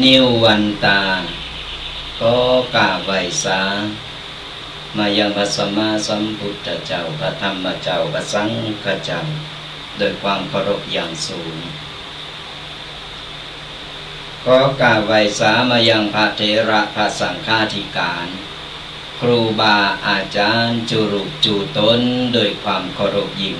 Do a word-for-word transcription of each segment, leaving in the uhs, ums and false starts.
นิ้ววันตา ขอกราบไหว้สา มายังพระสัมมาสัมพุทธเจ้า พระธรรมเจ้า พระสังฆเจ้า โดยความเคารพอย่างสูง ขอกราบไหว้สามายังพระเถระพระสังฆาธิการ ครูบาอาจ๋ารย์จุรูปจู๋ต๋น โดยความเคารพยิ่ง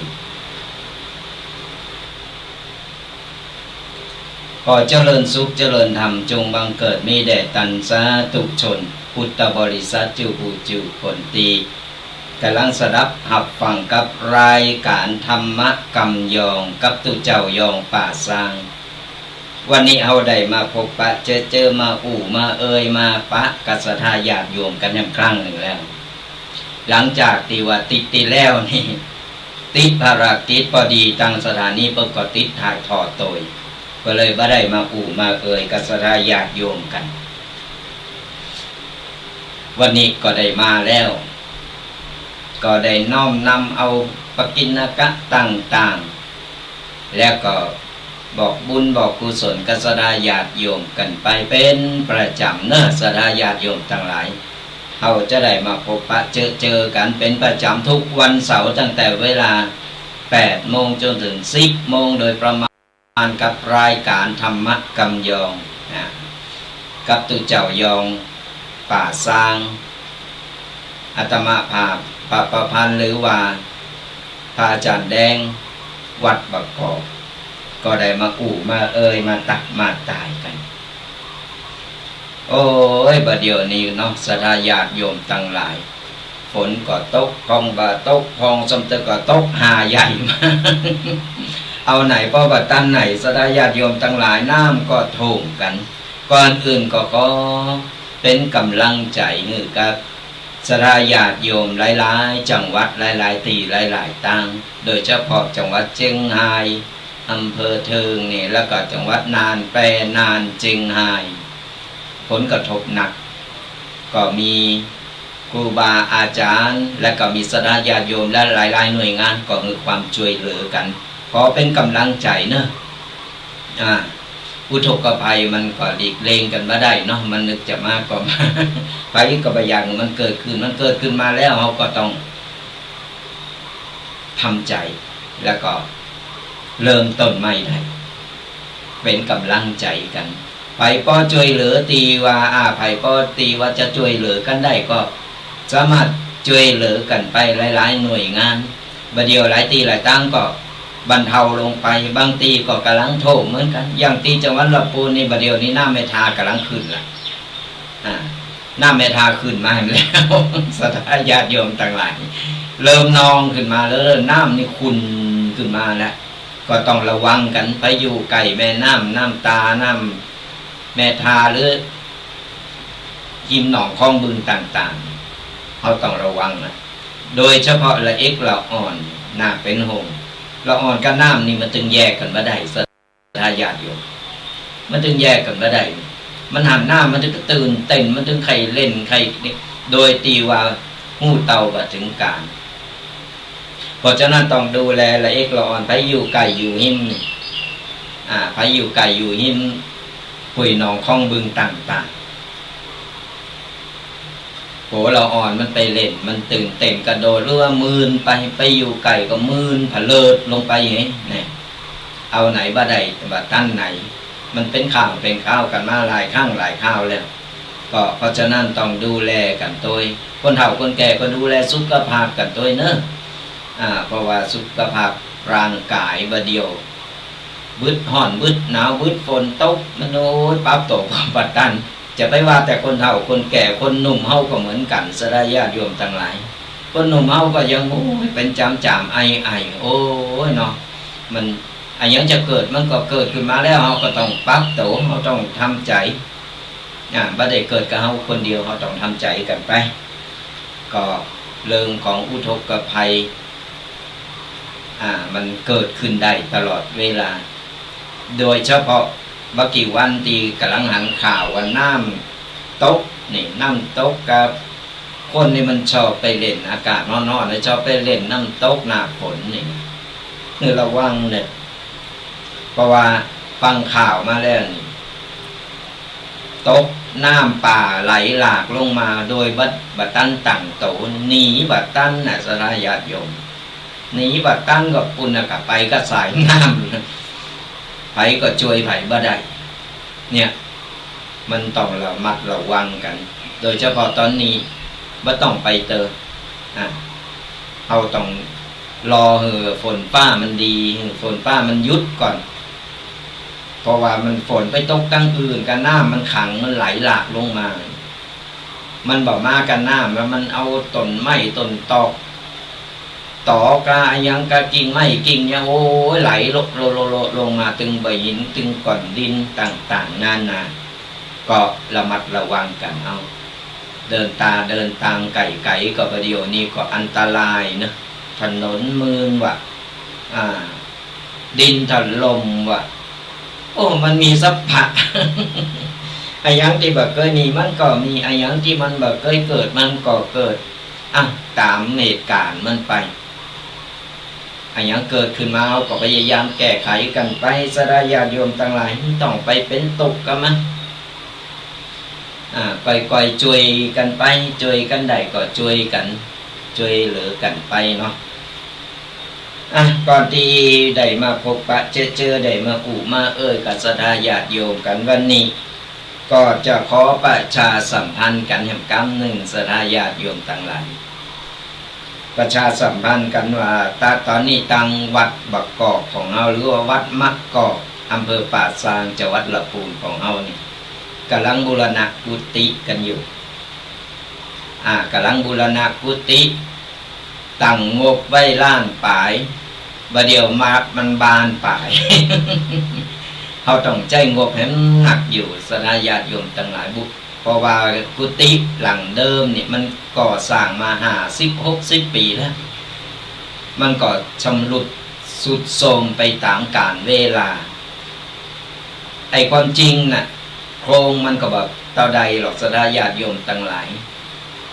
ขอเจริญสุขเจริญธรรมจงบังเกิดมีแด่ตันสาธุชน พุทธบริษัทจุผู้จุคนตี้ก่ำลังสดับฮับฟังกับรายก๋านธรรมะกำยองกับตุ๊เจ้ายองป่าซาง วันนี้เฮาได้มาพบปะเจอเจอ มาอู้มาเอ่ยมาปะกับศรัทธาญาติโยมกั๋นแหมครั้งนึ่งแล้ว หลังจากตี้ว่าติดตี้แล้วนี่ ติดภารกิจ ปอดีตางสถานีเปิ้นก็ติดถ่ายทอดโตย ก็เลยบ่ได้มาอู้มาเอ่ยกับศรัทธาญาติโยมกั๋น วันนี้ก็ได้มาแล้ว ก็ได้น้อมนำเอาปกิณกะต่างๆ แล้วก็บอกบุญบอกกุศลกับศรัทธาญาติโยมกั๋นไปเป๋นประจ๋ำเนาะ ศรัทธาญาติโยมตังหลาย เฮาจะได้มาพบปะเจอเจอกั๋นเป๋นประจ๋ำทุกวันเสาร์ตั้งแต่เวลาแปดโมงจ๋นเถิงสิบโมงโดยประมาณ กับรายก๋านธรรมะกำยอง นะ กับตุ๊เจ้ายองป่าซาง อาตมาภาพ พระประพันธ์ หรือว่าพระอาจ๋ารย์แดง วัดบ่ากอก ก็ได้มาอู้มาเอ่ยมาตักมาตายกั๋น โอ้ย บ่าเดี่ยวนี้เนาะ ศรัทธาญาติโยมตังหลาย ฝนก็ตกพ่อง บ่ตกพ่อง ซ้ำเตื้อก็ตกหาใหญ่มา เอาไหนป้อบ่ตันไหน ศรัทธาญาติโยมตังหลาย น้ำก็ท่วมกั๋น ก่อนอื่นก็ขอเป๋นก๋ำลังใจ๋หื้อกับศรัทธาญาติโยมหลายๆ จังหวัด หลายๆ ตี้ หลายๆ ตาง โดยเฉพาะจังหวัดเจียงฮาย อำเภอเทิงนี่ แล้วก็จังหวัดน่าน แป น่าน เจียงฮาย ผลกระทบหนัก ก็มีครูบาอาจ๋ารย์ และก็มีศรัทธาญาติโยม และหลายๆ หน่วยงาน ก็หื้อความจ้วยเหลือกั๋น ขอเป๋นก๋ำลังใจ๋เนาะ อ่า อุทกภัยมันก็หลีกเลี่ยงกั๋นบ่ได้เนาะ มันนึกจะมาก็มา ใผก็บ่อยากหื้อมันเกิดขึ้น มันเกิดขึ้นมาแล้ว เฮาก็ต้อง ทำใจ๋ แล้วก็เริ่มต้นใหม่ได้ เป๋นก๋ำลังใจ๋กั๋น ใผป้อจ้วยเหลือตี้ว่า อ่า ใผป้อตี้ว่าจะจ้วยเหลือกั๋นได้ก็สามารถจ้วยเหลือกั๋นไปหลายๆ หน่วยงาน บ่าเดี่ยวหลายตี้หลายตางก็บรรเทาลงไป บางตี้ก็ก่ำลังท่วมเหมือนกั๋น อย่างตี้จังหวัดลำพูนนี่ บ่าเดี่ยวนี้น้ำแม่ทาก่ำลังขึ้นละ อ่า น้ำแม่ทาขึ้นมาแล้ว ศรัทธาญาติโยมตังหลาย เริ่มนองขึ้นมาแล้ว น้ำนี่ขุ่นขึ้นมาแล้ว ก็ต้องระวังกั๋น ใผอยู่ใก้แม่น้ำ น้ำตา น้ำแม่ทา หรือฮิมหนองคองบึงต่างๆ เฮาต้องระวังนะ โดยเฉพาะละเอ็กละอ่อน น่าเป๋นห่วง ละอ่อนกับน้ำนี่มันตึงแยกกั๋นบ่ได้ ศรัทธาญาติโยม มันตึงแยกกั๋นบ่ได้ มันหันน้ำมันตึงก็ตื่นเต้น มันตึงใค่เล่นใค่นี่ โดยตี้ว่าฮู้เต้าบ่เถิงก๋าน เพราะฉะนั้นต้องดูแลละเอ็กละอ่อน ใผอยู่ใก้อยู่ฮิมนี่ อ่า ใผอยู่ใก้อยู่ฮิมห้วยหนองคองบึงต่างๆ โห ละอ่อนมันไปเล่น มันตื่นเต้นกระโดด หรือว่ามื่นไป ใผอยู่ใก้ก็มื่นผะเลิดลงไป เฮ้ย เนี่ย เอาไหนบ่ได้ บ่ตันไหน มันเป๋นข่าวเป๋นข่าวกั๋นมาหลายครั้งหลายคราวแล้ว ก็เพราะฉะนั้นต้องดูแลกั๋นตวย คนเฒ่าคนแก่ก็ดูแลสุขภาพกั๋นตวยเนาะ อ่า เพราะว่าสุขภาพร่างก๋ายบ่าเดี่ยว บึดฮ้อน บึดหนาว บึดฝนตก มัน โอ้ย ปรับตั๋วบ่ตัน จะไปว่าแต่คนเฒ่าคนแก่ คนหนุ่มเฮาก็เหมือนกั๋น ศรัทธาญาติโยมตังหลาย คนหนุ่มเฮาก็ยัง โอ้ย เป๋นจ๋ามๆ ไอๆ โอ้ย เนาะ มัน อะหยังจะเกิดมันก็เกิดขึ้นมาแล้ว เฮาก็ต้องปรับตั๋ว เฮาต้องทำใจ๋ อ่า บ่ได้เกิดกับเฮาคนเดียว เฮาต้องทำใจ๋กั๋นไป ก็เรื่องของอุทกภัย อ่า มันเกิดขึ้นได้ตลอดเวลา โดยเฉพาะบ่กี่วันตี้ก่ำลังหันข่าวว่าน้ำตกนี่ น้ำตกกับ คนนี่มันชอบไปเล่นอากาศฮ้อนๆ แล้วชอบไปเล่นน้ำตกหน้าฝนนี่ หื้อระวังเน่อ เพราะว่าฟังข่าวมาแล้วนี่ ตกน้ำป่าไหลหลากลงมาโดยบ่ บ่ตันตั้งโต หนีบ่ตันน่ะ ศรัทธาญาติโยม หนีบ่ตันก็ปุ้นน่ะ ก็ไปกับสายน้ำ ใผก็จ้วยใผบ่ได้ เนี่ย มันต้องระมัดระวังกั๋น โดยเฉพาะต๋อนนี้ บ่ต้องไปเต๊อะ อ่ะ เฮาต้องรอหื้อฝนฟ้ามันดี หื้อฝนฟ้ามันหยุดก่อน เพราะว่ามันฝนไปตกตังอื่น ก็น้ำมันขัง มันไหลหลากลงมา มันบ่มากับน้ำ แล้วมันเอาต้นไม้ต้นตอก ตอกะอะหยังกะกิ่งไม้กิ่งหยัง โอ้ย ไหลลง ลง ลง ลง ลงมาตึงบ่าหิน ตึงก้อนดินต่างๆ นานา ก็ระมัดระวังกั๋นเอา เดินตาเดินตางไก๋ๆ ก็บ่าเดี่ยวนี้ก็อันตรายเนาะ ถนนมืนว่ะ อ่า ดินถล่มว่ะ โอ้ มันมีสัพพะ อะหยังตี้บ่เกยมีมันก็มี อะหยังตี้มันบ่เกยเกิดมันก็เกิด อ่ะ ต๋ามเหตุก๋ารณ์มันไป อะหยังเกิดขึ้นมา เฮาก็พยายามแก้ไขกั๋นไป ศรัทธาญาติโยมตังหลาย บ่ต้องไปเป๋นตุ๊กข์กับมัน อ่า ก้อยๆ จ้วยกั๋นไป จ้วยกั๋นได้ก็จ้วยกั๋น จ้วยเหลือกั๋นไปเนาะ อ่ะ ก่อนตี้ได้มาพบปะเจอเจอ ได้มาอู้มาเอ่ยกับศรัทธาญาติโยมกั๋นวันนี้ ก็จะขอประชาสัมพันธ์กั๋นแหมกำนึ่ง ศรัทธาญาติโยมตังหลาย ประชาสัมพันธ์กั๋นว่า ตะ ต๋อนนี้ตังวัดบ่ากอกของเฮา หรือว่าวัดมะกอก อำเภอป่าซาง จังหวัดลำพูนของเฮานี่ ก๋ำลังบูรณะกุฏิกั๋นอยู่ อ่า ก๋ำลังบูรณะกุฏิ ตั้งงบไว้ล้านป๋าย บ่าเดี่ยวมามันบานป๋าย เฮาต้องใจ๊งบแหมหนักอยู่ ศรัทธาญาติโยมตังหลาย บุ เพราะว่ากุฏิหลังเดิมนี่มันก่อสร้างมาห้าสิบหกสิบปี๋แล้ว มันก็ชำรุดทรุดโทรมไปต๋ามกาลเวลา ไอ้ความจริงน่ะ โครงมันก็บ่เต้าใดหรอก ศรัทธาญาติโยมตังหลาย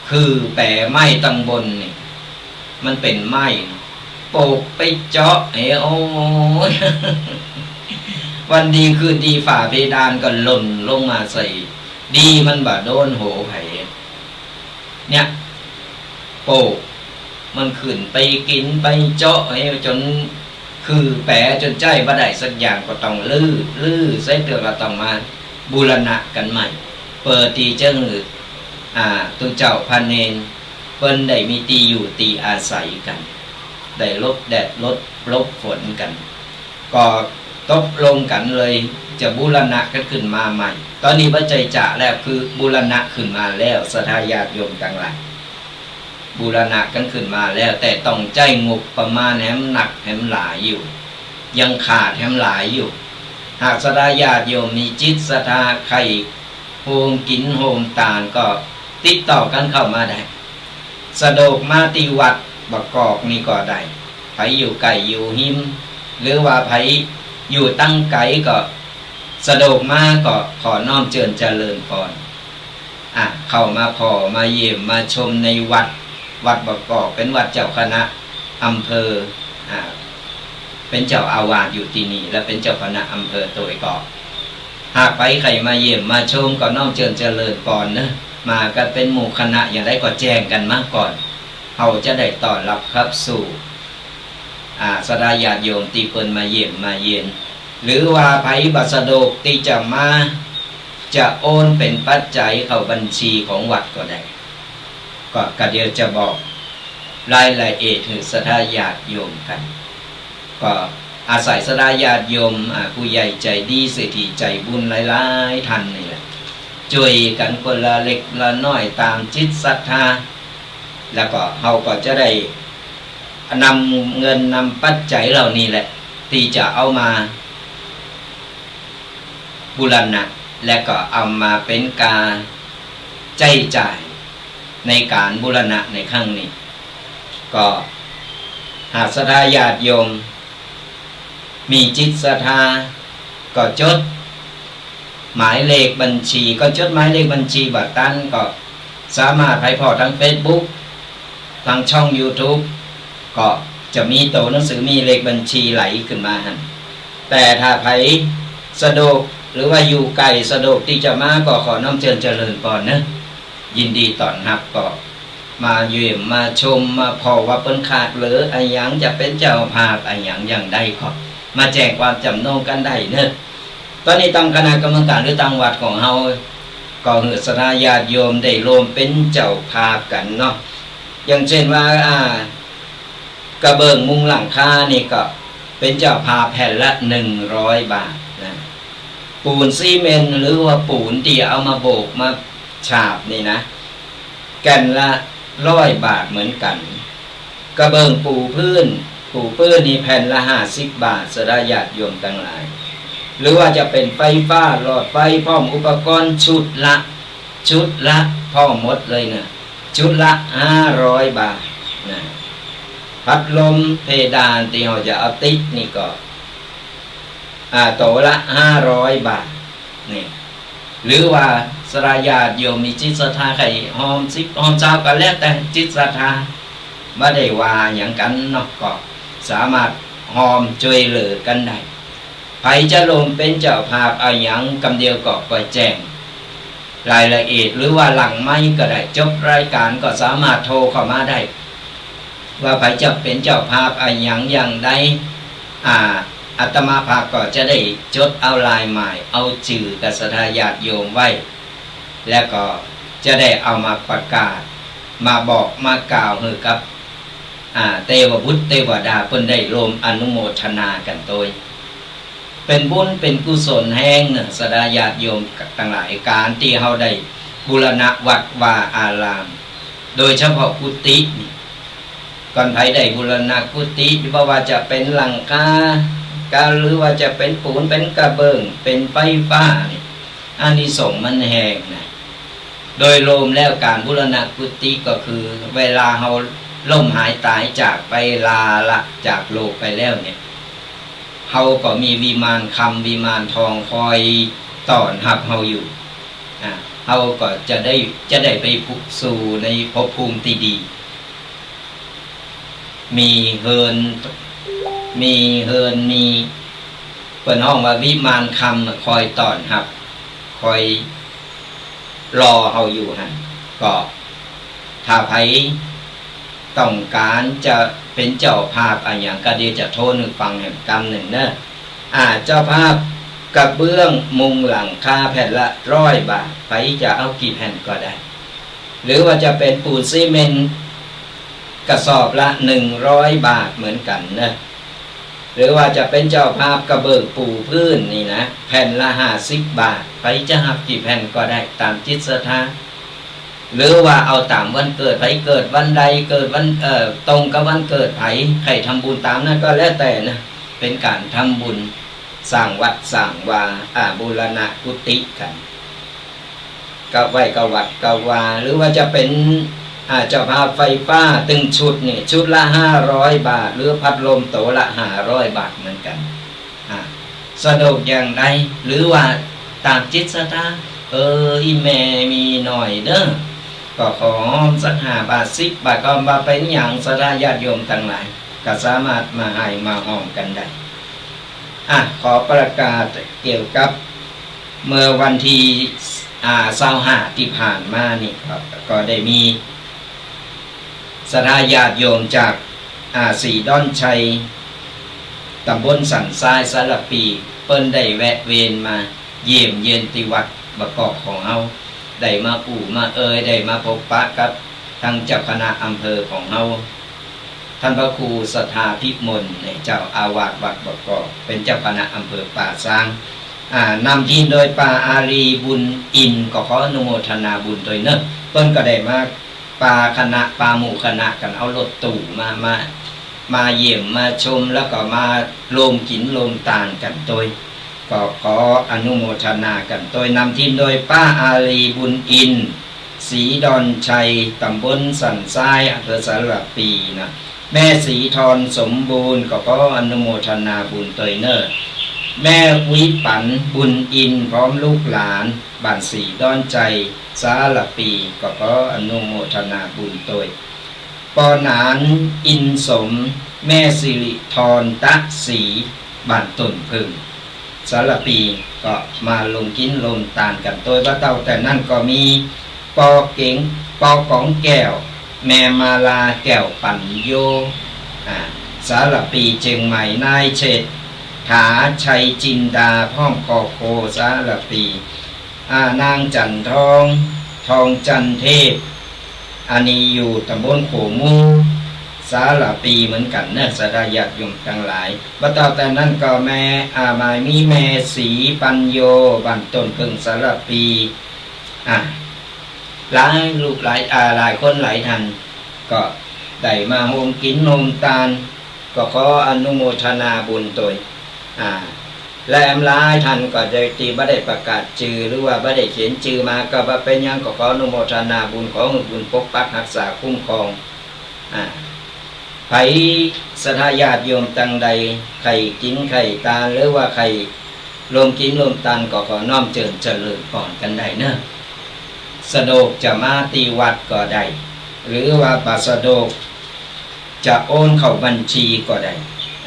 คือแป๋ไม้ตังบนนี่ มันเป๋นไม้ ปลูกไปเจาะ เฮ้ โอ้ย วันดีคืนดีฝาเพดานก็หล่นลงมาใส่ ดีมันบ่โดนหัวใผ เนี่ย ปลูก มันขึ้นไปกิ๋นไปเจาะ เฮ้ จ๋น คือแป๋จ๋นใจ๊บ่ได้สักอย่าง ก็ต้องรื้อ รื้อเสร็จแล้วก็ต้องมาบูรณะกั๋นใหม่ เปิดตี้จะหื้อ อ่า ตุ๊เจ้าพระเณร เปิ้นได้มีตี้อยู่ตี้อาศัยกั๋น ได้หลบแดดหลบ หลบฝนกั๋น ก็ตกลงกั๋นเลยจะบูรณะกั๋นขึ้นมาใหม่ ต๋อนนี้บ่ใจ้จะแล้ว คือบูรณะขึ้นมาแล้ว ศรัทธาญาติโยมตังหลาย บูรณะกั๋นขึ้นมาแล้ว แต่ต้องใจ๊งบประมาณแหมหนักแหมหลายอยู่ ยังขาดแหมหลายอยู่ หากศรัทธาญาติโยมมีจิตศรัทธาใค่โฮมกิ๋นโฮมตานก็ติดต่อกั๋นเข้ามาได้ สะดวกมาตี้วัดบ่ากอกนี่ก็ได้ ใผอยู่ใก้อยู่ฮิม หรือว่าใผอยู่ตังไก๋ก็สะดวกมาก็ขอน้อมเจิญเจริญปอน อ่ะ เข้ามาผ่อมาเยี่ยมมาชมในวัด วัดบ่ากอกเป๋นวัดเจ้าคณะอำเภอ อ่ะ เป๋นเจ้าอาวาสอยู่ตี้นี่ และเป๋นเจ้าคณะอำเภอตวยเกาะ หากใผใค่มาเยี่ยมมาชมก็น้อมเจิญเจริญปอนเนาะ มากั๋นเป๋นหมู่คณะอย่างใดก็แจ้งกั๋นมาก่อน เฮาจะได้ต้อนรับขับสู้ อ่า ศรัทธาญาติโยมตี้เปิ้นมาเยี่ยมมาเยียน หรือว่าใผบ่สะดวกตี้จะมา จะโอนเป๋นปัจจัยเข้าบัญชีของวัดก็ได้ ก็ ก็เดี๋ยวจะบอกรายละเอียดหื้อศรัทธาญาติโยมกั๋น ก็อาศัยศรัทธาญาติโยม อ่า ผู้ใหญ่ใจ๋ดี เศรษฐีใจ๋บุญหลายๆ ท่านนี่แหละ จ้วยกั๋นคนละเล็กละน้อยต๋ามจิตศรัทธา แล้วก็เฮาก็จะได้นำเงินนำปัจจัยเหล่านี้แหละ ตี้จะเอามาบูรณะ และก็เอามาเป๋นก๋าใจ๊จ่ายในก๋านบูรณะในครั้งนี้ ก็หากศรัทธาญาติโยม มีจิตศรัทธา ก็จดหมายเลขบัญชี ก็จดหมายเลขบัญชีบ่ตัน ก็สามารถไปผ่อตางเฟซบุ๊ก ตางช่องยูทูบ ก็จะมีตั๋วหนังสือ มีเลขบัญชีไหลขึ้นมาหั้น แต่ถ้าใผสะดวก หรือว่าอยู่ไก๋สะดวกตี้จะมาก็ขอน้อมเจิญเจริญปอนเนาะ ยินดีต้อนฮับ ก็มาเยี่ยมมาชม มาผ่อว่าเปิ้นขาดเหลืออะหยัง จะเป๋นเจ้าภาพอะหยังอย่างใดก็มาแจ้งความจ๋ำนงกั๋นได้เนาะ ต๋อนนี้ตังคณะกรรมก๋านหรือตังวัดของเฮา ก็หื้อศรัทธาญาติโยมได้ร่วมเป๋นเจ้าภาพกั๋นเนาะ อย่างเจ้นว่า อ่า กระเบื้องมุงหลังคานี่ก็เป๋นเจ้าภาพแผ่นละหนึ่งร้อยบาทนะ ปูนซีเมนต์หรือว่าปูนตี้เอามาโบกมาฉาบนี่นะ แก่นละร้อยบาทเหมือนกั๋น กระเบื้องปูพื้น ปูพื้นนี่แผ่นละห้าสิบบาท ศรัทธาญาติโยมตังหลาย หรือว่าจะเป๋นไฟฟ้า หลอดไฟ พร้อมอุปกรณ์ชุดละ ชุดละ พร้อมหมดเลยนะ ชุดละห้าร้อยบาทนะ พัดลมเพดานตี้เฮาจะเอาติดนี่ก็ อ่า โตละห้าร้อยบาทนี่ หรือว่าศรัทธาญาติโยมมีจิตศรัทธาใค่ฮอมสิบฮอมซาวก็แล้วแต่จิตศรัทธา บ่ได้ว่าหยังกั๋นเนาะ ก็สามารถฮอมจ้วยเหลือกั๋นได้ ใผจะร่วมเป๋นเจ้าภาพอะหยังกำเดียวก็ ก็แจ้งรายละเอียด หรือว่าหลังไมค์ก็ได้ จบรายก๋านก็สามารถโทรเข้ามาได้ ว่าใผจะเป๋นเจ้าภาพอะหยังอย่างใด อ่า อาตมาภาพก็จะได้จดเอารายหมาย เอาจื้อกับศรัทธาญาติโยมไว้ แล้วก็จะได้เอามาประกาศ มาบอกมากล่าวหื้อกับ อ่า เตวบุตรเตวดาเปิ้นได้ร่วมอนุโมทนากั๋นตวย เป๋นบุญเป๋นกุศลแฮงเนาะ ศรัทธาญาติโยมตังหลาย ก๋านตี้เฮาได้บูรณะวัดวาอาราม โดยเฉพาะกุฏินี่ ก่อนใผได้บูรณะกุฏิ บ่ว่าจะเป๋นหลังคา ก็หรือว่าจะเป๋นปูน เป๋นกระเบื้อง เป๋นไฟฟ้านี่ อานิสงส์มันแฮงนะ โดยรวมแล้วก๋านบูรณะกุฏิก็คือ เวลาเฮาล้มหายต๋ายจากไป ลาละจากโลกไปแล้วเนี่ย เฮาก็มีวิมานคำวิมานทองคอยต้อนฮับเฮาอยู่ อ่า เฮาก็จะได้ จะได้ไปผุดสู่ในภพภูมิตี้ดี มีเฮือน มีเฮือน มี เปิ้นฮ้องว่าวิมานคำน่ะคอยต้อนฮับ คอยรอเฮาอยู่หั้น ก็ถ้าใผต้องก๋านจะเป๋นเจ้าภาพอะหยังก็เดี๋ยวจะโทรหื้อฟังแหมกำนึ่งเนาะ อ่า เจ้าภาพกระเบื้องมุงหลังคาแผ่นละร้อยบาท ใผจะเอากี่แผ่นก็ได้ หรือว่าจะเป๋นปูนซีเมนต์กระสอบละหนึ่งร้อยบาทเหมือนกั๋นเนาะ หรือว่าจะเป๋นเจ้าภาพกระเบื้องปูพื้นนี่นะ แผ่นละห้าสิบบาท ใผจะฮับกี่แผ่นก็ได้ต๋ามจิตศรัทธา หรือว่าเอาต๋ามวันเกิด ใผเกิดวันใด เกิดวัน เอ่อ ตรงกับวันเกิดใผ ใค่ทำบุญต๋ามนั้นก็แล้วแต่นะ เป๋นก๋านทำบุญ สร้างวัดสร้างวา อ่า บูรณะกุฏิกั๋น กะไหว้กะวัดกะวา หรือว่าจะเป๋น อ่า เจ้าภาพไฟฟ้าตึงชุดนี่ ชุดละห้าร้อยบาท หรือพัดลมโตละห้าร้อยบาทเหมือนกั๋น อ่า สะดวกอย่างใด หรือว่าต๋ามจิตศรัทธา เออ อี่แม่มีหน้อยเนาะ ก็ขอสักห้าบาท สิบบาท ก็บ่เป๋นหยัง ศรัทธาญาติโยมตังหลาย ก็สามารถมาฮ่ายมาฮอมกั๋นได้ อ่ะ ขอประกาศเกี่ยวกับเมื่อวันตี้ อ่า ซาวห้าตี้ผ่านมานี่ครับ ก็ได้มีศรัทธาญาติโยมจาก อ่า ศรีดอนชัย ต๋ำบลสันทราย สารภี เปิ้นได้แวะเวียนมาเยี่ยมเยียนตี้วัดบ่อกอกของเฮา ได้มาอู้มาเอ่ย ได้มาพบปะกับตังเจ้าคณะอำเภอของเฮา ต้านพระครูศรัทธาภิมลเนี่ย เจ้าอาวาสวัดบ่อกอก เป๋นเจ้าคณะอำเภอป่าซาง อ่า นำทีมโดยป้าอารีย์ บุญอินทร์ ก็ขออนุโมทนาบุญตวยเนาะ เปิ้นก็ได้มาปาคณะ ปาหมู่คณะกั๋น เอารถตู้มา มา มาเยี่ยมมาชม แล้วก็มาร่วมกิ๋นร่วมตานกั๋นตวย ก็ขออนุโมทนากั๋นตวย นำทีมโดยป้าอารีย์ บุญอินทร์ ศรีดอนชัย ต๋ำบลสันทราย อำเภอสารภีนะ แม่ศรีทรสมบูรณ์ ก็ขออนุโมทนาบุญตวยเนาะ แม่วิปัน บุญอินทร์ พร้อมลูกหลาน บ้านศรีดอนชัย สารภี ก็ขออนุโมทนาบุญตวย ป้อหนาน อินทร์สม แม่สิริธร ตะศรี บ้านต้นผึ้ง สารภี ก็มาลงกิ๋นลงตานกั๋นตวย บ่าเต้าแต่นั้นก็มี ปอเก๋ง ปอกองแก้ว แม่มาลาแก้วปั๋ญโญ อ่า สารภีเจียงใหม่ นายเศรษฐา ชัยจินดา พร้อมครอบครัว สารภี อ่า นางจันทอง ทองจันเทพ อันนี้อยู่ต๋ำบลขัวหมู สารภีเหมือนกั๋นเนาะ ศรัทธาญาติโยมตังหลาย บ่าเต้าแต่นั้นก็แม่ อ่า หมายมีแม่ศรีปัญโญ บ้านต้นเผิ้ง สารภี อ่า หลายรูปหลาย อ่า หลายคนหลายท่าน ก็ได้มาโฮมกิ๋นโฮมตาน ก็ขออนุโมทนาบุญตวย อ่า และแอมหลายท่านก็ได้ ตี้บ่ได้ประกาศจื้อ หรือว่าบ่ได้เขียนจื้อมา ก็บ่เป๋นหยัง ก็ขออนุโมทนาบุญ ขอหื้อบุญปกปักฮักษาคุ้มครอง อ่า ใผศรัทธาญาติโยมตังใด ใค่กิ๋นใค่ตาน หรือว่าใค่ลงกิ๋นลงตาน ก็ขอน้อมเจิญเจริญปอนกั๋นได้เนาะ สะดวกจะมาตี้วัดก็ได้ หรือว่าบ่สะดวก จะโอนเข้าบัญชีก็ได้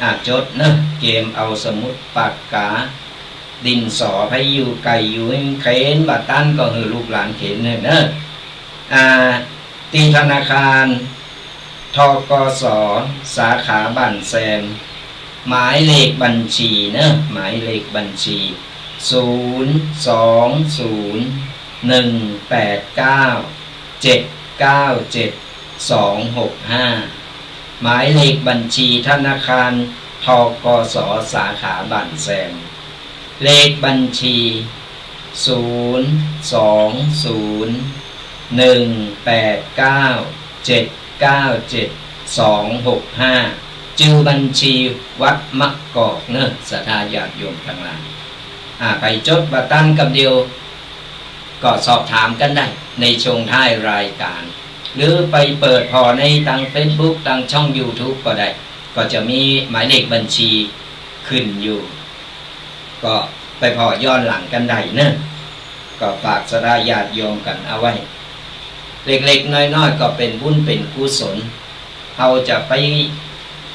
อ่า จดเนาะ เกียมเอาสมุดปากกา ดินสอ ใผอยู่ไก๋อยู่เข็นบ่ตันก็หื้อลูกหลานเข็นเนาะ อ่า ตี้ธนาคาร ธ.ก.ส. สาขาบ้านแซม หมายเลขบัญชีเนาะ หมายเลขบัญชี ศูนย์ สอง ศูนย์ หนึ่ง แปด เก้า เจ็ด เก้า เจ็ด สอง หก ห้า หมายเลขบัญชีธนาคาร ธ.ก.ส. สาขาบ้านแซม เลขบัญชี ศูนย์ สอง ศูนย์ หนึ่ง แปด เก้า เจ็ด เก้า เจ็ด สอง หก ห้า จื้อบัญชีวัดมะกอกเนาะ ศรัทธาญาติโยมตังหลาย อ่า ใผจดบ่ตันกำเดียว ก็สอบถามกั๋นได้ในช่วงท้ายรายการ หรือไปเปิดผ่อในตางเฟซบุ๊ก ตางช่องยูทูบก็ได้ ก็จะมีหมายเลขบัญชีขึ้นอยู่ ก็ไปผ่อย้อนหลังกั๋นได้เนาะ ก็ฝากศรัทธาญาติโยมกั๋นเอาไว้ เล็กๆ น้อยๆ ก็เป๋นบุญเป๋นกุศล เฮาจะไป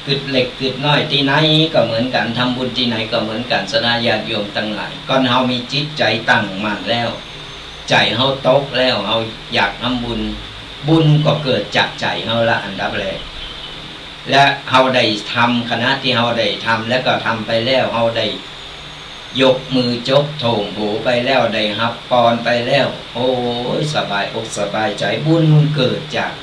กึ๊ดเล็กกึ๊ดน้อยตี้ไหนก็เหมือนกั๋น ทำบุญตี้ไหนก็เหมือนกั๋น ศรัทธาญาติโยมตังหลาย ก่อนเฮามีจิตใจ๋ตั้งมั่นแล้ว ใจ๋เฮาตกแล้ว เฮาอยากทำบุญ บุญก็เกิดจากใจ๋เฮาละอันดับแรก และเฮาได้ทำ ขณะตี้เฮาได้ทำแล้วก็ทำไปแล้ว เฮาได้ยกมือจบโถ่งโหไปแล้ว ได้ฮับปอนไปแล้ว โอ้ย สบายอกสบายใจ๋ บุญเกิดจาก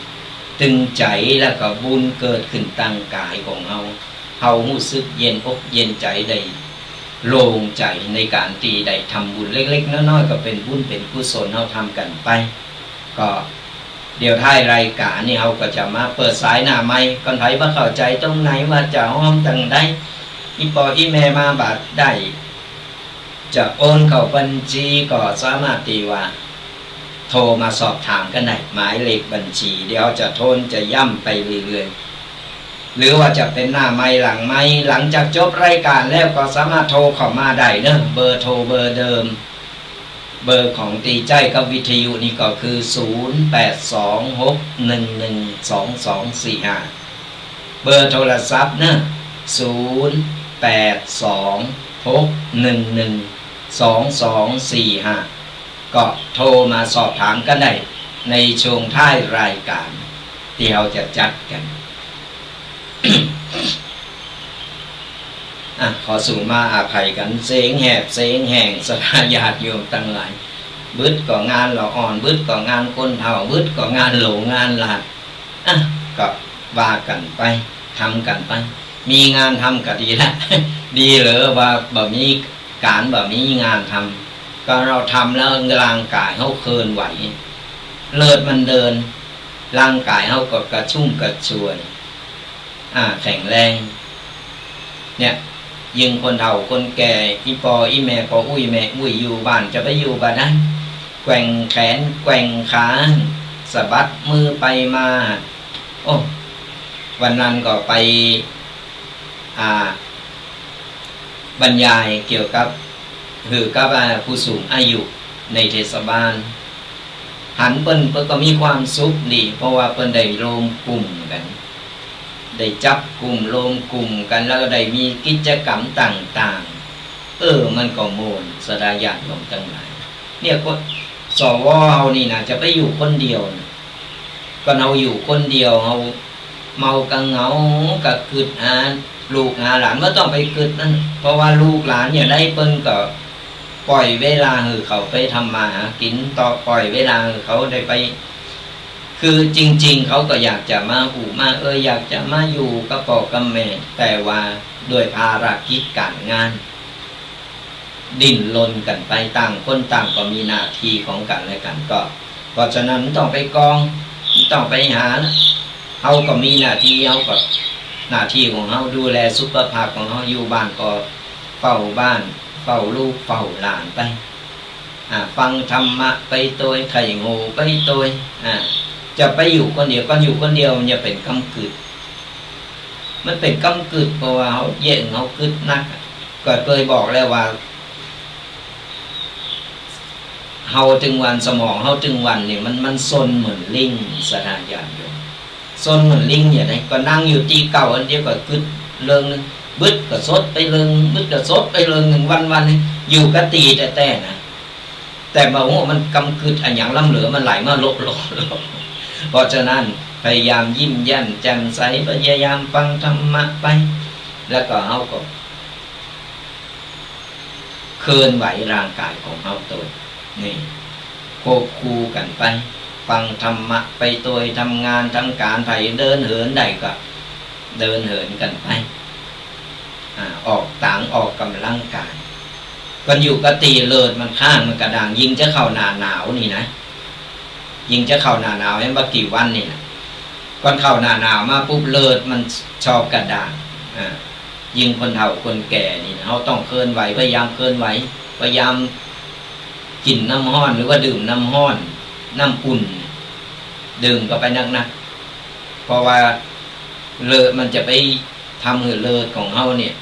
ตึงใจ๋ แล้วก็บุญเกิดขึ้นตางก๋ายของเฮา เฮาฮู้สึกเย็นอกเย็นใจ๋ ได้โล่งใจ๋ในก๋านตี้ได้ทำบุญ เล็กๆ น้อยๆ ก็เป๋นบุญเป๋นกุศล เฮาทำกั๋นไป ก็ เดี๋ยวท้ายรายก๋านนี่เฮาก็จะมาเปิดสายหน้าไมค์ ก่อนใผบ่เข้าใจ๋ตรงไหนว่าจะฮ้อมตังใด อี่ป้ออี่แม่มาบ่ได้ จะโอนเข้าบัญชีก็สามารถตี้ว่าโทรมาสอบถามกั๋นได้ หมายเลขบัญชี เดี๋ยวจะโทนจะย้ำไปเรื่อยๆ หรือว่าจะเป๋นหน้าไมค์หลังไมค์ หลังจากจบรายก๋านแล้วก็สามารถโทรเข้ามาได้เนาะ เบอร์โทรเบอร์เดิม เบอร์ของตี้ใจ๊กับวิทยุนี่ก็คือ ศูนย์ แปด สอง หก หนึ่ง หนึ่ง สอง สอง สี่ ห้า เบอร์โทรศัพท์เนาะ ศูนย์ แปด สอง หก หนึ่ง หนึ่ง สอง สอง สี่ ห้า ก็โทรมาสอบถามกั๋นได้ในช่วงท้ายรายก๋านตี้เฮาจะจัดกั๋น อ่ะ ขอสูมาอภัยกั๋น เสียงแหบเสียงแห้ง ศรัทธาญาติโยมตังหลาย บึดก็งานละอ่อน บึดก็งานคนเฒ่า บึดก็งานหลวงงานหลาน อ่ะ ก็ว่ากั๋นไป ทำกั๋นไป มีงานทำก็ดีละ ดีเหลือว่าบ่มีก๋าน บ่มีงานทำ ก็เฮาทำแล้วร่างก๋ายเฮาเคลื่อนไหว เลือดมันเดิน ร่างก๋ายเฮาก็กระชุ่มกระชวย อ่า แข็งแรง เนี่ย ยิ่งคนเฒ่าคนแก่ อี่ป้ออี่แม่ ป้ออุ๊ยแม่อุ๊ยอยู่บ้าน จะไปอยู่บ่ได้ แกว่งแขนแกว่งขา สะบัดมือไปมา โอ้ วันนั้นก็ไป อ่า บรรยายเกี่ยวกับ หื้อกับ อ่า ผู้สูงอายุในเทศบาล หันเปิ้น เปิ้นก็มีความสุขดี เพราะว่าเปิ้นได้รวมกลุ่มกั๋น ได้จับกลุ่มรวมกลุ่มกั๋น แล้วก็ได้มีกิจกรรมต่าง เออ มันก็โม่น ศรัทธาญาติโยมตังหลาย เนี่ย คน สว เฮานี่นะ จะไปอยู่คนเดียวนะ ก็เฮาอยู่คนเดียว เฮาเมากะเหงา กะกึ๊ดหาลูกหาหลาน บ่ต้องไปกึ๊ดนั้น เพราะว่าลูกหลานเนี่ยได้เปิ้นก็ปล่อยเวลาหื้อเขาไปทำมาหากิ๋น ต่อ ปล่อยเวลาหื้อเขาได้ไป คือจริงๆ เขาก็อยากจะมาอู้มาเอย อยากจะมาอยู่กับป้อกับแม่ แต่ว่าด้วยภารกิจก๋านงาน ดิ้นรนกั๋นไป ต่างคนต่างก็มีหน้าตี้ของกั๋นและกั๋น ก็ เพราะฉะนั้นบ่ต้องไปกอง บ่ต้องไปหา เฮาก็มีหน้าตี้ เฮาก็ หน้าตี้ของเฮา ดูแลสุขภาพของเฮา อยู่บ้านก็เฝ้าบ้าน เฝ้าลูก เฝ้าหลานไป อ่า ฟังธรรมะไปตวย ใค่ฮู้ไปตวย อ่า จะไปอยู่คนเดียว ก่อนอยู่คนเดียวมันจะเป๋นกำกึ๊ด มันเป๋นกำกึ๊ด เพราะว่าเฮาเยียะ เฮากึ๊ดนักอะ ก็เกยบอกแล้วว่า เฮาตึงวัน สมองเฮาตึงวันเนี่ย มัน มันซนเหมือนลิง ศรัทธาญาติโยม ซนเหมือนลิงเนี่ยนะ ก็นั่งอยู่ตี้เก่าอันเดียวก็กึ๊ดเรื่องนึ่ง บึดก็สดไปเรื่องนึ่ง บึดก็สดไปเรื่องนึ่ง วันๆ นี่อยู่กับตี้แต๊ๆ นะ แต่บ่ฮู้มันกำกึ๊ดอะหยังล้ำเหลือ มันไหลมาโละๆๆ เพราะฉะนั้นพยายามยิ้มแย้มแจ่มใส พยายามฟังธรรมะไป แล้วก็เฮาก็ เคลื่อนไหวร่างก๋ายของเฮาตวย นี่ ควบคู่กั๋นไป ฟังธรรมะไปตวย ทำงานทำก๋าน ใผเดินเหินได้ก็เดินเหินกั๋นไป อ่า ออกตางออกก๋ำลังก๋าย ก่อนอยู่กับตี้เลิศมันข้างมันกระด้าง ยิ่งจะเข้าหน้าหนาวนี่นะ ยิ่งจะเข้าหน้าหนาว เห็นบ่กี่วันนี่นะ ก่อนเข้าหน้าหนาวมาปุ๊บ เลิศมันชอบกระด้าง อ่า ยิ่งคนเฒ่าคนแก่นี่นะ เฮาต้องเคลื่อนไหว พยายามเคลื่อนไหว พยายามกิ๋นน้ำฮ้อน หรือว่าดื่มน้ำฮ้อน น้ำอุ่น ดื่มเข้าไปนักๆ เพราะว่าเลิศมันจะไปทำหื้อเลิศของเฮาเนี่ย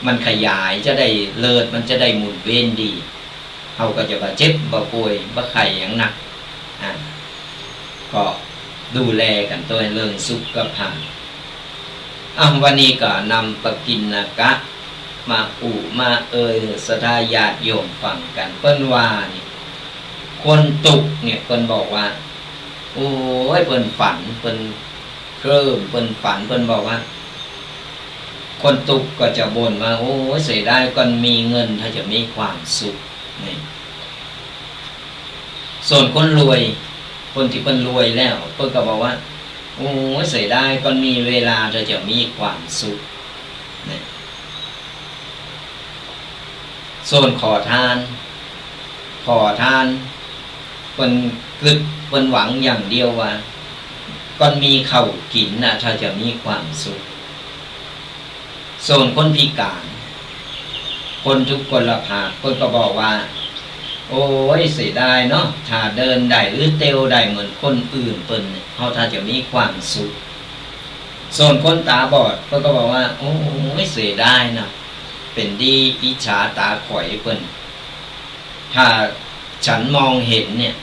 มันขยาย จะได้ เลิศมันจะได้หมุนเวียนดี เฮาก็จะบ่เจ็บบ่ป่วย บ่ไข้หยังนัก อ่า ก็ดูแลกั๋นตวยเรื่องสุขภาพ อ่ะ วันนี้ก็นำปกิณกะมาอู้มาเอ่ย ศรัทธาญาติโยมฟังกั๋น เปิ้นว่านี่ คนตุ๊กข์เนี่ย เปิ้นบอกว่า โอ้ย เปิ้นฝัน เปิ้นเคลิ้ม เปิ้นฝัน เปิ้นบอกว่า คนตุ๊กข์ก็จะบ่นว่า โอ้ย เสียดาย ก่อนมีเงิน ถ้าจะมีความสุข นี่ ส่วนคนรวย คนตี้เปิ้นรวยแล้ว เปิ้นก็บอกว่า โอ้ย เสียดาย ก่อนมีเวลา ถ้าจะมีความสุข นี่ ส่วนขอทาน ขอทาน เปิ้นกึ๊ด เปิ้นหวังอย่างเดียวว่า ก่อนมีข้าวกิ๋นน่ะ ถ้าจะมีความสุข ส่วนคนพิก๋าน คนทุพพลภาพ เปิ้นก็บอกว่า โอ้ย เสียดายเนาะ ถ้าเดินได้หรือเตียวได้เหมือนคนอื่นเปิ้นเนี่ย เฮาถ้าจะมีความสุข ส่วนคนต๋าบอด เปิ้นก็บอกว่า โอ้ย เสียดายเนาะ เป๋นดีอิจฉาต๋าขอยเปิ้น ถ้าฉันมองเห็นเนี่ย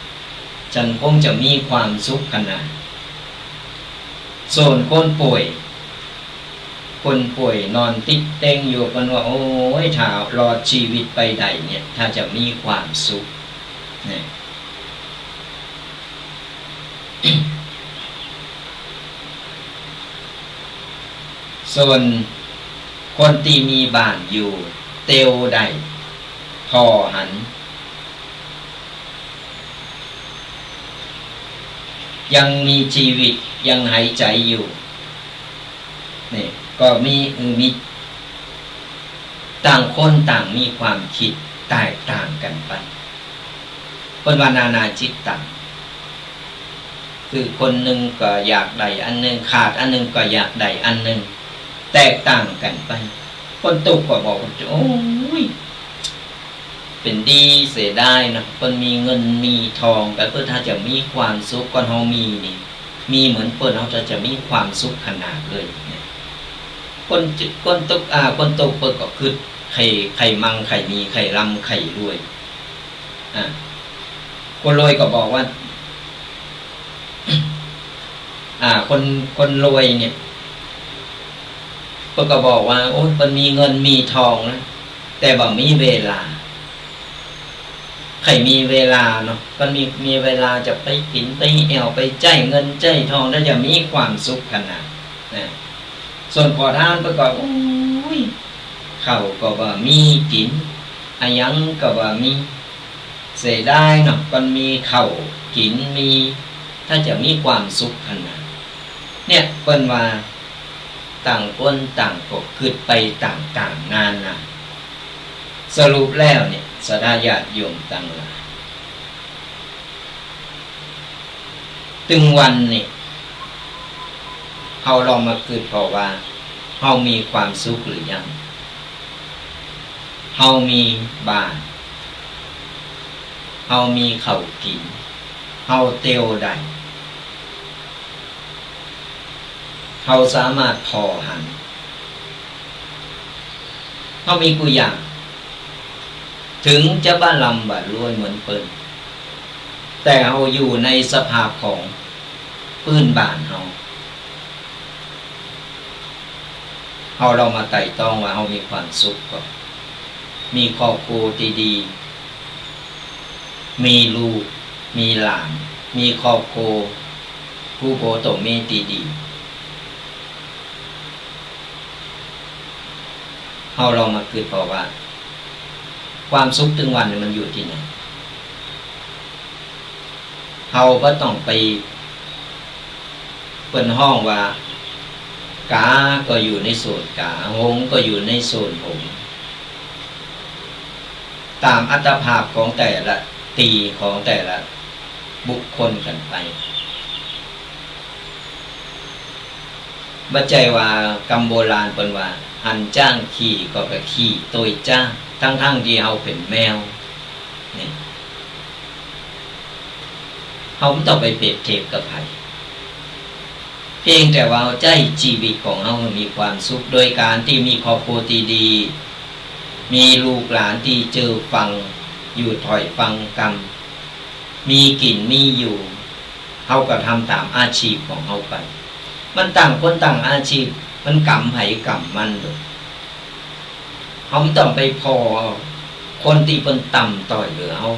ฉันคงจะมีความสุขขนาด ส่วนคนป่วย คนป่วยนอนติ๊กเต๊งอยู่ เปิ้นว่า โอ้ย ถ้ารอดชีวิตไปได้เนี่ย ถ้าจะมีความสุข เนี่ย ส่วนคนตี้มีบ้านอยู่ เตียวได้ ผ่อหัน ยังมีชีวิต ยังหายใจ๋อยู่ นี่ ก็มี เออ มี ต่างคนต่างมีความกึ๊ดแตกต่างกั๋นไป เปิ้นว่านานาจิตตัง คือคนนึ่งก็อยากได้อันนึ่ง ขาดอันนึ่งก็อยากได้อันนึ่ง แตกต่างกั๋นไป คนตุ๊กข์ก็บอกว่า โอ้ย เป๋นดีเสียดายเนาะ เปิ้นมีเงินมีทอง แต่เปิ้นถ้าจะมีความสุข ก่อนเฮามีนี่ มีเหมือนเปิ้น เฮาจะ จะมีความสุขขนาดเลยเนี่ย คนจะ คนตุ๊กข์ อ่า คนตุ๊กข์เปิ้นก็กึ๊ด ใค่ ใค่มั่ง ใค่มี ใค่ร่ำ ใค่รวย อ่า คนรวยก็บอกว่า อ่า คน คนรวยเนี่ย เปิ้นก็บอกว่า โอ้ย เปิ้นมีเงินมีทองนะ แต่บ่มีเวลา ใผมีเวลาเนาะ ก็มี มีเวลาจะไปกิ๋น ไปแอ่ว ไปใจ๊เงินใจ๊ทอง แล้วจะมีความสุขขนาดนะ ส่วนขอทานเปิ้นก็ โอ๊ย ข้าวก็บ่มีกิ๋น อะหยังก็บ่มี เสียดายเนาะ คนมีข้าวกิ๋น มี ถ้าจะมีความสุขขนาด เนี่ย เปิ้นว่า ต่างคนต่างก็กึ๊ดไปต่างๆ นานา สรุปแล้วเนี่ย ศรัทธาญาติโยมตังหลาย ตึงวันนี้ เฮาลองมากึ๊ดผ่อว่า เฮามีความสุขหรือยัง เฮามีบ้าน เฮามีข้าวกิ๋น เฮาเตียวได้ เฮาสามารถผ่อหัน เฮามีกู้อย่าง เถิงจะบ่ร่ำบ่รวยเหมือนเปิ้น แต่เฮาอยู่ในสภาพของปื้นบ้านเฮา เฮาลองมาไต่ตองว่าเฮามีความสุขก่อ มีครอบครัวตี้ดี มีลูก มีหลาน มีครอบครัว คู่ผัวโตเมียตี้ดี เฮาลองมากึ๊ดผ่อว่า ความสุขตึงวันนี่มันอยู่ตี้ไหน เฮาบ่ต้องไป เปิ้นฮ้องว่า ก๋าก็อยู่ในส้นก๋า หงส์ก็อยู่ในส้นหงส์ ต๋ามอัตภาพของแต่ละตี้ ของแต่ละบุคคลกั๋นไป บ่ใจ้ว่ากำโบราณเปิ้นว่า หันจ๊างขี่ก็ ก็ขี่ตวยจ๊าง ตังๆ ตี้เฮาเป๋นแมว นี่ เฮาบ่ต้องไปเปรียบเทียบกับใผ เพียงแต่ว่าเฮาใจ๊จีวิตของเฮามีความสุข โดยก๋านตี้มีครอบครัวตี้ดี มีลูกหลานตี้เจื้อฟัง อยู่ถ้อยฟังกำ มีกิ๋นมีอยู่ เฮาก็ทำต๋ามอาชีพของเฮาไป มันต่างคนต่างอาชีพ มันกำใผกำมันโดย เฮาบ่ต้องไปผ่อคนตี้เปิ้นต่ำต้อยเหลือเฮา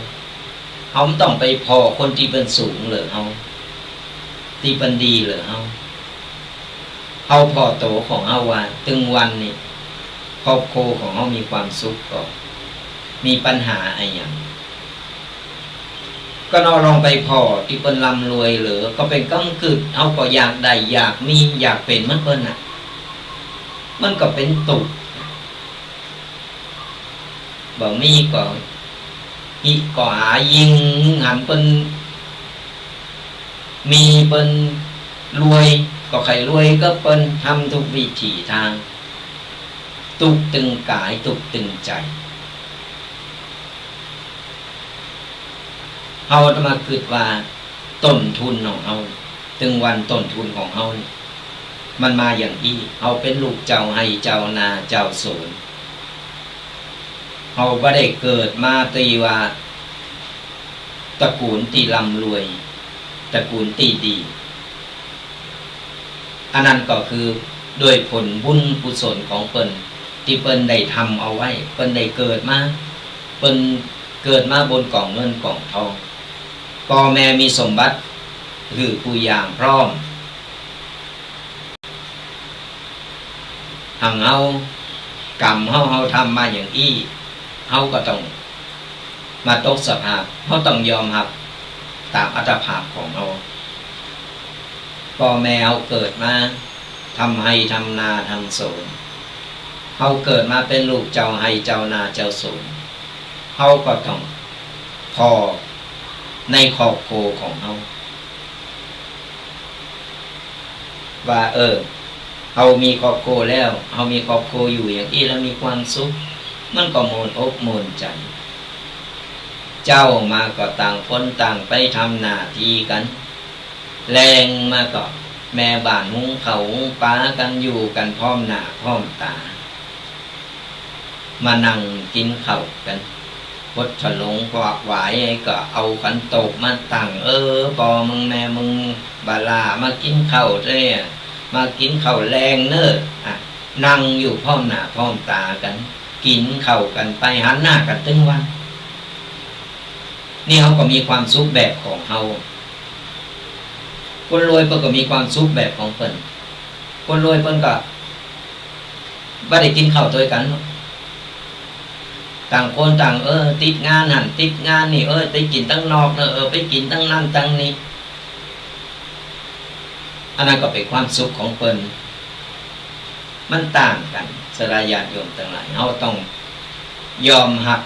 เฮาบ่ต้องไปผ่อคนตี้เปิ้นสูงเหลือเฮา ตี้เปิ้นดีเหลือเฮา เฮาผ่อตั๋วของเฮาว่า ตึงวันนี้ ครอบครัวของเฮามีความสุขก่อ มีปัญหาอะหยัง ก็เฮาลองไปผ่อตี้เปิ้นร่ำรวยเหลือ ก็เป๋นกำกึ๊ด เฮาก็อยากได้ อยากมี อยากเป๋นเหมือนเปิ้นน่ะ มันก็เป๋นตุ๊กข์ บ่มีก็ อิจฉา ยิ่งหันเปิ้นมี เปิ้นรวย ก็ใค่รวยกับเปิ้น ทำทุกวิถีตาง ตุ๊กข์ตึงก๋าย ตุ๊กข์ตึงใจ๋ เฮาจะมากึ๊ดว่า ต้นทุนของเฮา ตึงวันต้นทุนของเฮานี่ มันมาอย่างอี้ เฮาเป๋นลูกเจ้าไฮ่เจ้านาเจ้าสวน เฮาบ่ได้เกิดมาตี้ว่า ตระกูลตี้ร่ำรวย ตระกูลตี้ดี อันนั้นก็คือด้วยผลบุญกุศลของเปิ้น ตี้เปิ้นได้ทำเอาไว้ เปิ้นได้เกิดมา เปิ้นเกิดมาบนก๋องเงินก๋องทอง ป้อแม่มีสมบัติหื้อกู้อย่างพร้อม หังเฮา กรรมเฮา เฮาทำมาอย่างอี้ เฮาก็ต้องมาตกสภาพ เฮาต้องยอมฮับต๋ามอัตภาพของเฮา ป้อแม่เฮาเกิดมา ทำไฮ่ทำนาทำสวน เฮาเกิดมาเป๋นลูกเจ้าไฮ่เจ้านาเจ้าสวน เฮาก็ต้องผ่อในครอบครัวของเฮา ว่า เออ เฮามีครอบครัวแล้ว เฮามีครอบครัวอยู่อย่างอี้แล้วมีความสุข มันก็ม่วนอกม่วนใจ๋ เจ๊ามาก็ต่างคนต่างไปทำหน้าตี้กั๋น แลงมาก็แม่บ้านหุงข้าวหุงป๋ากั๋น อยู่กั๋นพร้อมหน้าพร้อมต๋า มานั่งกิ๋นข้าวกั๋น พดถลงกวาดหวายก็เอาขันโตกมาตั้ง เออ ป้อมึงแม่มึงบ่าหล้ามากิ๋นข้าวเต๊อะ มากิ๋นข้าวแลงเน่อ อ่ะ นั่งอยู่พร้อมหน้าพร้อมต๋ากั๋น กิ๋นข้าวกั๋นไป หันหน้ากั๋นตึงวัน นี่เฮาก็มีความสุขแบบของเฮา คนรวยเปิ้นก็มีความสุขแบบของเปิ้น คนรวยเปิ้นก็บ่ได้กิ๋นข้าวตวยกั๋น ต่างคนต่าง เออ ติดงานหั้นติดงานนี่ เออ ไปกิ๋นตังนอกเนาะ เออ ไปกิ๋นตังนั้นตังนี้ อันนั้นก็เป๋นความสุขของเปิ้น มันต่างกั๋น ศรัทธาญาติโยมตังหลาย เฮาต้องยอมฮับ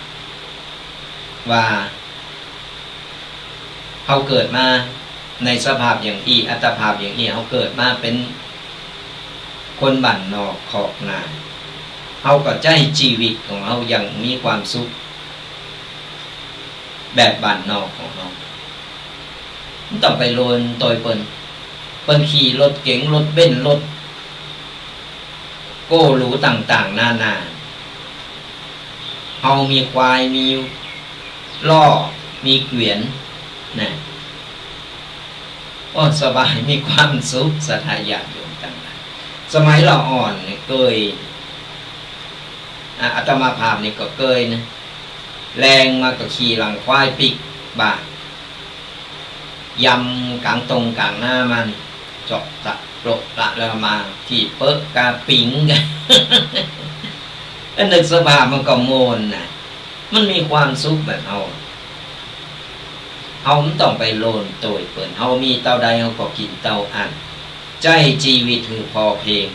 ว่า เฮาเกิดมาในสภาพอย่างอี้ อัตภาพอย่างอี้ เฮาเกิดมาเป๋นคนบ้านนอกคอกนา เฮาก็ใจ๊จีวิตของเฮาอย่างมีความสุข แบบบ้านนอกของเฮา บ่ต้องไปโลนตวยเปิ้น เปิ้นขี่รถเก๋ง รถเบนซ์ รถโก้หรูต่างๆ นานา เฮามีควาย มีล้อ มีเกวียน นะ โอ้ สบาย มีความสุข ศรัทธาญาติโยมตังหลาย สมัยละอ่อนนี่เกย อ่ะ อาตมาภาพนี่ก็เกยนะ แลงมาก็ขี่หลังควายปิ๊กบ้า ยำก๋างตงก๋างนามานี่ เจาะตะโปะตะแล้วมาขี่เป๊อะกาปิ๋งกั๋น ก็นึกสภาพมันก็ม่วนนะ มันมีความสุขแบบเฮา เฮาบ่ต้องไปโลนตวยเปิ้น เฮามีเต้าใดเฮาก็กิ๋นเต้าอั้น ใจ๊จีวิตหื้อผ่อเพียง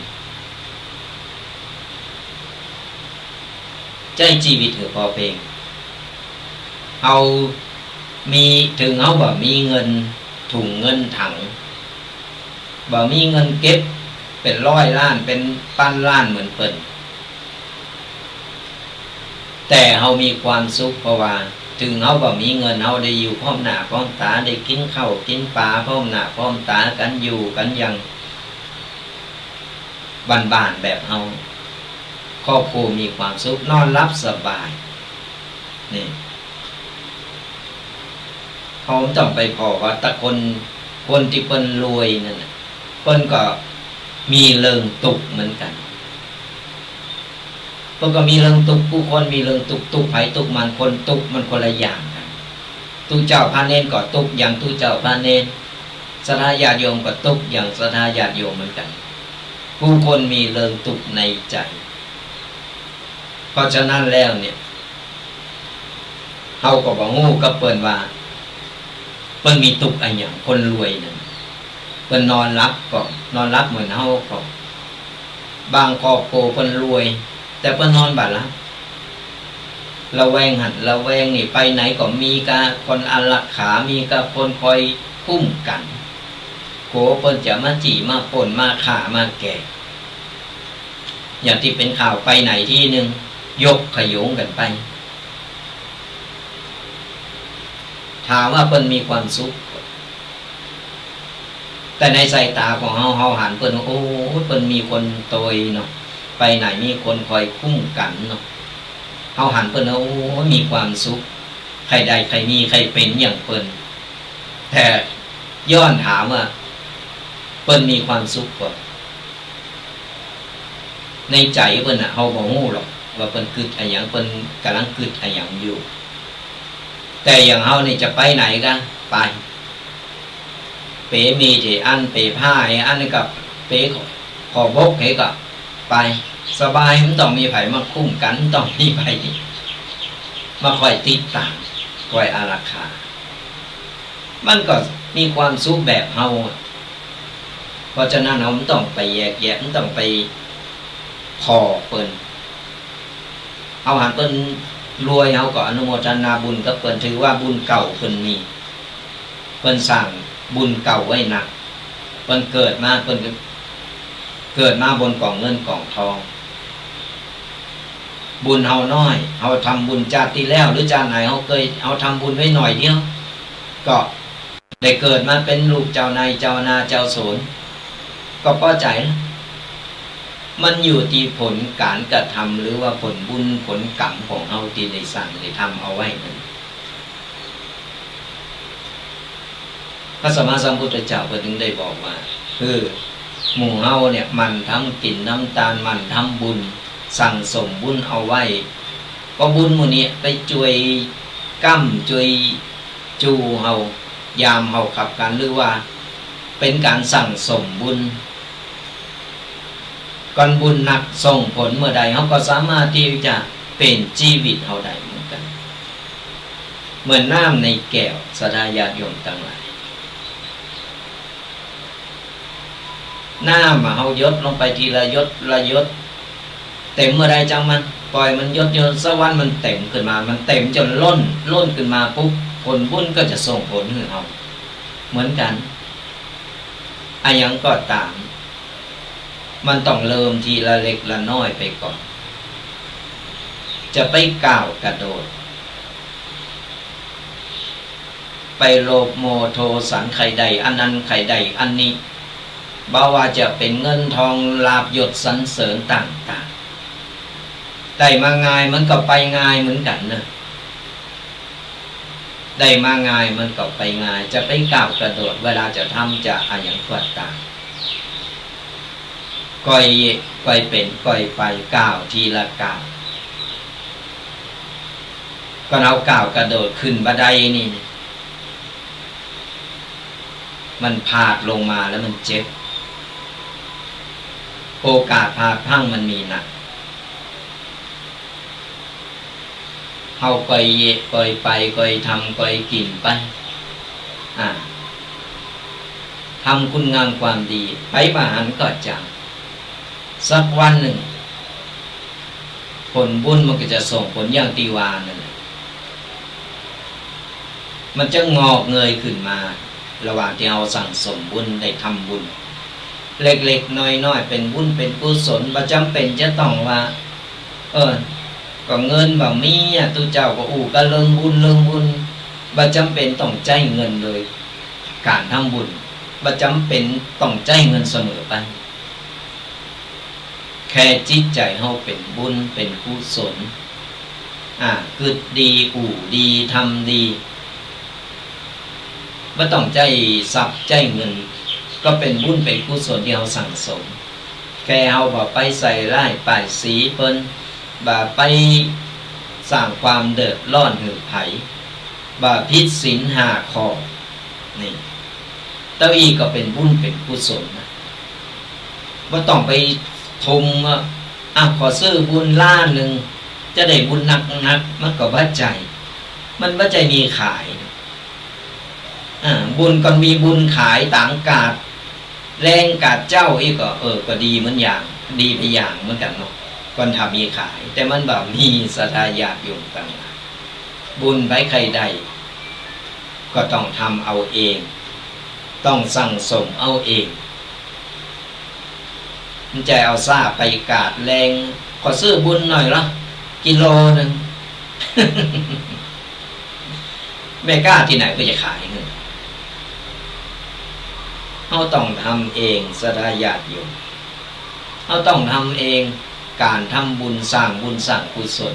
ใจ๊จีวิตหื้อผ่อเพียง เฮามี เถิงเฮาบ่มีเงินถุงเงินถัง บ่มีเงินเก็บเป๋นร้อยล้าน เป๋นปันล้านเหมือนเปิ้น แต่เฮามีความสุข เพราะว่าเถิงเฮาบ่มีเงิน เฮาได้อยู่พร้อมหน้าพร้อมต๋า ได้กิ๋นข้าวกิ๋นป๋าพร้อมหน้าพร้อมต๋ากั๋น อยู่กั๋นอย่างบ้านๆ แบบเฮา ครอบครัวมีความสุข นอนหลับสบาย นี่ เฮาบ่ต้องไปผ่อว่า แต่คน คนตี้เปิ้นรวยนั่นน่ะ เปิ้นก็มีเรื่องตุ๊กข์เหมือนกั๋น เปิ้นก็มีเรื่องตุ๊กข์ กู้คนมีเรื่องตุ๊กข์ ตุ๊กข์ใผตุ๊กข์มัน คนตุ๊กข์มันคนละอย่างกั๋น ตุ๊เจ้าพระเณรก็ตุ๊กข์อย่างตุ๊เจ้าพระเณร ศรัทธาญาติโยมก็ตุ๊กข์อย่างศรัทธาญาติโยมเหมือนกั๋น กู้คนมีเรื่องตุ๊กข์ในใจ๋ เพราะฉะนั้นแล้วเนี่ย เฮาก็บ่ฮู้กับเปิ้นว่า เปิ้นมีตุ๊กข์อะหยัง คนรวยนั่น เปิ้นนอนหลับก่อ นอนหลับเหมือนเฮาก่อ บางครอบครัวเปิ้นรวย แต่เปิ้นนอนบ่หลับ ระแวงหั้นระแวงนี่ ไปไหนก็มีกาคนอารักขา มีกาคนคอยคุ้มกั๋น กั๋วเปิ้นจะมาจี้มาปล้น มาฆ่ามาแกล้ง อย่างตี้เป๋นข่าวไปไหนตี้นึ่ง ยกขโยงกั๋นไป ถามว่าเปิ้นมีความสุข แต่ในสายต๋าของเฮา เฮาหันเปิ้นว่า โอ้ เปิ้นมีคนตวยเนาะ ไปไหนมีคนคอยคุ้มกั๋นเนาะ เฮาหันเปิ้นว่า โอ้ มีความสุข ใค่ได้ใค่มีใค่เป๋นอย่างเปิ้น แต่ย้อนถามว่า เปิ้นมีความสุขบ่ ในใจ๋เปิ้นน่ะ เฮาบ่ฮู้หรอกว่าเปิ้นกึ๊ดอะหยัง เปิ้นก่ำลังกึ๊ดอะหยังอยู่ แต่อย่างเฮานี่จะไปไหนกาไป เป๋เมยเต๋อั้น เป๋ผ้าเต๋อั้นก็ เป๋ขอ ขอบกเต๋ก็ไป สบาย บ่ต้องมีใผมาคุ้มกั๋น บ่ต้องมีใผมาคอยติดต๋าม คอยอารักขา มันก็มีความสุขแบบเฮาอะ เพราะฉะนั้นเฮาบ่ต้องไปแยกแยะ บ่ต้องไปผ่อเปิ้น เฮาหันเปิ้นรวย เฮาก็อนุโมทนาบุญกับเปิ้น ถือว่าบุญเก่าเปิ้นมี เปิ้นสร้างบุญเก่าไว้นัก เปิ้นเกิดมา เปิ้นก็เกิดมาบนก๋องเงินก๋องทอง บุญเฮาน้อย เฮาทำบุญจาติตี้แล้ว หรือจาติไหน เฮาเกย เฮาทำบุญไว้หน่อยเดียว ก็ได้เกิดมาเป๋นลูกเจ้านาย เจ้านา เจ้าสวน ก็ปอใจ๋ละ มันอยู่ตี้ผลก๋านกระทำ หรือว่าผลบุญผลกรรมของเฮาตี้ได้สร้างได้ทำเอาไว้นั้น พระสัมมาสัมพุทธเจ้าเปิ้นจึงได้บอกว่า เออ หมู่เฮาเนี่ย หมั่นทำกิ๋นทำตาน หมั่นทำบุญ สั่งสมบุญเอาไว้ ก็บุญหมู่นี้ไปจ้วยก๊ำจ้วยจูเฮา ยามเฮาขับขัน หรือว่าเป๋นก๋านสั่งสมบุญ ก้อนบุญนักส่งผลเมื่อใด เฮาก็สามารถตี้จะเป๋นจีวิตเฮาได้เหมือนกั๋น เหมือนน้ำในแก้ว ศรัทธาญาติโยมตังหลาย น้ำอะ เฮาหยดลงไปทีละหยดละหยด เต๋มเมื่อใดจ้างมัน ป่อยมันหยดหยด สักวันมันเต๋มขึ้นมา มันเต๋มจ๋นล้น ล้นขึ้นมาปุ๊บ ผลบุญก็จะส่งผลหื้อเฮาเหมือนกั๋น อะหยังก็ต๋าม มันต้องเริ่มทีละเล็กละน้อยไปก่อน จะไปก้าวกระโดด ไปโลภโมโทสัน ใค่ได้อันนั้นใค่ได้อันนี้ บ่ว่าจะเป๋นเงินทองลาภยศสรรเสริญต่างๆ ได้มาง่ายมันก็ไปง่ายเหมือนกั๋นเนาะ ได้มาง่ายมันก็ไปง่าย จะไปก้าวกระโดด เวลาจะทำจะอะหยังก็ต๋าม ก้อย ก้อยเป๋นก้อยไป ก้าวทีละก้าว ก็เอาก้าวกระโดดขึ้นบ่าไดนี่ มันพลาดลงมาแล้วมันเจ็บ โอกาสพลาดพลั้งมันมีนัก เฮาก้อยเยียะก้อยไป ก้อยทำก้อยกิ๋นไป อ่า ทำคุณงามความดีไป บ่หันก็จาง สักวันนึ่ง ผลบุญมันก็จะส่งผลอย่างตี้ว่านั่นแหละ มันจะงอกเงยขึ้นมา ระหว่างตี้เฮาสั่งสมบุญ ได้ทำบุญ เล็กๆ น้อยๆ เป๋นบุญเป๋นกุศล บ่จ๋ำเป๋นจะต้องว่า เออ ก็เงินบ่มีอะ ตุ๊เจ้าก็อู้กั๋นเรื่องบุญ เรื่องบุญ บ่จ๋ำเป๋นต้องใจ๊เงินโดยก๋านทำบุญ บ่จ๋ำเป๋นต้องใจ๊เงินเสมอไป แค่จิตใจ๋เฮาเป๋นบุญเป๋นกุศล อ่า กึ๊ดดี อู้ดี ทำดี บ่ต้องใจ๊ทรัพย์ใจ๊เงิน ก็เป๋นบุญเป๋นกุศลตี้เฮาสั่งสม แค่เฮาบ่ไปใส่ร้ายป้ายสีเปิ้น บ่ไปสร้างความเดือดร้อนหื้อใผ บ่ผิดศีลห้าข้อ นี่ เต้าอี้ก็เป๋นบุญเป๋นกุศลนะ บ่ต้องไปทุ่มว่า อ่ะ ขอซื้อบุญล้านนึ่ง จะได้บุญนักๆ มันก็บ่ใจ้ มันบ่ใจ้มีขาย อ่า บุญก็มีบุญขายต๋างกาดแลงกาดเจ๊าอี้ก็ เออ ก็ดีเหมือนอย่าง ดีไปอย่างเหมือนกั๋นเนาะ ก็ถ้ามีขาย แต่มันบ่มี ศรัทธาญาติโยมตังหลาย บุญใผใค่ได้ ก็ต้องทำเอาเอง ต้องสั่งสมเอาเอง บ่ใจ้เอาซ้าไปกาดแลง ขอซื้อบุญหน่อยละ กิโลนึ่ง แม่ก๊าตี้ไหนก็จะขายหื้อ เฮาต้องทำเอง ศรัทธาญาติโยม เฮาต้องทำเอง ก๋านทำบุญ สร้างบุญ สร้างกุศล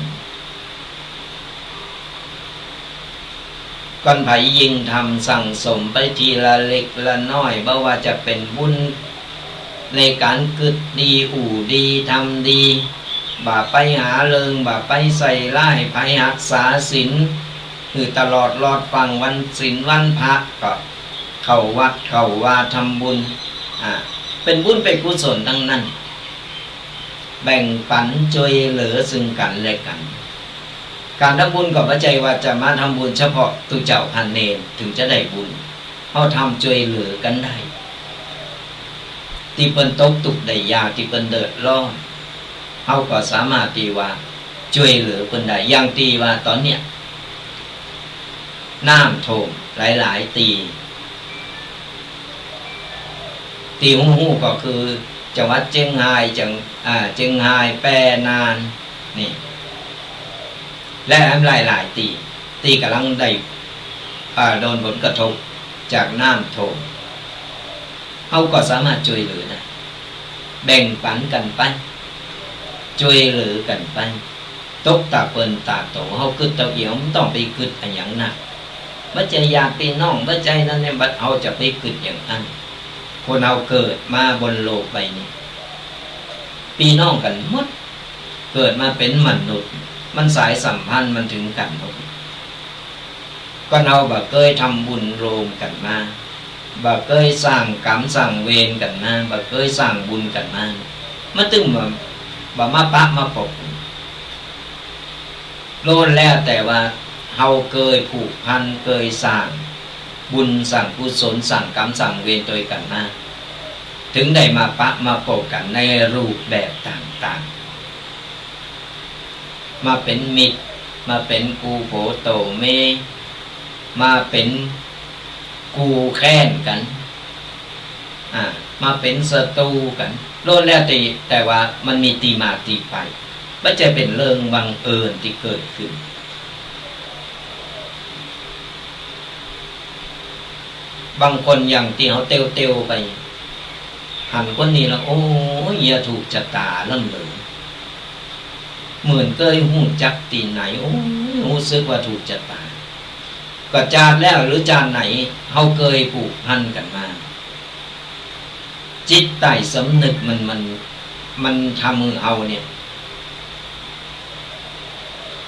ก้อนใผยิ่งทำสั่งสมไปทีละเล็กละน้อย บ่ว่าจะเป๋นบุญในก๋านกึ๊ดดี อู้ดี ทำดี บ่ไปหาเรื่อง บ่ไปใส่ร้ายใผ ฮักษาศีลหื้อตลอดรอดฟั่ง วันศีลวันพระก็เข้าวัดเข้าวาทำบุญ อ่า เป๋นบุญเป๋นกุศลตังนั้น แบ่งปันจ้วยเหลือซึ่งกั๋นและกั๋น ก๋านทำบุญก็บ่ใจ้ว่าจะมาทำบุญเฉพาะตุ๊เจ้าพระเณรถึงจะได้บุญ เฮาทำจ้วยเหลือกั๋นได้ ตี้เปิ้นตกตุ๊กข์ได้ยาก ตี้เปิ้นเดือดร้อน เฮาก็สามารถตี้ว่าจ้วยเหลือเปิ้นได้ อย่างตี้ว่าต๋อนเนี้ย น้ำท่วมหลายๆ ตี้ ตี้ฮู้ๆ ก็คือจังหวัดเจียงฮาย จัง อ่า เจียงฮาย แป้ น่าน นี่ และหลายๆ ตี้ ตี้ก่ำลังได้ อ่า โดนผลกระทบจากน้ำท่วม เฮาก็สามารถจ้วยเหลือได้ แบ่งปันกั๋นไป จ้วยเหลือกั๋นไป ตกต๋าเปิ้นต๋าโต เฮากึ๊ดเต้าเดียว บ่ต้องไปกึ๊ดอะหยังนัก บ่ใจ้ญาติปี้น้อง บ่ใจ้นั้นเนี่ย บัดเฮาจะไปกึ๊ดอย่างอั้น คนเฮาเกิดมาบนโลกใบนี้ ปี้น้องกั๋นหมด เกิดมาเป๋นมนุษย์ มันสายสัมพันธ์มันเถิงกั๋นหมด ก็เฮาบ่เกยทำบุญโฮมกั๋นมา บ่เกยสร้างกรรมสร้างเวรกั๋นมา บ่เกยสร้างบุญกั๋นมา มันตึงบ่ บ่มาปะมาปบ ล้วนแล้วแต่ว่าเฮาเกยผูกพัน เกยสร้างบุญ สร้างกุศล สร้างกรรม สร้างเวรตวยกั๋นมา เถิงได้มาปะมาปบกั๋นในรูปแบบต่างๆ มาเป๋นมิตร มาเป๋นกู่โผโต้เมย์ มาเป๋นกู่แค้นกั๋น อ่า มาเป๋นศัตรู๋กั๋น ล้วนแล้วแต่ แต่ว่ามันมีตี้มาตี้ไป บ่ใจ้เป๋นเรื่องบังเอิญตี้เกิดขึ้น บางคนอย่างตี้เฮาเตียวๆ ไป หันคนนี้แล้ว โอ้ย เยียะถูกจะต๋าล้ำเหลือ เหมือนเกยฮู้จักตี้ไหน โอ้ย ฮู้สึกว่าถูกจะต๋า ก็จาติแล้วหรือจาติไหน เฮาเกยผูกพันกั๋นมา จิตใต้สำนึกมัน มัน มันทำหื้อเฮาเนี่ย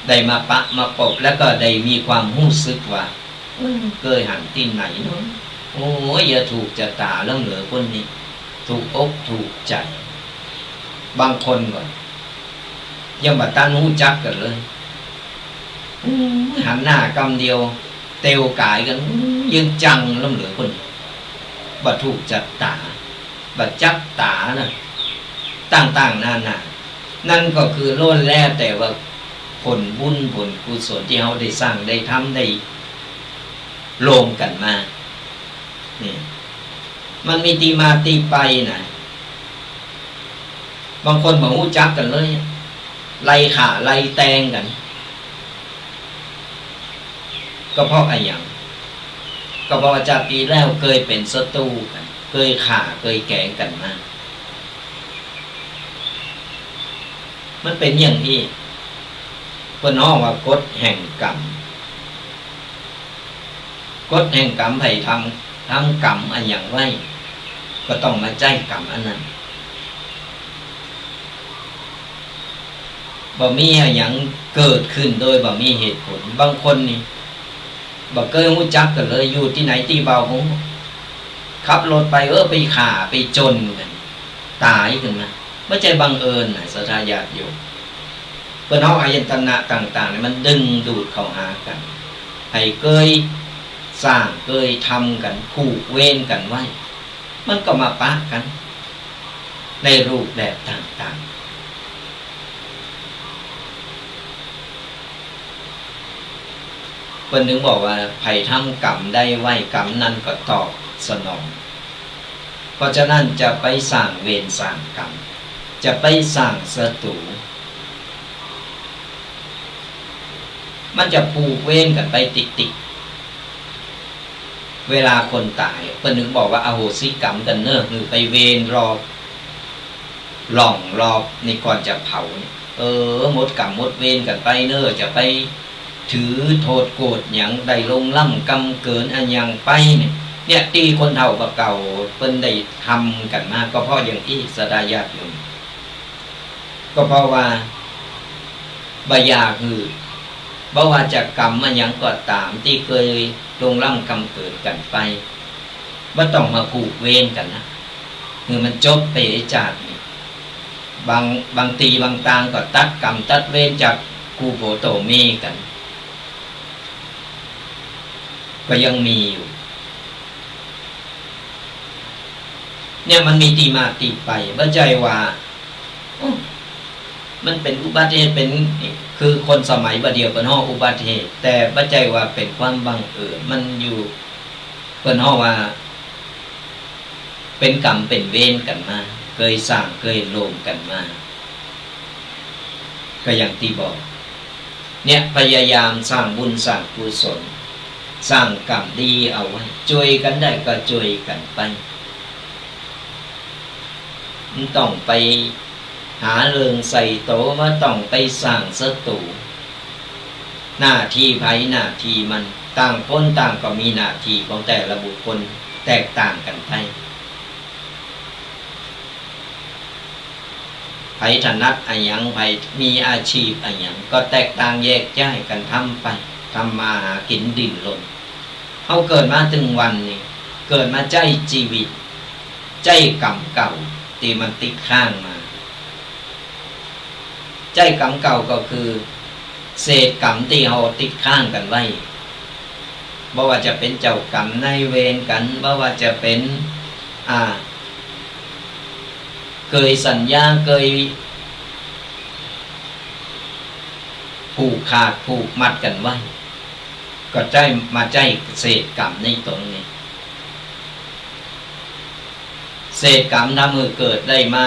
ได้มาปะมาปบ แล้วก็ได้มีความฮู้สึกว่า เออ เกยหันตี้ไหนเนาะ โอ้ย เยียะถูกจะต๋าล้ำเหลือคนนี้ ถูกอกถูกใจ๋ บางคนก็ยังบ่ตันฮู้จักกั๋นเลย อืม หันหน้ากำเดียว เตียวก๋ายกั๋น อืม ยังจังล้ำเหลือคนนี้ บ่ถูกจะต๋า บ่จักต๋านะ ต่างๆ นานา นั่นก็คือล้วนแล้วแต่ว่าผลบุญผลกุศลตี้เฮาได้สร้างได้ทำได้โฮมกั๋นมา นี่ มันมีตี้มาตี้ไปนะ บางคนบ่ฮู้จักกั๋นเลย ไล่ฆ่าไล่แตงกั๋น ก็เพราะอะหยัง ก็เพราะว่าจาติตี้แล้วเกยเป๋นศัตรู๋กั๋น เกยฆ่าเกยแก๋งกั๋นมา มันเป๋นอย่างอี้ เปิ้นฮ้องว่ากฎแห่งกรรม กฎแห่งกรรม ใผทำ ทำกรรมอะหยังไว้ ก็ต้องมาใจ๊กรรมอันนั้น บ่มีอะหยังเกิดขึ้นโดยบ่มีเหตุผล บางคนนี่ บ่เกยฮู้จักกั๋นเลย อยู่ตี้ไหนตี้เบา ขับรถไป เออ ไปฆ่าไปจ๋นกั๋น ต๋ายขึ้นมา บ่ใจ้บังเอิญนะ ศรัทธาญาติโยม เปิ้นฮ้องอายตนะต่างๆ เนี่ย มันดึงดูดเข้าหากั๋น ให้เกยสร้างเกยทำกั๋น ผูกเวรกั๋นไว้ มันก็มาปะกั๋นในรูปแบบต่างๆ เปิ้นถึงบอกว่า ใผทำกรรมใดไว้ กรรมนั้นก็ตอบสนอง เพราะฉะนั้นจะไปสร้างเวรสร้างกรรม จะไปสร้างศัตรู๋ มันจะผูกเวรกั๋นไปติดๆ เวลาคนต๋าย เปิ้นถึงบอกว่าอโหสิกรรมกั๋นเน่อ หื้อไปเวรรอบ ล่องรอบนี่ก่อนจะเผาเนี่ย เออ หมดกรรมหมดเวรกั๋นไปเน่อ จะไปถือโต้ษโกรธหยัง ได้ล่วงล้ำกำเกินอะหยังไปเนี่ย เนี่ย ตี้คนเฒ่าบ่าเก่าเปิ้นได้ทำกั๋นมา ก็เพราะอย่างอี้ ศรัทธาญาติโยม ก็เพราะว่าบ่อยากหื้อ บ่ว่าจะกรรมอะหยังก็ต๋าม ตี้เกยล่วงล้ำกำเกินกั๋นไป บ่ต้องมาผูกเวรกั๋นนะ หื้อมันจบไปจาตินี้ บาง บางตี้บางตางก็ตัดกรรมตัดเวรจากกู่โผโต้เมย์กั๋น ก็ยังมีอยู่ เนี่ยมันมีตี้มาตี้ไป บ่ใจ้ว่า โอ้ มันเป๋นอุบัติเหตุ เป๋น คือคนสมัยบ่าเดี่ยวเปิ้นฮ้องอุบัติเหตุ แต่บ่ใจ้ว่าเป๋นความบังเอิญ มันอยู่ เปิ้นฮ้องว่า เป๋นกรรมเป๋นเวรกั๋นมา เกยสร้างเกยโฮมกั๋นมา ก็อย่างตี้บอก เนี่ย พยายามสร้างบุญสร้างกุศล สร้างกรรมดีเอาไว้ จ้วยกั๋นได้ก็จ้วยกั๋นไป บ่ต้องไปหาเรื่องใส่ตั๋ว บ่ต้องไปสร้างศัตรู๋ หน้าตี้ใผหน้าตี้มัน ต่างคนต่างก็มีหน้าตี้ของแต่ละบุคคลแตกต่างกั๋นไป ใผถนัดอะหยัง ใผมีอาชีพอะหยัง ก็แตกต่างแยกย้ายกั๋นทำไป ทำมาหากิ๋นดิ้นรน เฮาเกิดมาตึงวันนี้ เกิดมาใจ๊จีวิต ใจ๊ก๋รรมเก่าตี้มันติดค้างมา ใจ๊ก๋รรมเก่าก็คือ เศษก๋รรมตี้เฮาติดค้างกั๋นไว้ บ่ว่าจะเป๋นเจ้าก๋รรมนายเวรกั๋น บ่ว่าจะเป๋น อ่า เกยสัญญา เกยผูกขาดผูกมัดกั๋นไว้ ก็ใจ๊ มาใจ๊เศษก๋รรมในต๋นนี้ เศษก๋รรมทำหื้อเกิดได้มา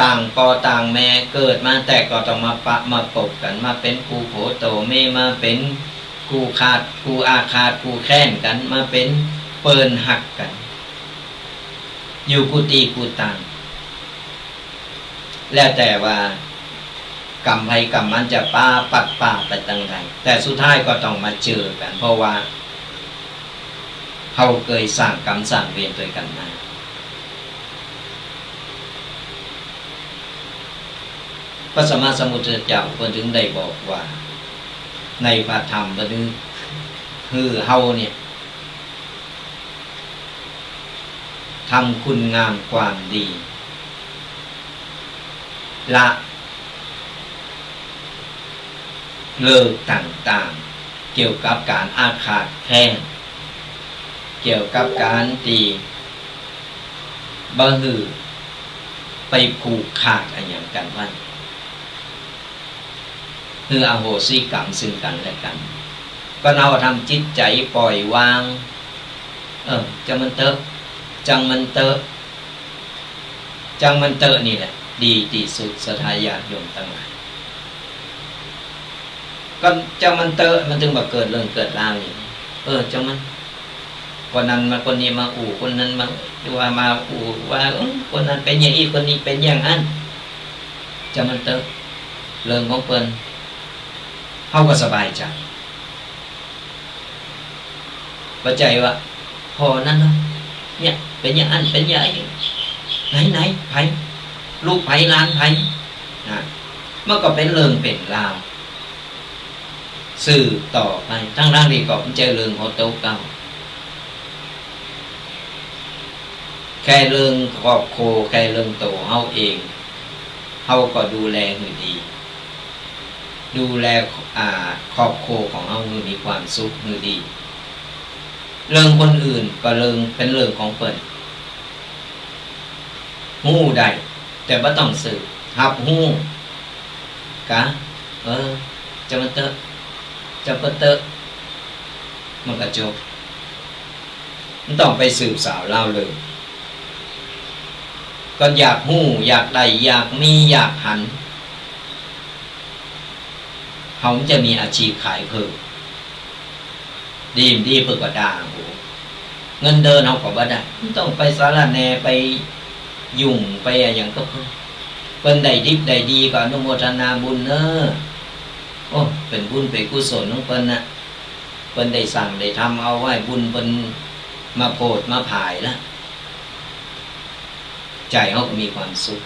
ต่างป้อต่างแม่ เกิดมาแต่ก็ต้องมาปะมาปบกั๋น มาเป๋นกู้โผโตเม มาเป๋นกู้ขาดกู้อาฆาตกู้แค้นกั๋น มาเป๋นเปิ้นฮักกั๋น อยู่กู้ตี้กู้ตาง แล้วแต่ว่าก๋รรมใผก๋รรมมันจะปาปัดปาไปตางใด แต่สุดท้ายก็ต้องมาเจอกั๋น เพราะว่าเฮาเกยสร้างก๋รรมสร้างเวรตวยกั๋นมา พระสัมมาสัมพุทธเจ้าเปิ้นถึงได้บอกว่า ในพระธรรมเปิ้นหื้อเฮาเนี่ย ทำคุณงามความดี ละเลิกต่างๆ เกี่ยวกับก๋านอาฆาตแค้น เกี่ยวกับก๋านตี้บ่หื้อไปผูกขาดอะหยังกั๋นไว้ หื้ออโหสิกรรมซึ่งกั๋นและกั๋น ก็เฮาทำจิตใจ๋ปล่อยวาง เออ จั๊งมันเต๊อะ จั๊งมันเต๊อะ จั๊งมันเต๊อะนี่แหละ ดีตี้สุด ศรัทธาญาติโยมตังหลาย ก็จั๊งมันเต๊อะ มันจึงบ่เกิดเรื่องเกิดราวอย่างนี้ เออ จั๊งมัน คนนั้นมา คนนี้มาอู้ คนนั้นมา ว่ามาอู้ว่า เออ คนนั้นเป๋นอย่างอี้ คนนี้เป๋นอย่างอั้น จั๊งมันเต๊อะ เรื่องของเปิ้น เฮาก็สบายใจ๋ บ่ใจ้ว่า ผ่อนั้นเนาะ เนี่ย เป๋นอย่างอั้น เป๋นอย่างอี้ ไหน ไหน ใผ ลูกใผ หลานใผ นะ มันก็เป๋นเรื่องเป๋นราว สืบต่อไป ตังๆ ตี้ก็บ่ใจ้เรื่องของโตเก่า แค่เรื่องครอบครัว แค่เรื่องโตเฮาเอง เฮาก็ดูแลหื้อดี ดูแล อ่า ครอบครัวของเฮาหื้อมีความสุข หื้อดี เรื่องคนอื่นก็เรื่อง เป๋นเรื่องของเปิ้น ฮู้ได้ แต่บ่ต้องสืบ ฮับฮู้ กะ เออ จั๊งมันเต๊อะ จั๊งมันเต๊อะ มันก็จบ บ่ต้องไปสืบสาวเล่าเลย ก็อยากฮู้ อยากได้ อยากมี อยากหัน เฮาจะมีอาชีพขายเผิก ดีบ่ดีเปิ้นก็ด่า โห เงินเดือนเฮาก็บ่ได้ บ่ต้องไปสารแหน่ ไปยุ่ง ไปอะหยังกับเปิ้น เปิ้นได้ดิบได้ดีก็อนุโมทนาบุญเน้อ โอ้ เป๋นบุญเป๋นกุศลของเปิ้นนะ เปิ้นได้สร้างได้ทำเอาไว้ บุญเปิ้นมาโผดมาผายละ ใจ๋เฮาก็มีความสุข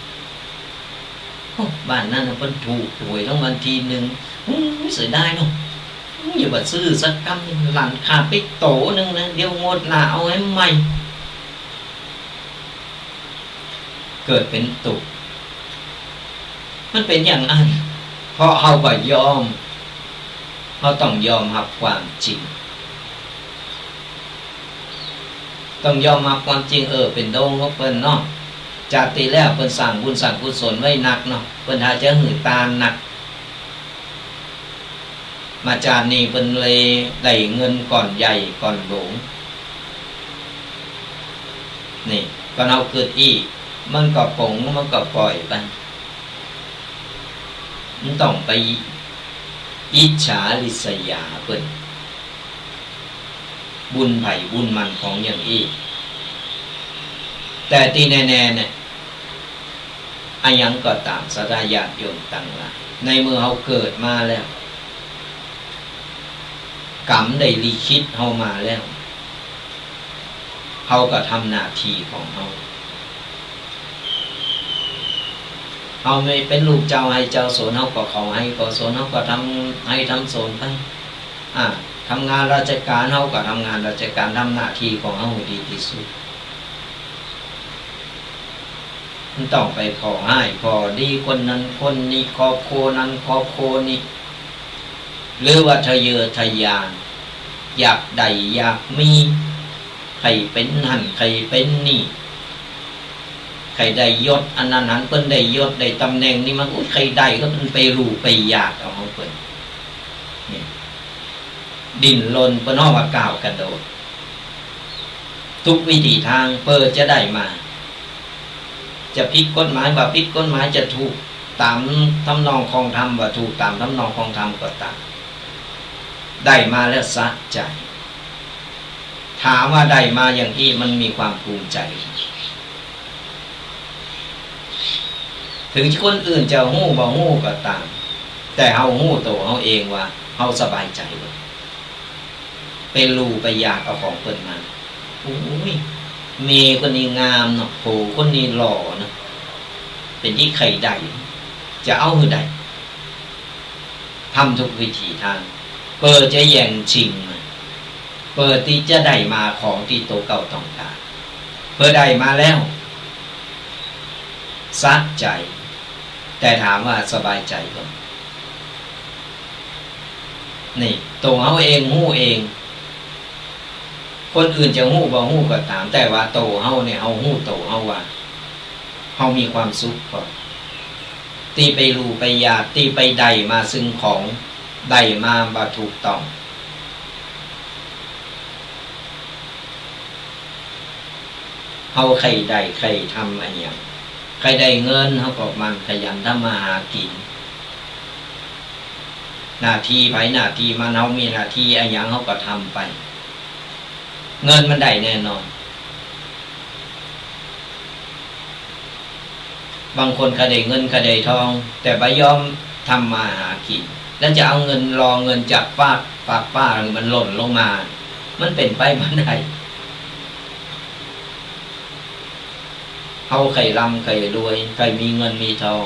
โอ้ บ้านนั้นน่ะเปิ้นถูกหวยรางวัลที่หนึ่ง อู้ เสียดายเนาะ อู้ อย่าว่าซื้อสักกำ หลังคาไปโตหนึ่งนะ เดี๋ยวงวดหน้าเอาให้ใหม่ เกิดเป๋นตุ๊กข์ มันเป๋นอย่างอั้น เพราะเฮาบ่ยอม เฮาต้องยอมฮับความจริง ต้องยอมฮับความจริง เออ เป๋นดวงของเปิ้นเนาะ จาติตี้แล้วเปิ้นสร้างบุญสร้างกุศลไว้นักเนาะ เปิ้นหาจะหื้อตานนัก มาจาตินี้เปิ้นเลยได้เงินก้อนใหญ่ก้อนหลวง นี่ ก็เฮากึ๊ดอี้ มันก็ป๋ง มันก็ป่อยไป บ่ต้องไปอิจฉาริษยาเปิ้น บุญใผบุญมันของอย่างอี้ แต่ตี้แน่ๆ เนี่ย อะหยังก็ต๋าม ศรัทธาญาติโยมตังหลาย ในเมื่อเฮาเกิดมาแล้ว กรรมได้ลิขิตเฮามาแล้ว เฮาก็ทำหน้าตี้ของเฮา เฮาแม่นเป๋นลูกเจ้าไฮ่เจ้าสวน เฮาก็เข้าไฮ่เข้าสวน เฮาก็ทำไฮ่ทำสวนไป อ่า ทำงานราชก๋าน เฮาก็ทำงานราชก๋าน ทำหน้าตี้ของเฮาดีตี้สุด บ่ต้องไปผ่อฮ้ายผ่อดีคนนั้นคนนี้ ครอบครัวนั้นครอบครัวนี้ หรือว่าทะเยอทะยาน อยากได้อยากมี ใค่เป๋นหั้นใค่เป๋นนี่ ใค่ได้ยศอันนั้นหัน เปิ้นได้ยศได้ต๋ำแหน่งนี้มา อุ๊ย ใค่ได้ แล้วเปิ้นไปหลู่ไปอยากเอาของเปิ้น เนี่ย ดิ้นรน เปิ้นฮ้องว่าก้าวกระโดด ทุกวิถีตางเปื้อจะได้มา จะผิดกฎหมายบ่าผิดกฎหมาย จะถูกต๋ามทำนองครองธรรมบ่าถูกต๋ามทำนองครองธรรมก็ต๋าม ได้มาแล้วสะใจ๋ ถามว่าได้มาอย่างอี้มันมีความภูมิใจ๋ เถิงคนอื่นจะฮู้บ่ฮู้ก็ต๋าม แต่เฮาฮู้ตั๋วเฮาเองว่าเฮาสบายใจ๋บ่ ไปหลู่ไปอยากเอาของเปิ้นมา โอ้ย เมียคนนี้งามเนาะ ผัวคนนี้หล่อเนาะ เป๋นตี้ใค่ได้ จะเอาหื้อได้ ทำทุกวิถีตาง เปื้อจะแย่งชิงมา เปื้อตี้จะได้มาของตี้ตั๋วเก่าต้องก๋าน เปื้อได้มาแล้ว สะใจ๋ แต่ถามว่าสบายใจ๋บ่ นี่ ตั๋วเฮาเองฮู้เอง คนอื่นจะฮู้บ่ฮู้ก็ต๋าม แต่ว่าตั๋วเฮาเนี่ย เฮาฮู้ตั๋วเฮาว่า เฮามีความสุขบ่ ตี้ไปหลู่ไปอยาก ตี้ไปได้มาซึ่งของ ได้มาบ่ถูกต้อง เฮาใค่ได้ใค่ทำอะหยัง ใค่ได้เงิน เฮาก็หมั่นขยันทำมาหากิ๋น หน้าตี้ใผหน้าตี้มัน เฮามีหน้าตี้อะหยัง เฮาก็ทำไป เงินมันได้แน่นอน บางคนใค่ได้เงินใค่ได้ตอง แต่บ่ยอมทำมาหากิ๋น แล้วจะเอาเงิน รอเงินจากฟาก ฟากฟ้าหื้อมันหล่นลงมา มันเป๋นไปบ่ได้ เฮาใค่ร่ำใค่รวย ใค่มีเงินมีตอง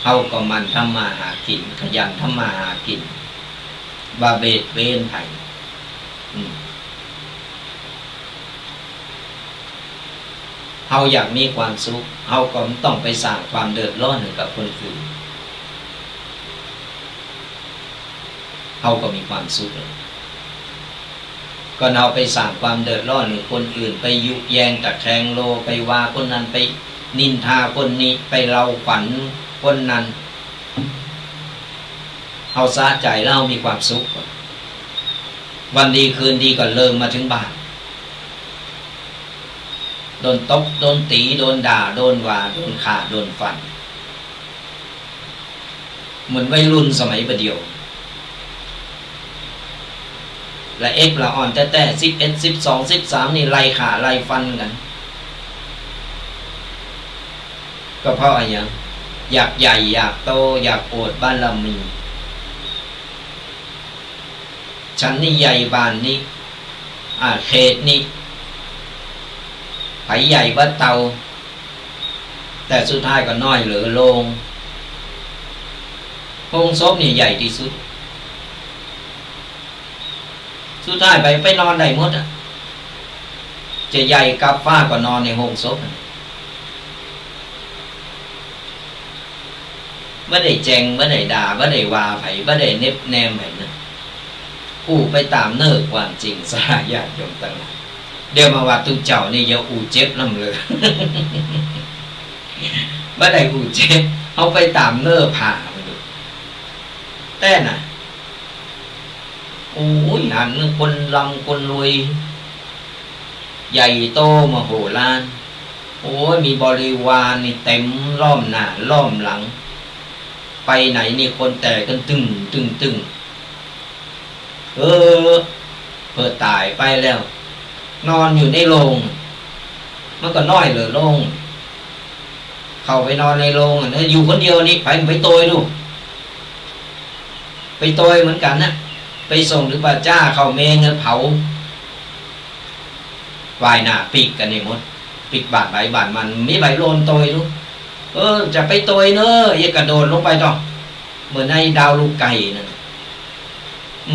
เฮาก็หมั่นทำมาหากิ๋น ขยันทำมาหากิ๋น บ่เบียดเบียนใผ อืม เฮาอยากมีความสุข เฮาก็บ่ต้องไปสร้างความเดือดร้อนหื้อกับคนอื่น เฮาก็มีความสุขแล้ว ก่อนเฮาไปสร้างความเดือดร้อนหื้อคนอื่น ไปยุแยงตะแคงโล ไปว่าคนนั้น ไปนินทาคนนี้ ไปเล่าขวัญคนนั้น เฮาสะใจ๋แล้วเฮามีความสุข วันดีคืนดีก็เริ่มมาเถิงบ้าน โดนตบ โดนตี๋ โดนด่า โดนว่า โดนฆ่า โดนฟัน เหมือนวัยรุ่นสมัยบ่าเดี่ยว ละเอ็ดละอ่อนแต๊ๆ สิบเอ็ด สิบสอง สิบสาม นี่ไล่ฆ่าไล่ฟันกั๋น ก็เพราะอะหยัง อยากใหญ่อยากโต อยากอวดบารมี ฉันนี่ใหญ่บ้านนี้ อา เขตนี้ ใผใหญ่บ่าเต่า แต่สุดท้ายก็น้อยเหลือโลง โฮงศพนี่ใหญ่ตี้สุด สุดท้ายไป ไปนอนได้หมดอะ จะใหญ่กับฟ้าก็นอนในโฮงศพอะ บ่ได้แจ่ง บ่ได้ด่า บ่ได้ว่าใผ บ่ได้เน็บแนมใผนะ อู้ไปต๋ามเนื้อความจริงซะ ญาติโยมตังหลาย เดี๋ยวมาว่าตุ๊เจ้านี่อย่าอู้เจ็บนำเลย บ่ได้อู้เจ็บ เฮาไปต๋ามเนื้อผ้ามันดู แต๊น่ะ โอ้ย หันคนร่ำคนรวย ใหญ่โตมโหฬาร โอ้ย มีบริวารนี่เต็มล้อมหน้าล้อมหลัง ไปไหนนี่คนแตกกั๋นตึ้งตึ้งตึ้ง เออ เปื้อต๋ายไปแล้ว นอนอยู่ในโลง มันก็น้อยเหลือโลง เข้าไปนอนในโลงอะนะ อยู่คนเดียวนี่ ไป ไปโตยดู ไปโตยเหมือนกั๋นนะ ไปส่งถือป่าจ๊าเข้าเมรุเผา วายหน้าปิ๊กกั๋นนี่หมด ปิ๊กบ้านใผบ้านมัน มีใผโลนโตยดู เออ จะไปตวยเน่อ อย่ากระโดดลงไปต่อ เหมือนไอ้ดาวลูกไก่นั่น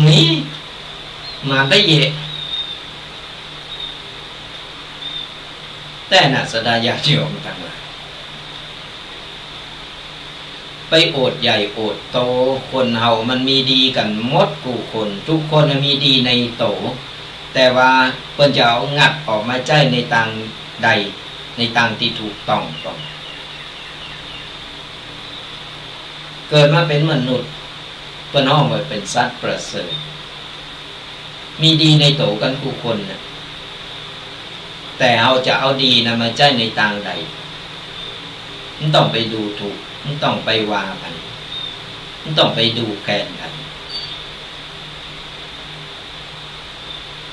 นี่ มาได้เยอะ แต่นะ ศรัทธาญาติโยมตังหลาย ไปโอษใหญ่โอษโต คนเฮามันมีดีกั๋นหมดกู้คน กู้คนน่ะมีดีในโต แต่ว่าเปิ้นจะเอางัดออกมาใจ๊ในตางใด ในตางตี้ถูกต้องก่อน เกิดมาเป๋นมนุษย์ เปิ้นฮ้องว่าเป๋นสัตว์ประเสริฐ มีดีในโตกั๋นกู้คนน่ะ แต่เฮาจะเอาดีนั้นมาใจ๊ในตางใด บ่ต้องไปดูถูก บ่ต้องไปว่าใผ บ่ต้องไปดูแคลนใผ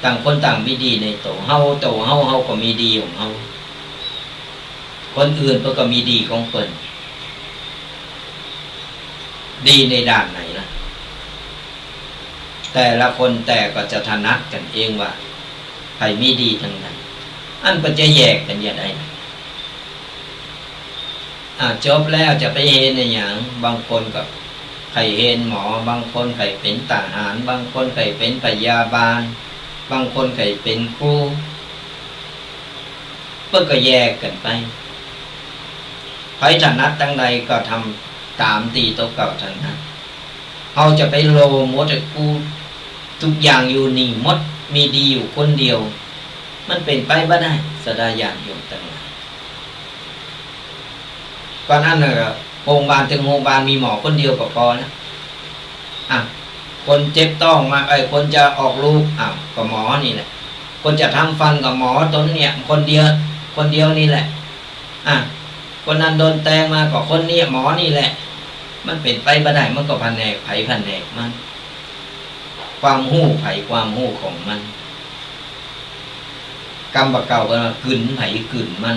ต่างคนต่างมีดีในโต เฮาโตเฮา เฮาก็มีดีของเฮา คนอื่นเปิ้นก็มีดีของเปิ้น ดีในด้านไหนล่ะ แต่ละคนแต่ก็จะถนัดกั๋นเองว่าใผมีดีตางใด อันเปิ้นจะแยกกั๋นอย่างใด อ่ะ จบแล้วจะไปเฮียนอะหยัง บางคนก็ใค่เฮียนหมอ บางคนใค่เป๋นทหาร บางคนใค่เป๋นพยาบาล บางคนใค่เป๋นครู เปิ้นก็แยกกั๋นไป ใผถนัดตางใดก็ทำต๋ามตี้ตั๋วเก่าถนัด เฮาจะไปโลหมดอะ กู้ กู้อย่างอยู่นี่หมด มีดีอยู่คนเดียว มันเป๋นไปบ่ได้ ศรัทธาญาติโยมตังหลาย ก่อนอั้นน่ะ โฮงบาลตึงโฮงบาลมีหมอคนเดียวก็ปอแล้ว อ่ะ คนเจ็บต๊องมา เอ้ย คนจะออกลูก อ้าว ก็หมอนี่แหละ คนจะทำฟันก็หมอต๋นเนี่ย คนเดียว คนเดียวนี่แหละ อ่ะ คนนั้นโดนแตงมาก็คนนี้ หมอนี่แหละ มันเป๋นไปบ่ได้ มันก็แผนกใผแผนกมัน ความฮู้ใผความฮู้ของมัน กำบ่าเก่าเปิ้นว่ากลืนใผกลืนมัน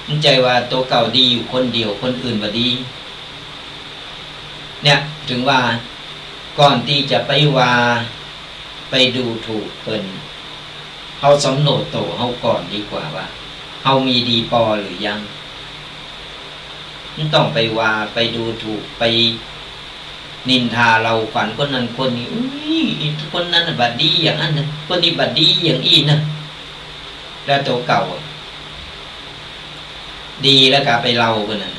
บ่ใจ้ว่าตั๋วเก่าดีอยู่คนเดียว คนอื่นบ่ดี เนี่ย จึงว่าก่อนตี้จะไปว่า ไปดูถูกเปิ้น เฮาสำรวจตั๋วเฮาก่อนดีกว่าว่า เฮามีดีปอหรือยัง บ่ต้องไปว่า ไปดูถูก ไปนินทาเล่าขวัญคนนั้นคนนี้ อุ๊ย อี๋ คนนั้นน่ะบ่ดีอย่างอั้นนะ คนนี้บ่ดีอย่างอี้นะ แล้วตั๋วเก่าอะ ดีแล้วก็ไปเล่าเปิ้นนั่น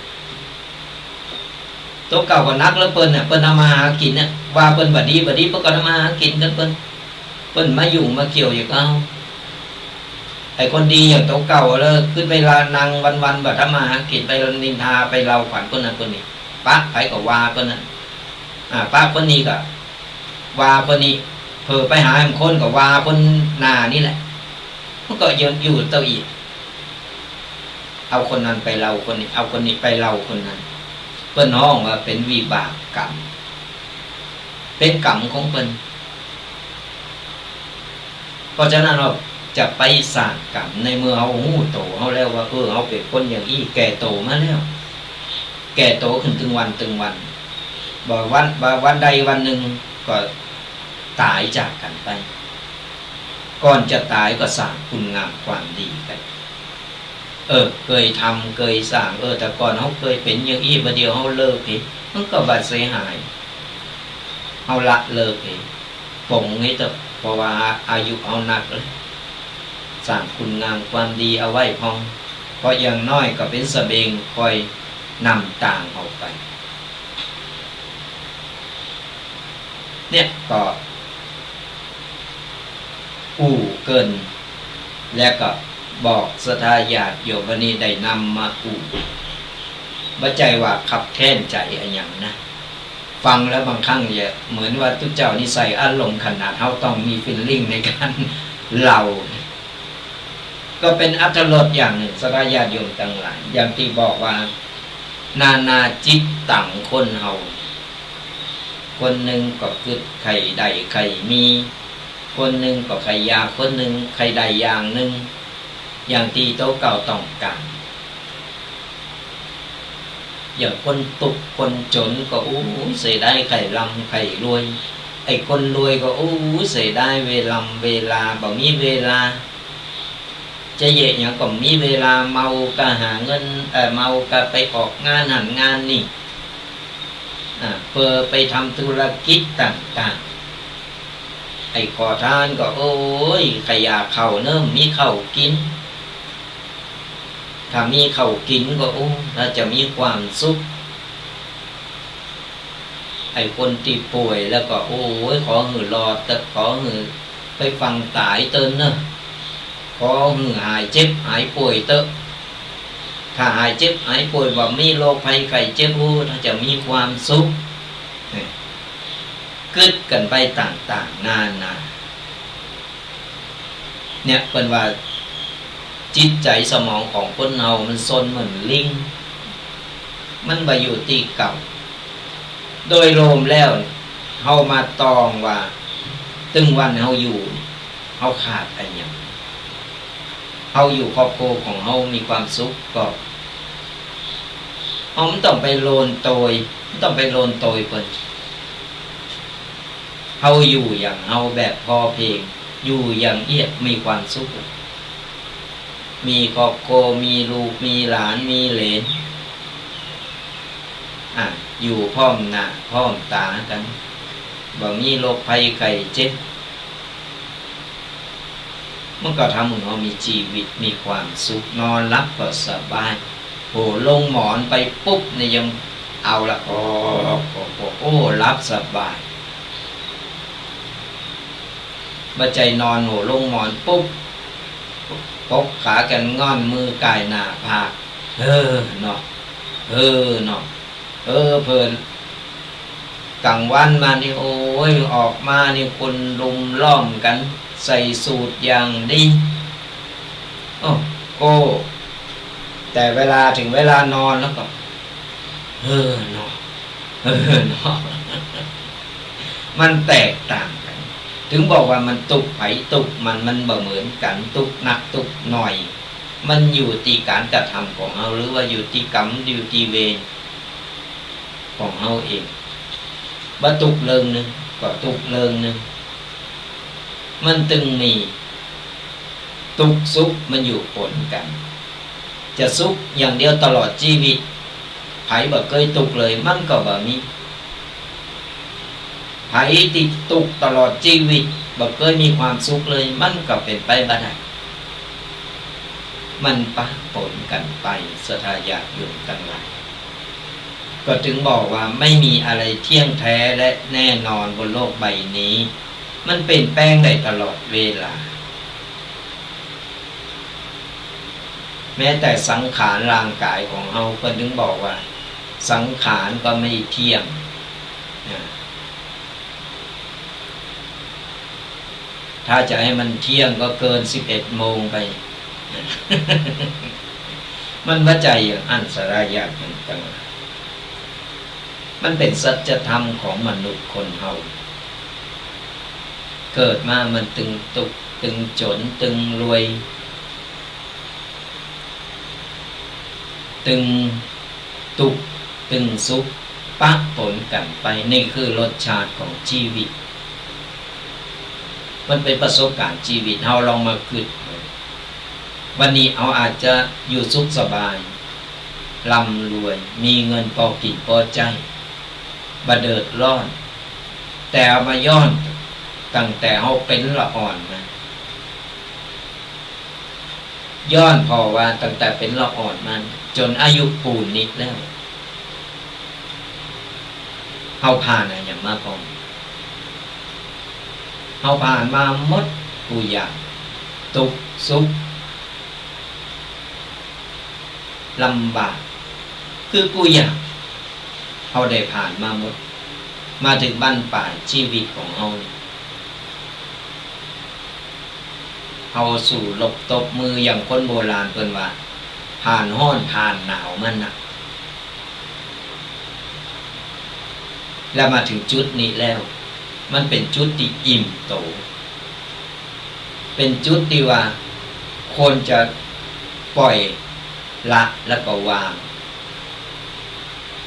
ตั๋วเก่าก็หนักแล้วเปิ้นน่ะ เปิ้นทำมาหากิ๋นน่ะ ว่าเปิ้นบ่ดี บ่ดี เปิ้นก็ทำมาหากิ๋นกั๋นเปิ้น เปิ้นมายุ่งมาเกี่ยวอย่างเก่า ไอ้คนดีอย่างตั๋วเก่าแล้วขึ้นไปละนั่งวันๆ บ่ทำมาหากิ๋น ไปนินทา ไปเล่าขวัญคนนั้นคนนี้ ปะใผก็ว่าคนนั้น อ่า ปะคนนี้ก็ว่าคนนี้ เผลอไปหาคนก็ว่าคนหน้านี่แหละ มันก็อยู่ อยู่เต้าอี้ เอาคนนั้นไปเล่าคนนี้ เอาคนนี้ไปเล่าคนนั้น เปิ้นฮ้องว่าเป๋นวิบากกรรม เป๋นกรรมของเปิ้น เพราะฉะนั้นเฮาจะไปสร้างกรรม ในเมื่อเฮาฮู้ตั๋วเฮาแล้วว่า เออ เฮาเป๋นคนอย่างอี้ แก่ตั๋วมาแล้ว แก่ตั๋วขึ้นตึงวันตึงวัน บ่วัน บ่วันใดวันนึ่งก็ต๋ายจากกั๋นไป ก่อนจะต๋ายก็สร้างคุณงามความดีกั๋น เออ เกยทำเกยสร้าง เออ แต่ก่อนเฮาเกยเป๋นอย่างอี้ บ่าเดี่ยวเฮาเลิกเห มันก็บ่เสียหาย เฮาละเลิกเห ป๋งเหเต๊อะ เพราะว่าอายุเฮานักแล้ว สร้างคุณงามความดีเอาไว้พ่อง เพราะอย่างน้อยก็เป๋นสะเบงคอยนำตางเฮาไป เนี่ยก็ อู้เกริ่น และก็บอกศรัทธาญาติโยม วันนี้ได้นำมาอู้ บ่ใจ้ว่าคับแค้นใจ๋อะหยังนะ ฟังแล้วบางครั้งจะเหมือนว่าตุ๊เจ้านี่ใส่อารมณ์ขนาด เฮาต้องมี feeling ในการเล่า ก็เป๋นอรรถรสอย่างนึ่ง ศรัทธาญาติโยมตังหลาย อย่างตี้บอกว่า นานาจิตตังคนเฮา คนนึ่งก็กึ๊ดใค่ได้ใค่มี คนนึ่งก็ใค่อยาก คนนึ่งใค่ได้อย่างนึ่ง อย่างตี้ตั๋วเก่าต้องก๋าน อย่างคนตุ๊กข์คนจ๋นก็ อู้ เสียดายใค่ร่ำใค่รวย ไอ้คนรวยก็ อู้ เสียดายเวลา เวลา บ่มีเวลา จะเยียะหยังก็บ่มีเวลา เมาก็หาเงิน เอ่อ เมาก็ไปออกงานหั้นงานนี่ อ่า เปื้อไปทำธุรกิจต่างๆ ไอ้ขอทานก็ โอ๊ย กะอยากข้าวเนาะ บ่มีข้าวกิ๋น ถ้ามีข้าวกิ๋นก็ โอ้ ถ้าจะมีความสุข ไอ้คนตี้ป่วยแล้วก็ โอ๊ย ขอหื้อรอดเต๊อะ ขอหื้อไปฟั่งต๋ายเต๊อะเนาะ ขอหื้อหายเจ็บหายป่วยเต๊อะ ถ้าหายเจ็บหายป่วย บ่มีโรคภัยไข้เจ็บ โอ้ ถ้าจะมีความสุข เนี่ย กึ๊ดกั๋นไปต่างๆ นานา เนี่ย เปิ้นว่าจิตใจ๋สมองของคนเฮามันซนเหมือนลิง มันบ่อยู่ตี้เก่า โดยรวมแล้ว เฮามาตองว่า ตึงวันเฮาอยู่ เฮาขาดอะหยัง เฮาอยู่ครอบครัวของเฮามีความสุขก็ เฮาบ่ต้องไปโลนโตย บ่ต้องไปโลนโตยเปิ้น เฮาอยู่อย่างเฮาแบบพอเพียง อยู่อย่างเอี้ยมีความสุข มีครอบครัว มีลูก มีหลาน มีเหลน อ่ะ อยู่พร้อมหน้าพร้อมต๋ากั๋น บ่มีโรคภัยไข้เจ็บ มันก็ทำหื้อเฮามีจีวิต มีความสุข นอนหลับก็สบาย โหลงหมอนไปปุ๊บนี่ยังเอาละ โอ้ โอ้ โอ้ โอ้ หลับสบาย บ่ใจ้นอนโหลงหมอนปุ๊บ ปกขากั๋นง่อน มือก่ายหน้าผาก เออเนาะ เออเนาะ เออ เปิ้น ก๋างวันมานี่ โอ๊ย ออกมานี่คนลุมล้อมกั๋น ใส่สูทอย่างดี โอ้โก้ แต่เวลา เถิงเวลานอนแล้วก็ เออเนาะ เออเนาะ มันแตกต่างกั๋น เถิงบอกว่ามันตุ๊กไผตุ๊กมัน มันบ่เหมือนกั๋น ตุ๊กนักตุ๊กหน่อย มันอยู่ตี้ก๋านกระทำของเฮา หรือว่าอยู่ตี้กรรม อยู่ตี้เวรของเฮาเอง บ่ตุ๊กเรื่องนึ่ง ก็ตุ๊กเรื่องนึ่ง มันตึงมี ตุ๊กสุขมันอยู่ปนกั๋น จะสุขอย่างเดียวตลอดจีวิต ไผบ่เกยตุ๊กเลย มันก็บ่มี ไผตี้ตุ๊กตลอดจีวิต บ่เกยมีความสุขเลย มันก็เป๋นไปบ่ได้ มันปะปนกั๋นไป ศรัทธาญาติโยมตังหลาย ก็เถิงบอกว่าไม่มีอะไรเที่ยงแท้และแน่นอนบนโลกใบนี้ มันเปลี่ยนแปลงได้ตลอดเวลา แม้แต่สังขารร่างกายของเฮา เปิ้นเถิงบอกว่าสังขารก็ไม่เที่ยงนะ ถ้าจะหื้อมันเที่ยงก็เกินสิบเอ็ดโมงไป มันบ่ใจ้อย่างอั้น ศรัทธาญาติโยมตังหลาย มันเป๋นสัจธรรมของมนุษย์คนเฮา เกิดมามันตึงตุ๊ก ตึงจ๋น ตึงรวย ตึงตุ๊ก ตึงสุข ปะปนกั๋นไป นี่คือรสชาติของจีวิต มันเป๋นประสบก๋ารณ์จีวิต เฮาลองมากึ๊ด วันนี้เฮาอาจจะอยู่สุขสบาย ร่ำรวย มีเงินปอกิ๋นปอใจ๊ บ่เดือดร้อน แต่เอามาย้อนตั้งแต่เฮาเป๋นละอ่อนมา ย้อนผ่อว่าตั้งแต่เป๋นละอ่อนมาจ๋นอายุปูนนี้แล้ว เฮาผ่านอะหยังมาพ่อง เฮาผ่านมาหมดกู้อย่าง ตุ๊กข์สุข ลำบาก คือกู้อย่าง เฮาได้ผ่านมาหมด มาเถิงบั้นปลายจีวิตของเฮานี่ เฮาสู้รบตบมืออย่างคนโบราณเปิ้นว่า ผ่านฮ้อนผ่านหนาวมานัก แล้วมาเถิงจุดนี้แล้ว มันเป๋นจุดตี้อิ่มโต เป๋นจุดตี้ว่าควรจะปล่อยละแล้วก็วาง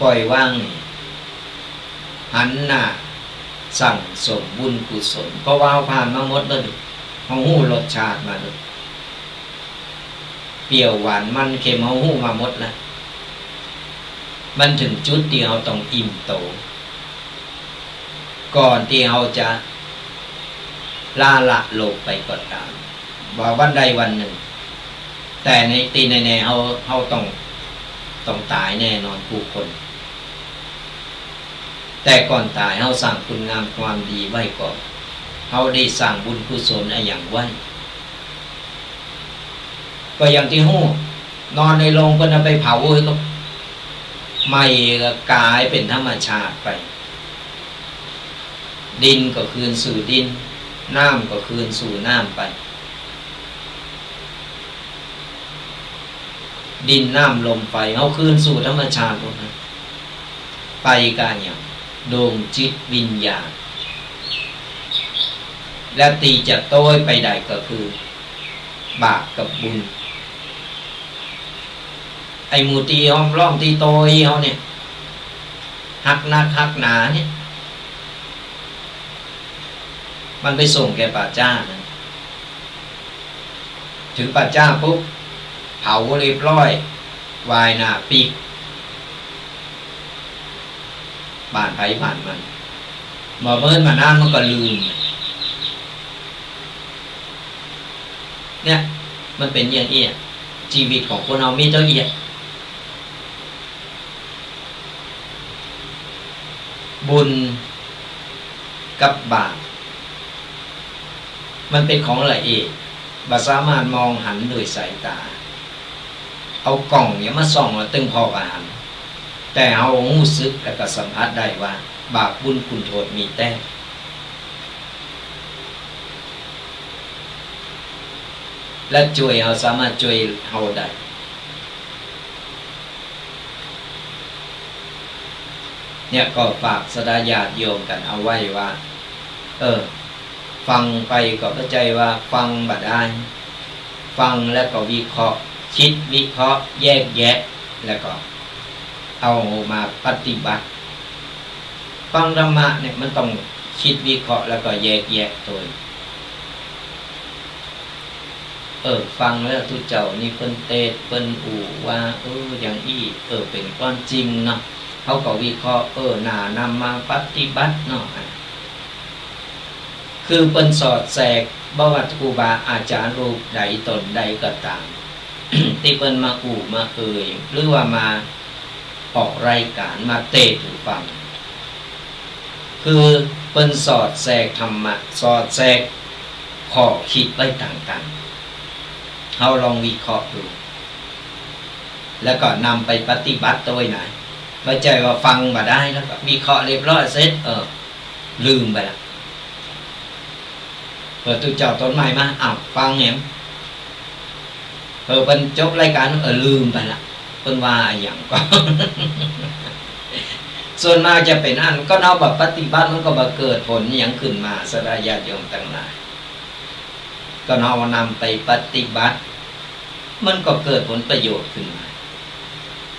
ปล่อยวางนี่ หันหน้าสั่งสมบุญกุศล เพราะว่าเฮาผ่านมาหมดแล้วนี่ เฮาฮู้รสชาติมาแล้ว ปรี้ยวหวานมันเค็ม เฮาฮู้มาหมดละ มันเถิงจุดตี้เฮาต้องอิ่มโต ก่อนตี้เฮาจะล้าละโลกไปก็ต๋าม ว่าวันใดวันนึ่ง แต่ในตี้แน่ๆ เฮา เฮาต้อง ต้องต๋ายแน่นอนกู้คน แต่ก่อนต๋ายเฮาสร้างคุณงามความดีไว้ก่อน เฮาได้สร้างบุญกุศลอะหยังไว้ ก็อย่างตี้ฮู้ นอนในโลงเปิ้นเอาไปเผาก็ไหม้ก็ก๋ายเป๋นธรรมชาติไป ดินก็คืนสู่ดิน น้ำก็คืนสู่น้ำไป ดินน้ำลมไฟ เฮาคืนสู่ธรรมชาติหมดนะ ไปกะอะหยัง ดวงจิตวิญญาณ และตี้จะโต้ยไปได้ก็คือบาปกับบุญ ไอ้หมู่ตี้ห้อมล้อมตี้โต้ยเฮาเนี่ย ฮักนักฮักหนาเนี่ย มันไปส่งแก่ป่าจ๊านะ เถิงป่าจ๊าปุ๊บ เผาเรียบร้อย วายหน้าปิ๊ก บ้านใผบ้านมัน บ่เมินบ่นานมันก็ลืม เนี่ย มันเป๋นอย่างอี้ จีวิตของคนเฮามีเต้าอี้ บุญกับบาป มันเป๋นของละเอียด บ่สามารถมองหันด้วยสายต๋า เอาก่องหยังมาส่องแล้วตึงผ่อบ่หัน แต่เฮาฮู้สึกแล้วก็สัมผัสได้ว่าบาปบุญคุณโทษมีแต๊ และจ้วยเฮา สามารถจ้วยเฮาได้ เนี่ยก็ฝากศรัทธาญาติโยมกั๋นเอาไว้ว่า เออ ฟังไปก็บ่ใจ้ว่าฟังบ่ดาย ฟังแล้วก็วิเคราะห์ กึ๊ดวิเคราะห์ แยกแยะ แล้วก็เอามาปฏิบัติ ฟังธรรมะเนี่ยมันต้องกึ๊ดวิเคราะห์แล้วก็แยกแยะโตย เออ ฟังแล้วตุ๊เจ้านี่เปิ้นเตสน์ เปิ้นอู้ว่า เออ อย่างอี้ เออ เป๋นความจริงเนาะ เฮาก็วิเคราะห์ เออ น่านำมาปฏิบัติเนาะ คือเปิ้นสอดแทรก บ่ว่าครูบาอาจ๋ารย์รูปใดต๋นใดก็ต๋าม ตี้เปิ้นมาอู้มาเอ่ย หรือว่ามาออกรายก๋าน มาเตสน์หื้อฟัง คือเปิ้นสอดแทรกธรรมะ สอดแทรกข้อกึ๊ดไว้ต่างๆ เฮาลองวิเคราะห์ดู แล้วก็นำไปปฏิบัติโตยนะ บ่ใจ้ว่าฟังบ่ดายแล้วก็วิเคราะห์เรียบร้อยเสร็จ เออ ลืมไปละ เปิ้นตุ๊เจ้าต๋นใหม่มา อ้าว ฟังแหม เออ เปิ้นจบรายก๋าน เออ ลืมไปละ เปิ้นว่าอะหยังก็ ส่วนมากจะเป๋นอั้น ก็เฮาบ่ปฏิบัติ มันก็บ่เกิดผลหยังขึ้นมา ศรัทธาญาติโยมตังหลาย ก็เฮานำไปปฏิบัติ มันก็เกิดผลประโยชน์ขึ้นมา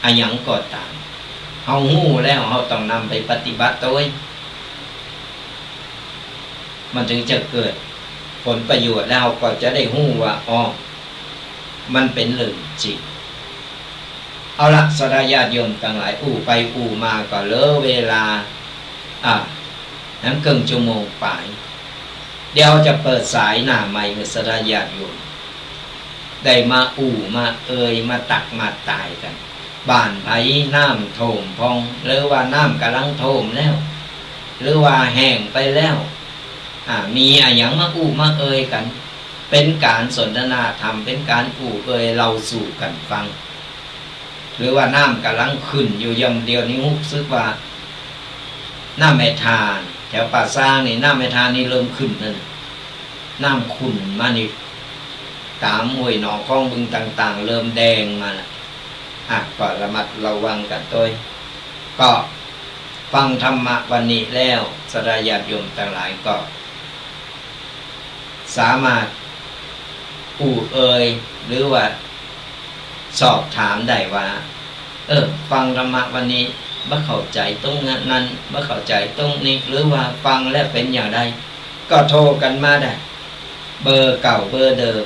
อะหยังก็ต๋าม เฮาฮู้แล้ว เฮาต้องนำไปปฏิบัติโตย มันเถิงจะเกิดผลประโยชน์ แล้วเฮาก็จะได้ฮู้ว่า อ้อ มันเป๋นเรื่องจริง เอาละ ศรัทธาญาติโยมตังหลาย อู้ไปอู้มาก็เหลือเวลา อ่า หันเกิ่งชั่วโมงป๋าย เดี๋ยวจะเปิดสายหน้าใหม่หื้อศรัทธาญาติโยม ได้มาอู้มาเอ่ย มาตักมาตายกั๋น บ้านใผน้ำท่วมพ่อง หรือว่าน้ำก่ำลังท่วมแล้ว หรือว่าแห้งไปแล้ว อ่า มีอะหยังมาอู้มาเอ่ยกั๋น เป๋นก๋านสนทนาธรรม เป๋นก๋านอู้เอ่ยเล่าสู่กั๋นฟัง หรือว่าน้ำก่ำลังขึ้นอยู่ อย่างเดี๋ยวนี้ฮู้สึกว่า น้ำแม่ทา แถวป่าซางนี่ น้ำแม่ทานี่เริ่มขึ้นแล้วนะ น้ำขุ่นมานี่ ต๋ามห้วยหนองคลองบึงต่างๆ เริ่มแดงมาละ อ่ะ ก็ระมัดระวังกั๋นโตย ก็ฟังธรรมะวันนี้แล้ว ศรัทธาญาติโยมตังหลายก็ สามารถอู้เอ่ย หรือว่าสอบถามได้ว่า เออ ฟังธรรมะวันนี้บ่เข้าใจ๋ตรงนั้น บ่เข้าใจ๋ตรงนี้ หรือว่าฟังแล้วเป๋นอย่างใด ก็โทรกั๋นมาได้ เบอร์เก่าเบอร์เดิม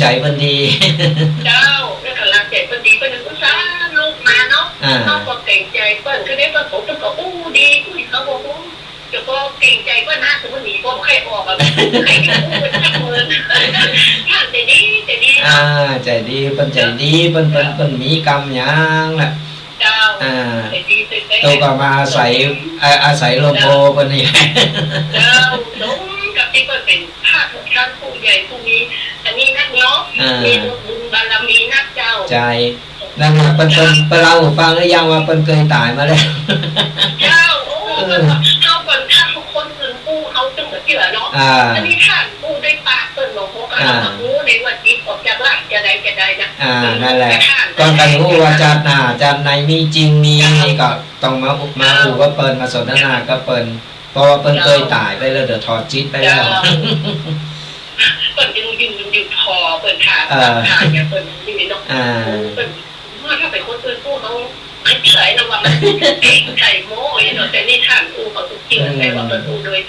ใจ๋เปิ้นดี เจ้า แล้วก็กำลังใจ๋เปิ้นดี เปิ้นอุตส่าห์ลุกมาเนาะ อ่า เฮาก็เกรงใจ๋เปิ้น คือได้เปิ้น เปิ้นก็อู้ดี เปิ้นก็บอกว่า เดี๋ยวก็เกรงใจ๋เปิ้นนะ สมมุติหนีก็บ่ใค่ออกอะ ใค่จะอู้เปิ้นจักเมิน ท่านใจ๋ดี ใจ๋ดีเนาะ อ่า ใจ๋ดี เปิ้นใจ๋ดี เปิ้น เปิ้น เปิ้นมีกำหยังน่ะ เจ้า อ่า ใจ๋ดี ใจ๋ดี โตก็มาอาศัย อา อาศัยลมโพเปิ้นนี่ เจ้า สมกับตี้เปิ้นเป๋นพระท่านผู้ใหญ่ผู้มี อันนี้นักเนาะ อ่า มีบุญบารมีนักเจ้า ใจ๋ นั่นน่ะ เปิ้น เปิ้น เปิ้นเล่าหื้อฟังหรือยังว่าเปิ้นเกยต๋ายมาแล้ว เจ้า โอ้ เออ เปิ้นว่าเฮาก่อน ถ้าคนอื่นอู้เฮาตึงบ่เจื้อเนาะ อ่า อันนี้ท่านอู้ด้วยปากเปิ้นเนาะ เฮาก็ อ่า เฮาก็ฮู้ในว่าจิตออกจากร่างจะใดจะใดนะ อ่า เออ นั่นแหละ แต่ท่าน ก่อนใค่ฮู้ว่าจาติหน้าจาติในมีจริงมี เจ้า นี่ก็ต้องมา มาอู้กับเปิ้น มาสนทนากับเปิ้น เพราะว่าเปิ้น เจ้า เกยต๋ายไปแล้ว เดี๋ยวถอดจิตไปแล้ว เจ้า เปิ้นจึงยืนอยู่ พอเปิ้นถาม เออ ถามเนี่ย เปิ้นยืนเนาะ อ่า เปิ้น ว่าถ้าเป๋นคนอื่นอู้เฮาไม่เจื้อนะ ว่ามันเกรงใจ๋โม้อยู่เนาะ แต่นี่ท่านอู้เฮาเจื้อ อืม ใจ๋ว่าเปิ้นอู้โดย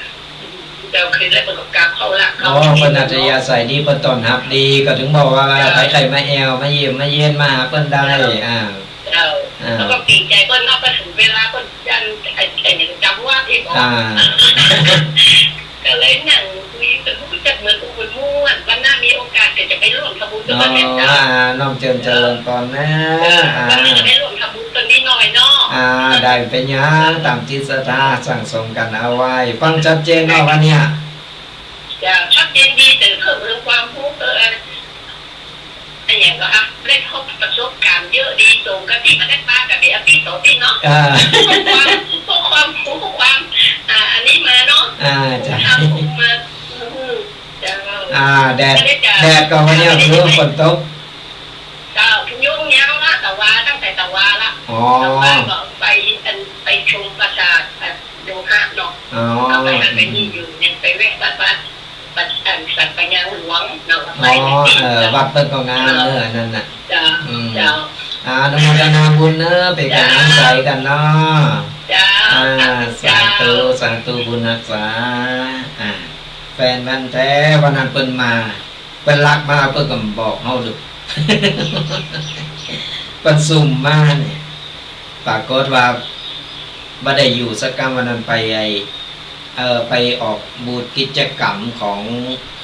เจ้า คือแล้วเปิ้นก็กราบเข้าละ อ๋อ เข้า เปิ้นอัธยาศัยดี เปิ้นต้อนฮับดี ก็ถึงบอกว่า เจ้า ใผใค่มาแอ่ว มาเยี่ยม มาเยียน มาหาเปิ้นได้ เจ้า อ่า เจ้า อ่า แล้วก็เกรงใจ๋เปิ้นเนาะ พอถึงเวลาเปิ้นจัน ไอ้ ไอ้หยังจำวัดอีกบ่ อ่า ก็เลยนั่งคุยกัน ฮู้จักเมินอู้เปิ้นม่วน วันหน้ามีโอกาสก็จะไปร่วมทำบุญกับเปิ้นแหมเจ้า อ๋อ อ่า น้อมเจิญเจริญปอนนะ เออ อ่า วันนี้จะไปร่วมทำบุญเปิ้นนิดหน่อยเนาะ อ่า ได้ บ่เป๋นหยัง ต๋ามจิตศรัทธาสั่งสมกั๋นเอาไว้ ฟังชัดเจนเนาะวันเนี้ย เจ้า ชัดเจนดี แต่เพิ่มเติมความฮู้ เออ เออ อะหยังก็ อ่ะ ได้พบประสบการณ์เยอะดี สมกับตี้มาได้ปะกั๋นในอาทิตย์สองอาทิตย์เนาะ อ่า พกความ พกความฮู้ พกความ อ่า อันนี้มาเนาะ อ่า เจ้า พกความฮู้มา อืม เจ้า อ่า แดด ก็ได้จ้ะ แดดก็วันนี้ ก็ได้ หือฝนตก เจ้า เพิ่งหยุดยั้งละ ตะวา ตั้งแต่ตะวาละ อ๋อ ตะวาก็ไป อัน ไปชมปราสาท อ่ะ โลหะเนาะ อ๋อ ก็ไปหั้นไปนี่อยู่ ยังไปแวะวัด วัด วัด อัน สัตยาหลวงเนาะ อ๋อ ไปนี่ เออ วัดเปิ้นก็งามเนอะ อันนั้นน่ะ เจ้า อืม เจ้า อ่า อนุโมทนาบุญเนอะ เป๋นก๋ำลังใจ๋กั๋นเนาะ เจ้า อ่า สาธุ สาธุ สาธุ บุญฮักษา อ่า แฟนพันธุ์แท้ วันนั้นเปิ้นมา เปิ้นลักมา เปิ้นก็บอกเฮาดู เปิ้นซุ่มมาเนี่ย ปรากฏว่าบ่ได้อยู่สักกำ วันนั้นไปไอ้ เอ่อ ไปออกบูธกิจกรรมของ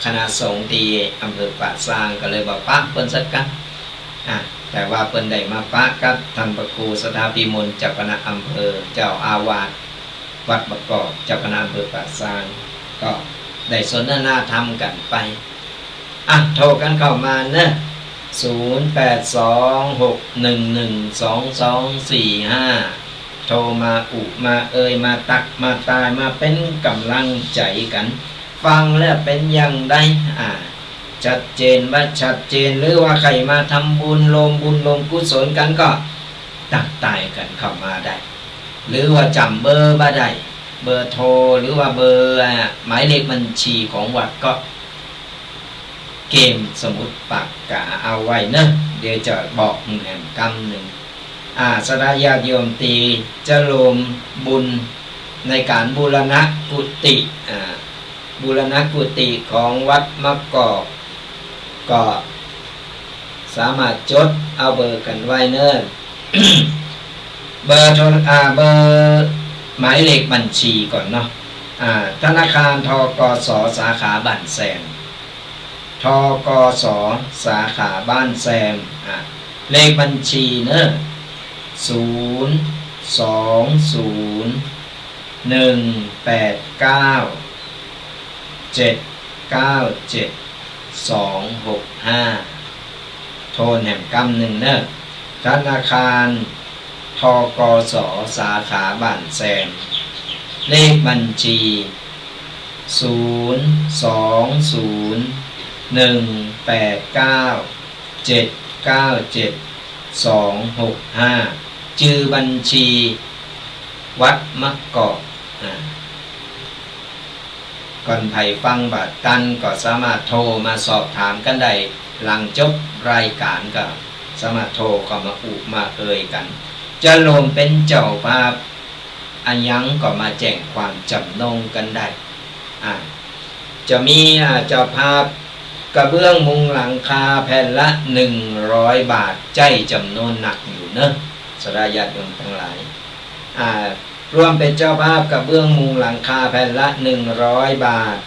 คณะสงฆ์ตี้อำเภอป่าซาง ก็เลยบ่ปะเปิ้นสักกำ อ่ะ แต่ว่าเปิ้นได้มาปะกับท่านพระครูสัทธาภิมล เจ้าคณะอำเภอ เจ้าอาวาสวัดบางกอก เจ้าคณะอำเภอป่าซาง ก็ได้สนทนาธรรมกั๋นไป อ่ะ โทรกั๋นเข้ามาเนอะ ศูนย์แปดสอง หกหนึ่งหนึ่ง สองสองสี่ห้า โทรมาอู้มาเอย มาตั๊กมาตาย มาเป๋นก๋ำลังใจ๋กั๋น ฟังแล้วเป๋นอย่างใด อ่า ชัดเจนบ่ชัดเจน หรือว่าใค่มาทำบุญ รวมบุญรวมกุศลกั๋นก็ ตั๊กตายกั๋นเข้ามาได้ หรือว่าจ๋ำเบอร์บ่ได้ เบอร์โทร หรือว่าเบอร์ อ่า หมายเลขบัญชีของวัดก็ เกมสมุดปากกาเอาไว้เนาะ เดี๋ยวจะบอกแหมกำนึ่ง อ่า ศรัทธาญาติโยมตี้จะรวมบุญในก๋านบูรณะกุฏิ อ่า บูรณะกุฏิของวัดมะกอก ก็สามารถจดเอาเบอร์กั๋นไว้เนาะ เบอร์โทร อ่า เบอร์ หมายเลขบัญชีก่อนเนาะ อ่า ธนาคาร ธ.ก.ส. สาขาบ้านแซม ธ.ก.ส. สาขาบ้านแซม อ่า เลขบัญชีเนาะ ศูนย์ สอง ศูนย์ หนึ่ง แปด เก้า เจ็ด เก้า เจ็ด สอง หก ห้า โทนแหมกำนึ่งเนาะ ธนาคาร ธ.ก.ส. สาขาบ้านแซม เลขบัญชี ศูนย์ สอง ศูนย์ หนึ่ง แปด เก้า เจ็ด เก้า เจ็ด สอง หก ห้า จื้อบัญชีวัดมะกอก อ่า ก่อนใผฟังบ่ตันก็สามารถโทรมาสอบถามกั๋นได้ หลังจบรายก๋านก็สามารถโทรเข้ามาอู้มาเอยกั๋น จะรวมเป๋นเจ้าภาพอะหยังก็มาแจ้งความจ๋ำนงกั๋นได้ อ่า จะมี อ่า เจ้าภาพกระเบื้องมุงหลังคาแผ่นละหนึ่งร้อยบาท ใจ้จ๋ำนวนนักอยู่เนาะ ศรัทธาญาติโยมตังหลาย อ่า ร่วมเป๋นเจ้าภาพกระเบื้องมุงหลังคาแผ่นละหนึ่งร้อยบาท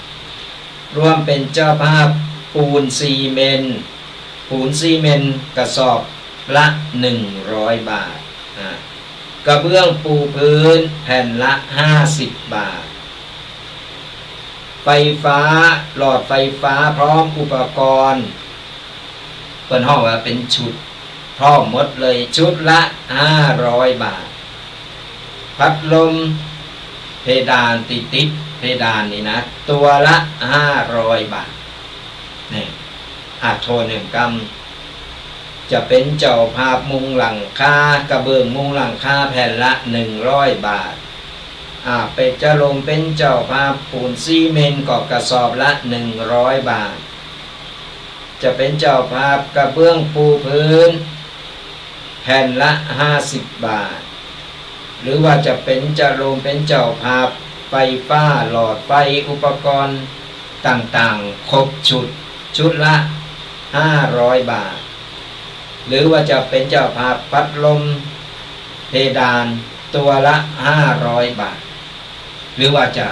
ร่วมเป๋นเจ้าภาพปูนซีเมนต์ ปูนซีเมนต์กระสอบละหนึ่งร้อยบาท อ่า กระเบื้องปูพื้นแผ่นละห้าสิบบาท ไฟฟ้า หลอดไฟฟ้าพร้อมอุปกรณ์ เปิ้นฮ้องว่าเป๋นชุด พร้อมหมดเลย ชุดละห้าร้อยบาท พัดลมเพดานตี้ติดเพดานนี่นะ ตั๋วละห้าร้อยบาท นี่ อ่ะ โทนแหมกำ จะเป๋นเจ้าภาพมุงหลังคา กระเบื้องมุงหลังคาแผ่นละหนึ่งร้อยบาท อ่า เป๋น จะรวมเป๋นเจ้าภาพปูนซีเมนต์ก็กระสอบละหนึ่งร้อยบาท จะเป๋นเจ้าภาพกระเบื้องปูพื้นแผ่นละห้าสิบบาท หรือว่าจะเป๋น จะรวมเป๋นเจ้าภาพไฟฟ้า หลอดไฟ อุปกรณ์ต่างๆ ครบชุด ชุดละห้าร้อยบาท หรือว่าจะเป๋นเจ้าภาพพัดลมเพดานตั๋วละห้าร้อยบาท หรือว่าจะ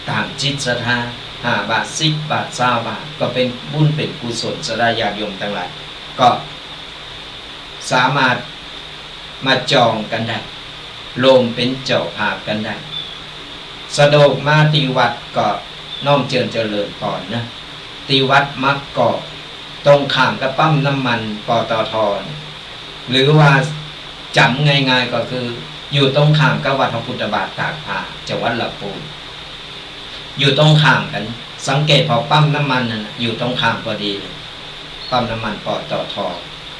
ต๋ามจิตศรัทธา ห้าบาท สิบบาท ซาวบาท ก็เป๋นบุญเป๋นกุศล ศรัทธาญาติโยมตังหลาย ก็สามารถมาจองกั๋นได้ รวมเป๋นเจ้าภาพกั๋นได้ สะดวกมาตี้วัดก็น้อมเจิญเจริญปอนเนาะ ตี้วัดมะกอก ตรงข้ามกับปั๊มน้ำมัน ปตท. หรือว่าจ๋ำง่ายๆ ก็คืออยู่ตรงข้ามกับวัดพระพุทธบาทตากผ้า จังหวัดลำพูน อยู่ตรงข้ามกั๋น สังเกตผ่อปั๊มน้ำมันนั่นน่ะ อยู่ตรงข้ามพอดีเลย ปั๊มน้ำมัน ปตท.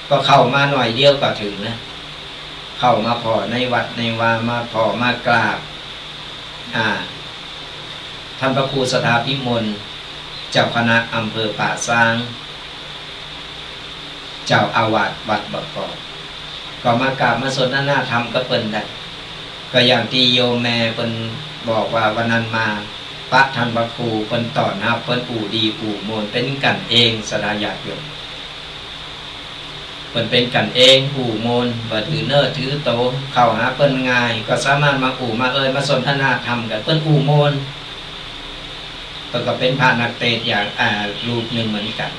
ก็เข้ามาหน่อยเดียวก็เถิงแล้ว เข้ามาผ่อในวัดในวา มาผ่อมากราบ อ่า ท่านพระครูสถาภิมล เจ้าคณะอำเภอป่าซาง เจ้าอาวาสวัดบะกอก ก็มากราบมาสนทนาธรรมกับเปิ้นได้ ก็อย่างตี้โยมแม่เปิ้นบอกว่าวันนั้นมาปะท่านพระครู เปิ้นต้อนฮับ เปิ้นอู้ดีอู้ม่วน เป๋นกั๋นเอง ศรัทธาญาติโยม เปิ้นเป๋นกั๋นเอง อู้ม่วน บ่ถือเนื้อถือโต เข้าหาเปิ้นง่าย ก็สามารถมาอู้มาเอย มาสนทนาธรรมกั๋น เปิ้นอู้ม่วน เปิ้นก็เป๋นพระนักเตสน์อย่าง อ่า รูปนึ่งเหมือนกั๋น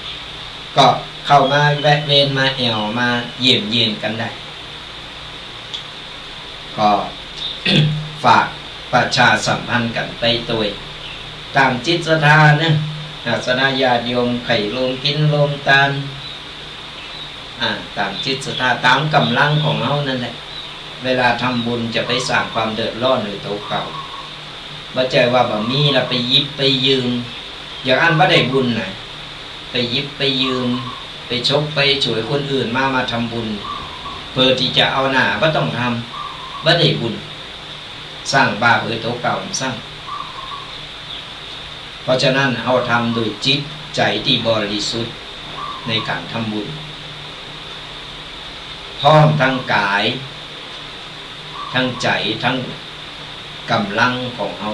ก็เข้ามาแวะเวียนมาแอ่วมาเยี่ยมเยียนกั๋นได้ ก็ ฝากประชาสัมพันธ์กั๋นไปตวย ต๋ามจิตศรัทธาเนาะ อาสนะญาติโยมใค่รวมกิ๋นรวมตาน อ่า ต๋ามจิตศรัทธา ต๋ามก๋ำลังของเฮานั่นแหละ เวลาทำบุญจะไปสร้างความเดือดร้อนหื้อตั๋วเก่า บ่ใจ้ว่าบ่มีแล้วไปหยิบไปยืม อย่างอั้นบ่ได้บุญนะ ไปหยิบไปยืม ไปฉกไปฉวยคนอื่นมา มาทำบุญ เพื่อตี้จะเอาหน้า บ่ต้องทำ บ่ได้บุญ สร้างบาปหื้อตั๋วเก่าซ้ำ เพราะฉะนั้นเฮาทำด้วยจิตใจ๋ตี้บริสุทธิ์ในก๋านทำบุญ พร้อมตึงก๋าย ตึงใจ๋ ตึงก๋ำลังของเฮา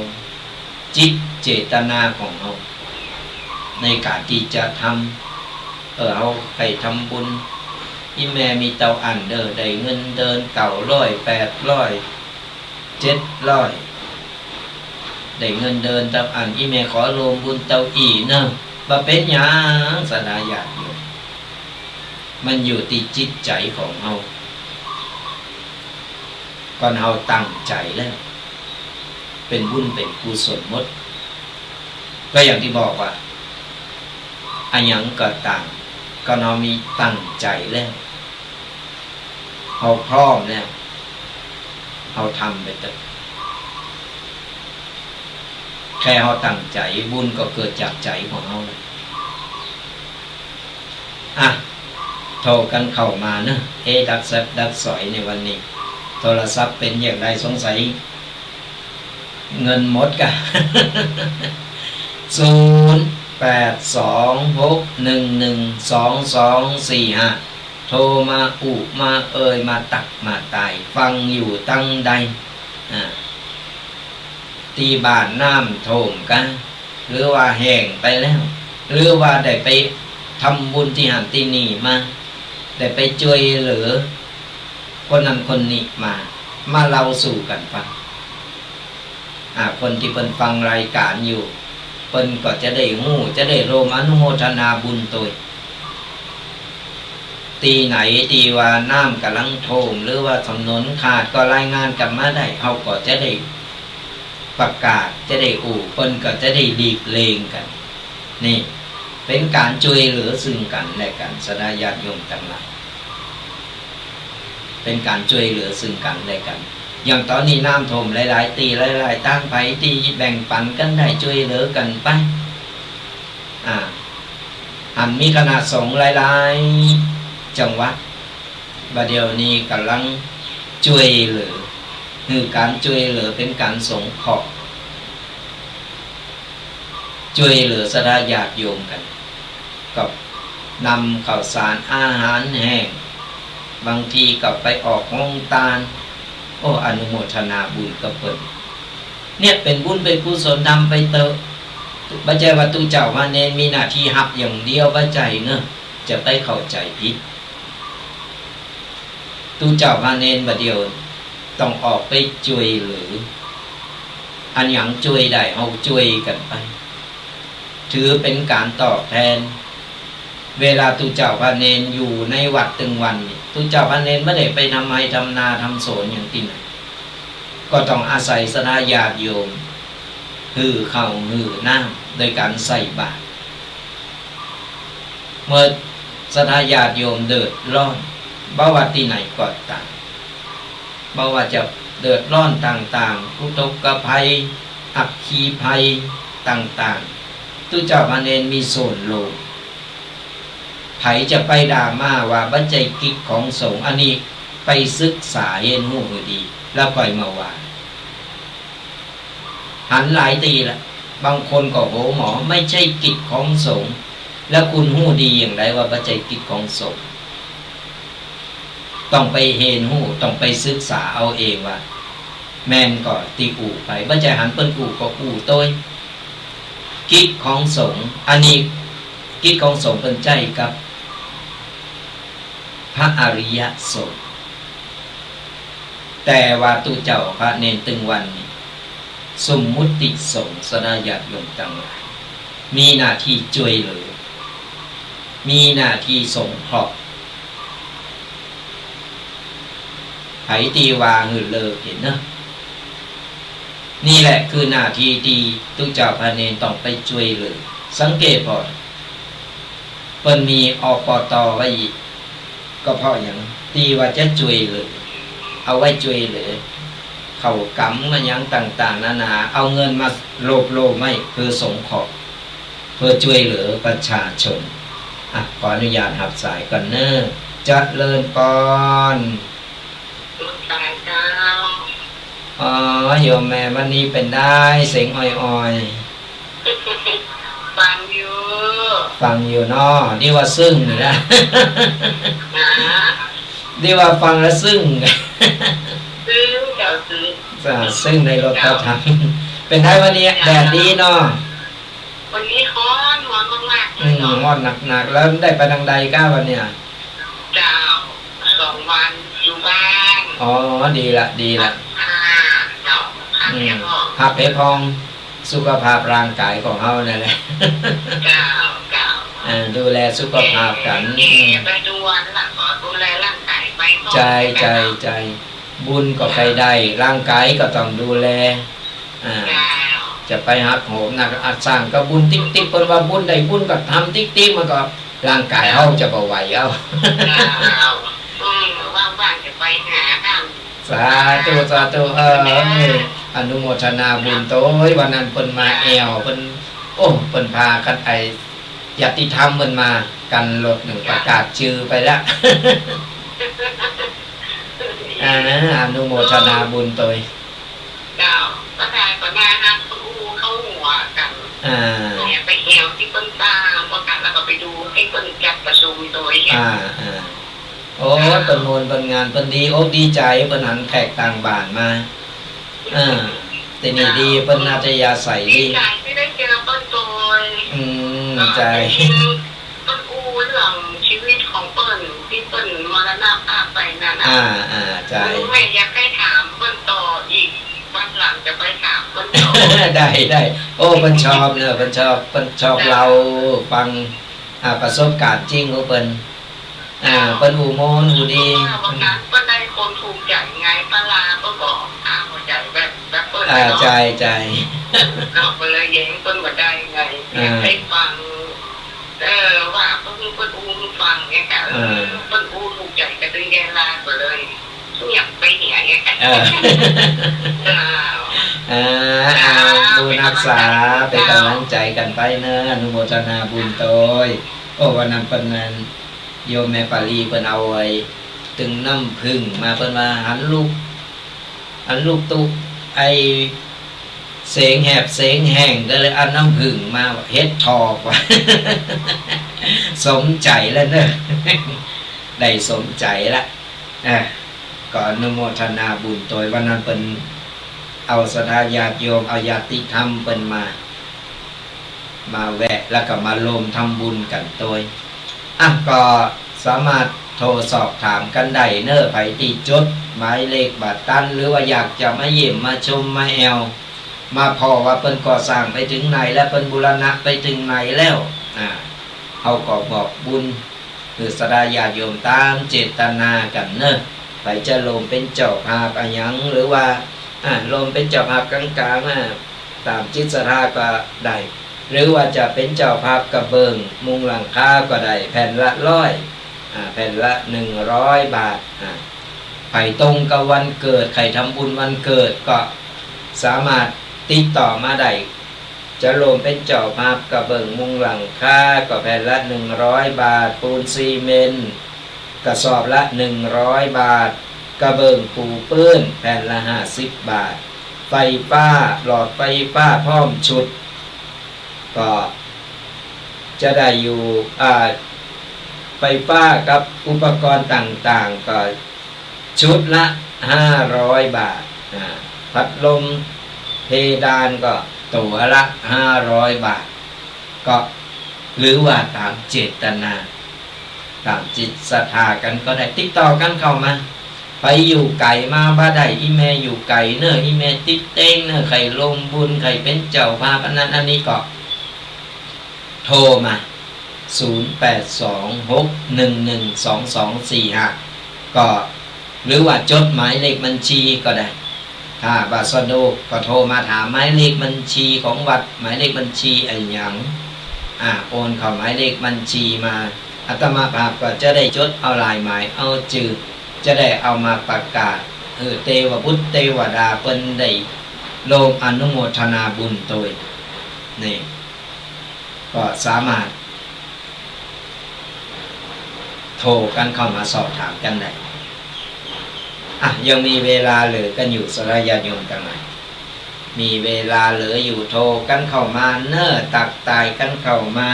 จิตเจตนาของเฮา ในก๋านตี้จะทำ เออ เฮาใค่ทำบุญ อี่แม่มีเต้าอั้นเน่อ ได้เงินเดือนเก้าร้อย แปดร้อย เจ็ดร้อย ได้เงินเดือนเต้าอั้น อี่แม่ขอร่วมบุญเต้าอี้เน่อ บ่เป๋นหยัง ศรัทธาญาติโยม มันอยู่ตี้จิตใจ๋ของเฮา ก่อนเฮาตั้งใจ๋แล้ว เป๋นบุญเป๋นกุศลหมด ก็อย่างตี้บอกว่า อะหยังก็ต๋าม ก่อนเฮามีตั้งใจ๋แล้ว เฮาพร้อมแล้ว เฮาทำไปเต๊อะ แค่เฮาตั้งใจ๋ บุญก็เกิดจากใจ๋ของเฮาแล้ว อ่ะ โทรกั๋นเข้ามาเนาะ เอ๊ะ ดักสัดดักสอยในวันนี้ โทรศัพท์เป๋นอย่างใด สงสัย เงินหมดก่ะ ศูนย์ แปด สอง หก หนึ่ง หนึ่ง สอง สอง สี่ ห้า โทรมาอู้มาเอ่ย มาตั๊กมาตาย ฟังอยู่ตังใด อ่า ตี้บ้านน้ำท่วมก่ะ หรือว่าแห้งไปแล้ว หรือว่าได้ไปทำบุญตี้หั้นตี้นี่มา ได้ไปจ้วยเหลือคนนั้นคนนี้มา มาเล่าสู่กั๋นฟัง อ่า คนตี้เปิ้นฟังรายก๋านอยู่ เปิ้นก็จะได้ฮู้ จะได้ร่วมอนุโมทนาบุญตวย ตี้ไหนตี้ว่าน้ำก่ำลังท่วม หรือว่าถนนขาด ก็รายงานกั๋นมาได้ เฮาก็จะได้ประกาศ จะได้อู้ เปิ้นก็จะได้หลีกเลี่ยงกั๋น นี่ เป๋นก๋านจ้วยเหลือซึ่งกั๋นและกั๋น ศรัทธาญาติโยมตังหลาย เป๋นก๋านจ้วยเหลือซึ่งกั๋นและกั๋น อย่างต๋อนนี้น้ำท่วมหลายๆ ตี้หลายๆ ตาง ใผตี้แบ่งปั๋นกั๋นได้ จ้วยเหลือกั๋นไป อ่า หั้นมีคณะสงฆ์หลายๆ จังหวัด บ่าเดี่ยวนี้ก่ำลังจ้วยเหลือ หื้อก๋านจ้วยเหลือเป๋นก๋านสงเคราะห์ จ้วยเหลือศรัทธาญาติโยมกั๋น ก็นำข้าวสารอาหารแห้ง บางทีก็ไปออกโฮงตาน โอ้ อนุโมทนาบุญกับเปิ้น เนี่ยเป๋นบุญเป๋นกุศล ทำไปเต๊อะ บ่ใจ้ว่าตุ๊เจ้าพระเณรมีหน้าตี้ฮับอย่างเดียว บ่ใจ้เนาะ จะไปเข้าใจ๋ผิด ตุ๊เจ้าพระเณรบ่าเดี่ยวต้องออกไปจ้วยเหลือ อันหยังจ้วยได้เฮาจ้วยกั๋นไป ถือเป๋นก๋านตอบแทน เวลาตุ๊เจ้าพระเณรอยู่ในวัดตึงวันนี่ ตุ๊เจ้าพระเณรบ่ได้ไปทำไฮ่ทำนาทำสวนอย่างตี้ไหน ก็ต้องอาศัยศรัทธาญาติโยม หื้อข้าวหื้อน้ำ โดยก๋านใส่บาตร เมื่อศรัทธาญาติโยมเดือดร้อน บ่ว่าตี้ไหนก็ต๋าม บ่ว่าจะเดือดร้อนต่างๆ อุทกภัย อัคคีภัยต่างๆ ตุ๊เจ้าพระเณรมีส่วนร่วม ใผจะไปด่ามาว่าบ่ใจ้กิจของสงฆ์ อันนี้ไปศึกษาเฮียนฮู้หื้อดี แล้วก่อยมาว่า หันหลายตี้ละ บางคนก็โหมอ ไม่ใช่กิจของสงฆ์ แล้วคุณฮู้ดีอย่างใดว่าบ่ใจ้กิจของสงฆ์ ต้องไปเฮียนฮู้ ต้องไปศึกษาเอาเองว่า แม่นก่อตี้อู้ไป บ่ใจ้หันเปิ้นอู้ก็อู้ตวย กิจของสงฆ์ อันนี้กิจของสงฆ์เปิ้นใจ๊กับพระอริยสงฆ์ แต่ว่าตุ๊เจ้าพระเณรตึงวันนี่ สมมุติสงฆ์ ศรัทธาญาติโยมตังหลาย มีหน้าตี้จ้วยเหลือ มีหน้าตี้สงเคราะห์ ใผตี้ว่าหื้อเลิกเหียเนาะ นี่แหละคือหน้าตี้ตี้ตุ๊เจ้าพระเณรต้องไปจ้วยเหลือ สังเกตผ่อ เปิ้นมี อปต ไว้อีก ก็เพราะหยัง ตี้ว่าจะจ้วยเหลือ เอาไว้จ้วยเหลือ เข้ากรรมอะหยังต่างๆ นานา เอาเงินมาโลบๆ ไว้เพื่อสงเคราะห์ เพื่อจ้วยเหลือประชาชน อ่ะ ขออนุญาตฮับสายก่อนเน้อ เจริญปอน นมัสก๋ารเจ้า อ๋อ โยมแม่ วันนี้เป๋นใด เสียงอ่อยๆ ฟังอยู่ ฟังอยู่เนาะ ดีว่าซึ่งนี่นะ ฮะ ดีว่าฟังแล้วซึ่ง ซึ่งเจ้า ซึ่ง อ่า ซึ่งในรถพระธรรม เป๋นใดวันนี้ แดดดีเนาะ วันนี้ฮ้อน ฮ้อนมากๆ เลยเนาะ อืม ฮ้อนหนักๆ แล้วได้ไปตางใดก้าวันเนี่ย เจ้า สองวันอยู่บ้าน อ๋อ ดีละ ดีละ อ่า เจ้า พัก อืม ผ่อน พักผ่อน สุขภาพร่างกายของเฮานั่นแหละ เจ้า เจ้า เออ ดูแลสุขภาพกั๋น แก่ อืม ไปด่วนละ ก็ดูแลร่างกายไปก่อน ใจ้ ใจ้ เจ้า ใจ้ บุญก็ใค่ได้ ร่างกายก็ต้องดูแล อ่า เจ้า จะไปหักโหมหนัก อันสร้างก็บุญติ๊กๆ เปิ้นว่าบุญได้บุญก็ทำติ๊กๆ มันก็ร่างกายเฮาจะบ่ไหวเอา เจ้า อืม ว่างๆ จะไปหาทำ สาธุ สาธุ เออ อนุโมทนาบุญโตย วันนั้นเปิ้นมาแอ่ว เปิ้น โอ้ เปิ้นพากั๋นไป ญาติธรรมเปิ้นมา กั๋นรถนึ่ง ประกาศจื้อไปแล้ว อ่า อนุโมทนาบุญโตย เจ้า ประธานก็น่าฮัก เปิ้นอู้เข้าหัวกั๋น อ่า เนี่ย ไปแอ่วตี้เปิ้นสร้าง พอกั๋นแล้วก็ไปดูตี้เปิ้นจัดประชุมโตยเนี่ย อ่า อ่า โอ้ เปิ้นม่วนเปิ้นงาน เปิ้นดีอกดีใจ๋ เปิ้นหันแขกต่างบ้านมา เออ ตี้นี่ดี เปิ้นอัธยาศัยดี ดีใจ๋ตี้ได้เจอเปิ้นโตย อืม เจ้า ได้ยิน เปิ้นอู้เรื่องชีวิตของเปิ้นตี้เปิ้นมรณภาพไปนั่นน่ะ อ่า อ่า ใจ้ ลุงแม่อยากให้ถามเปิ้นต่ออีก วันหลังจะไปถามเปิ้นต่อ ได้ ได้ โอ้ เปิ้นชอบเนาะ เปิ้นชอบ เปิ้นชอบ เจ้า เล่าฟัง อ่า ประสบก๋ารณ์จริงของเปิ้น อ่า เปิ้นอู้ม่วนอู้ดี เพราะว่าวันนั้นเปิ้นได้คนถูกใจ๋ไง ปาลาเปิ้นก็อ้างว่าใจ๋แบบ แบบเปิ้น อ่า เนาะ ใจ้ ใจ้ ก็เลยแย้งเปิ้นบ่ได้ไง อ่า อยากให้ฟัง เออ ว่าเปิ้น เปิ้นอู้หื้อฟังเนี่ยค่ะ เออ อ่า เปิ้นอู้ถูกใจ๋ก็ตึงแกลาก็เลยเงียบไปเหียเนี่ยค่ะ เออ เจ้า อ่า อ่า เจ้า บุญฮักษา เป๋นก๋ำลังใจ๋กั๋นไปเนาะ อนุโมทนาบุญโตย โอ้ วันนั้นเปิ้นนั้น โยมแม่ปาลีเปิ้นเอาไอ้ตึงน้ำผึ้งมา เปิ้นว่าหันลูก หันลูกตุ๊ ไอ้เสงแหบเสงแห้ง ก็เลยเอาน้ำผึ้งมา เฮ็ดถอกว่า สมใจ๋แล้วเนาะ ได้สมใจ๋ละ อ่ะ ก็อนุโมทนาบุญโตย วันนั้นเปิ้นเอาศรัทธาญาติโยม เอาญาติธรรมเปิ้นมา มาแวะ แล้วก็มาร่วมทำบุญกั๋นโตย อ่ะ ก็สามารถโทรสอบถามกั๋นได้เนาะ ใผตี้จดหมายเลขบ่ตัน หรือว่าอยากจะมาเยี่ยมมาชมมาแอ่ว มาผ่อว่าเปิ้นก่อสร้างไปเถิงไหนแล้ว เปิ้นบูรณะไปเถิงไหนแล้ว อ่า เฮาก็บอกบุญ หื้อศรัทธาญาติโยมต๋ามเจตนากั๋นเนาะ ใผจะร่วมเป๋นเจ้าภาพอะหยัง หรือว่า อ่า ร่วมเป๋นเจ้าภาพก๋างๆ อ่า ต๋ามจิตศรัทธาก็ได้ หรือว่าจะเป๋นเจ้าภาพกระเบื้องมุงหลังคาก็ได้ แผ่นละร้อย อ่า แผ่นละหนึ่งร้อยบาท อ่า ใผตรงกับวันเกิด ใผทำบุญวันเกิดก็สามารถติดต่อมาได้ จะร่วมเป๋นเจ้าภาพกระเบื้องมุงหลังคาก็แผ่นละหนึ่งร้อยบาท ปูนซีเมนต์กระสอบละหนึ่งร้อยบาท กระเบื้องปูปื้นแผ่นละห้าสิบบาท ไฟฟ้า หลอดไฟฟ้าพร้อมชุด ก็จะได้อยู่ อ่า ไฟฟ้ากับอุปกรณ์ต่างๆ ก็ชุดละห้าร้อยบาท อ่า พัดลมเพดานก็ตั๋วละห้าร้อยบาท ก็หรือว่าต๋ามเจตนา ต๋ามจิตศรัทธากั๋นก็ได้ ติดต่อกั๋นเข้ามา ใผอยู่ไก๋มาบ่ได้ อี่แม่อยู่ไก๋เนาะ อี่แม่ติดเต็งเนาะ ใค่ร่วมบุญ ใค่เป๋นเจ้าภาพอันนั้นอันนี้ก็โทรมา ศูนย์แปดสอง หกหนึ่งหนึ่ง สองสองสี่ห้า ก็ หรือว่าจดหมายเลขบัญชีก็ได้ ถ้าบ่สะดวกก็โทรมาถามหมายเลขบัญชีของวัด หมายเลขบัญชีอะหยัง อ่า โอนเข้าหมายเลขบัญชีมา อาตมาภาพก็จะได้จดเอาลายหมาย เอาจื้อ จะได้เอามาประกาศ หื้อเตวบุตรเตวดาเปิ้นได้ร่วมอนุโมทนาบุญตวย นี่ ก็สามารถ โทรกั๋นเข้ามาสอบถามกั๋นได้ อ่ะ ยังมีเวลาเหลือกั๋นอยู่ ศรัทธาญาติโยมตังหลาย มีเวลาเหลืออยู่ โทรกั๋นเข้ามาเน่อ ตักทายกั๋นเข้ามา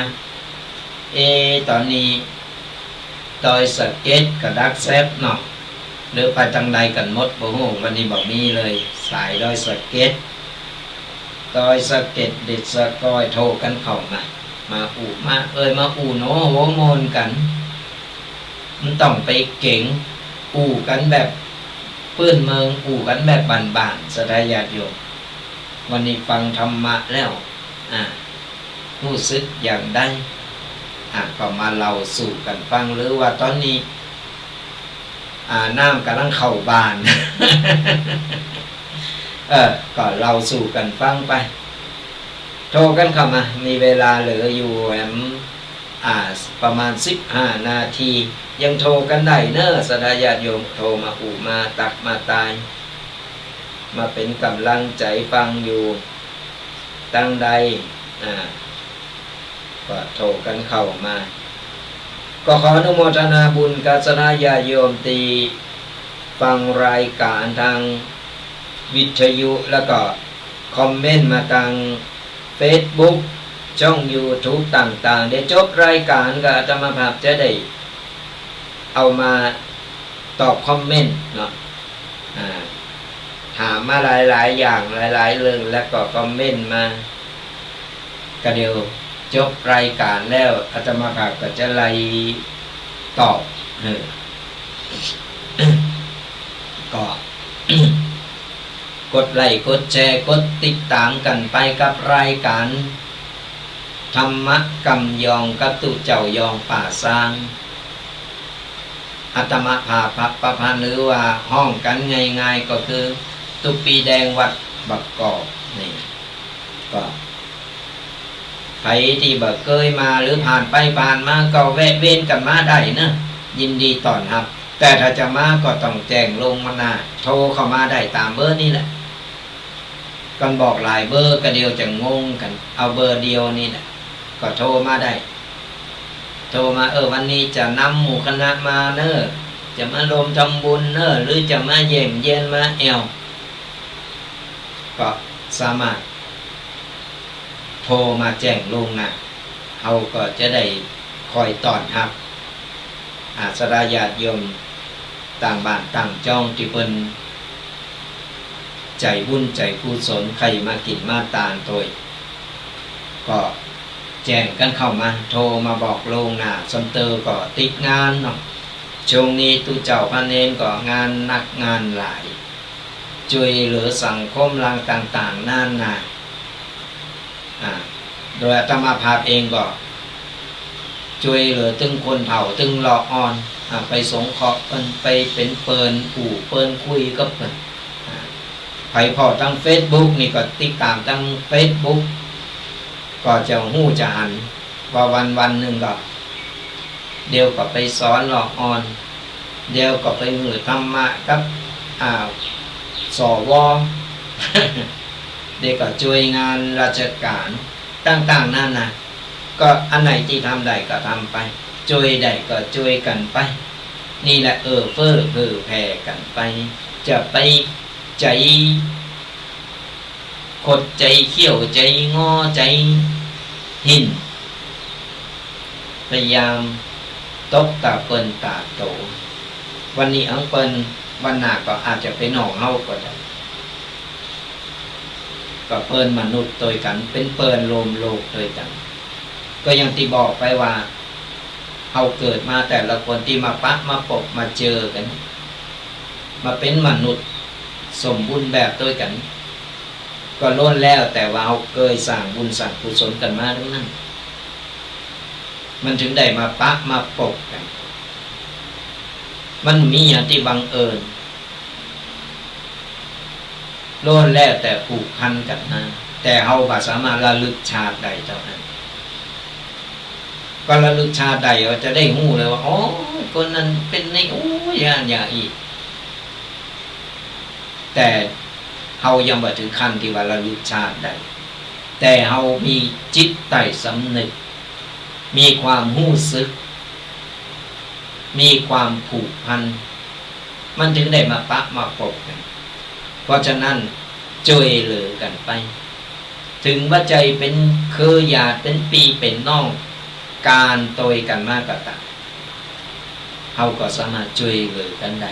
เอ๊ะ ต๋อนนี้ ดอยสะเก็ดกับดักแซบเนาะ หรือไปตางใดกั๋นหมดบ่ฮู้ วันนี้บ่มีเลย สายดอยสะเก็ด ดอยสะเก็ด เด็ดสะกอย โทรกั๋นเข้ามา มาอู้ มาเอ่ย มาอู้โหนหัวมนกั๋น บ่ต้องไปเก๋ง อู้กั๋นแบบปื้นเมือง อู้กั๋นแบบบ้านๆ ศรัทธาญาติโยม วันนี้ฟังธรรมะแล้ว อ่า ฮู้สึกอย่างใด อ่า ก็มาเล่าสู่กั๋นฟัง หรือว่าต๋อนนี้ อ่า น้ำก่ำลังเข้าบ้าน เออ ก็เล่าสู่กั๋นฟังไป โทรกั๋นเข้ามา มีเวลาเหลืออยู่แหม อ่า ประมาณสิบห้านาที ยังโทรกั๋นได้เน่อ ศรัทธาญาติโยม โทรมาอู้ มาตัก มาทาย มาเป๋นก๋ำลังใจ๋ฟังอยู่ ตางใด อ่า ก็โทรกั๋นเข้ามา ก็ขออนุโมทนาบุญกับศรัทธาญาติโยมตี้ฟังรายก๋านตางวิทยุ แล้วก็คอมเมนต์มาตางเฟซบุ๊ก ช่องยูทูบต่างๆ เดี๋ยวจบรายก๋านก็อาตมาภาพจะได้เอามาตอบคอมเมนต์เนาะ อ่า ถามมาหลายๆ อย่าง หลายๆ เรื่อง แล้วก็คอมเมนต์มา ก็เดี๋ยวจบรายก๋านแล้ว อาตมาภาพก็จะไล่ตอบ เออ ก็ กดไลก์ กดแชร์ กดติดต๋ามกั๋นไปกับรายก๋านธรรมะกำยองกับตุ๊เจ้ายองป่าซาง อาตมาภาพปะพันธ์ หรือว่าฮ้องกั๋นง่ายๆ ก็คือตุ๊ปีแดงวัดบางกอกนี่ ก็ใผตี้บ่เกยมาหรือผ่านไปผ่านมาก็แวะเวียนกั๋นมาได้เนาะ ยินดีต้อนฮับ แต่ถ้าจะมาก็ต้องแจ้งล่วงหน้า โทรเข้ามาได้ต๋ามเบอร์นี่แหละ กั๋นบอกหลายเบอร์ก็เดี๋ยวจะงงกั๋น เอาเบอร์เดียวนี่แหละ ก็โทรมาได้ โทรมา เออ วันนี้จะนำหมู่คณะมาเน่อ จะมาร่วมทำบุญเน่อ หรือจะมาเยี่ยมเยียนมาแอ่ว ก็สามารถโทรมาแจ้งล่วงหน้า เฮาก็จะได้คอยต้อนฮับ อ่า ศรัทธาญาติโยมต่างบ้านต่างจ้องตี้เปิ้นใจ๋บุญใจ๋กุศล ใค่มากิ๋นมาตานตวย ก็แจ้งกั๋นเข้ามา โทรมาบอกล่วงหน้า ส่วนเต๋อก็ติดงานเนาะ ช่วงนี้ตุ๊เจ้าพระเณรก็งานหนักงานหลาย จ้วยเหลือสังคมหลังต่างๆ นานา อ่า โดยอาตมาภาพเองก็จ้วยเหลือตึงคนเฒ่า ตึงเลาะอ่อน อ่า ไปสงเคราะห์เปิ้น ไปเป๋นเปิ้นอู้เปิ้นคุยกับเปิ้น อ่า ใผผ่อตางเฟซบุ๊กนี่ก็ติดต๋ามตางเฟซบุ๊ก ก็จะฮู้จะหัน ว่าวันๆ นึ่งก็ เดี๋ยวก็ไปสอนเลาะอ่อน เดี๋ยวก็ไปหื้อธรรมะกับ อ่า สว เดี๋ยวก็จ้วยงานราชก๋านต่างๆ นานา ก็อันไหนตี้ทำได้ก็ทำไป จ้วยได้ก็จ้วยกั๋นไป นี่แหละเอื้อเฟื้อเผื่อแผ่กั๋นไป จะไปใจ๋ ขดใจ๋เขี้ยว ใจ๋งอ ใจ๋หิ้น พยายามตกต๋าเปิ้นต๋าโต วันนี้อังเปิ้น วันหน้าก็อาจจะเป๋นของเฮาก็ได้ ก็เปิ้นมนุษย์ตวยกั๋น เป๋นเปิ้นร่วมโลกตวยกั๋น ก็อย่างตี้บอกไปว่า เฮาเกิดมาแต่ละคนตี้มาปะมาปบมาเจอกั๋น มาเป๋นมนุษย์สมบูรณ์แบบตวยกั๋น ก็ล้วนแล้วแต่ว่าเฮาเกยสร้างบุญสร้างกุศลกั๋นมาตังนั้น มันถึงได้มาปะมาปบกั๋น มันบ่มีหยังตี้บังเอิญ ล้วนแล้วแต่ผูกพันกั๋นมา แต่เฮาบ่สามารถระลึกชาติได้เต้าอั้น ก็ระลึกชาติได้ก็จะได้ฮู้เลยว่า อ๋อ คนนั้นเป๋นนี่ โอ้ย อย่างอี้ แต่เฮายังบ่เถิงขั้นตี้ว่าระลึกชาติได้ แต่เฮามีจิตใต้สำนึก มีความฮู้สึก มีความผูกพัน มันเถิงได้มาปะมาปบกั๋น เพราะฉะนั้นจ้วยเหลือกั๋นไป เถิงว่าจะเป๋นเครือญาติ เป๋นปี้เป๋นน้อง ก๋านตวยกั๋นมาก็ต๋าม เฮาก็สามารถจ้วยเหลือกั๋นได้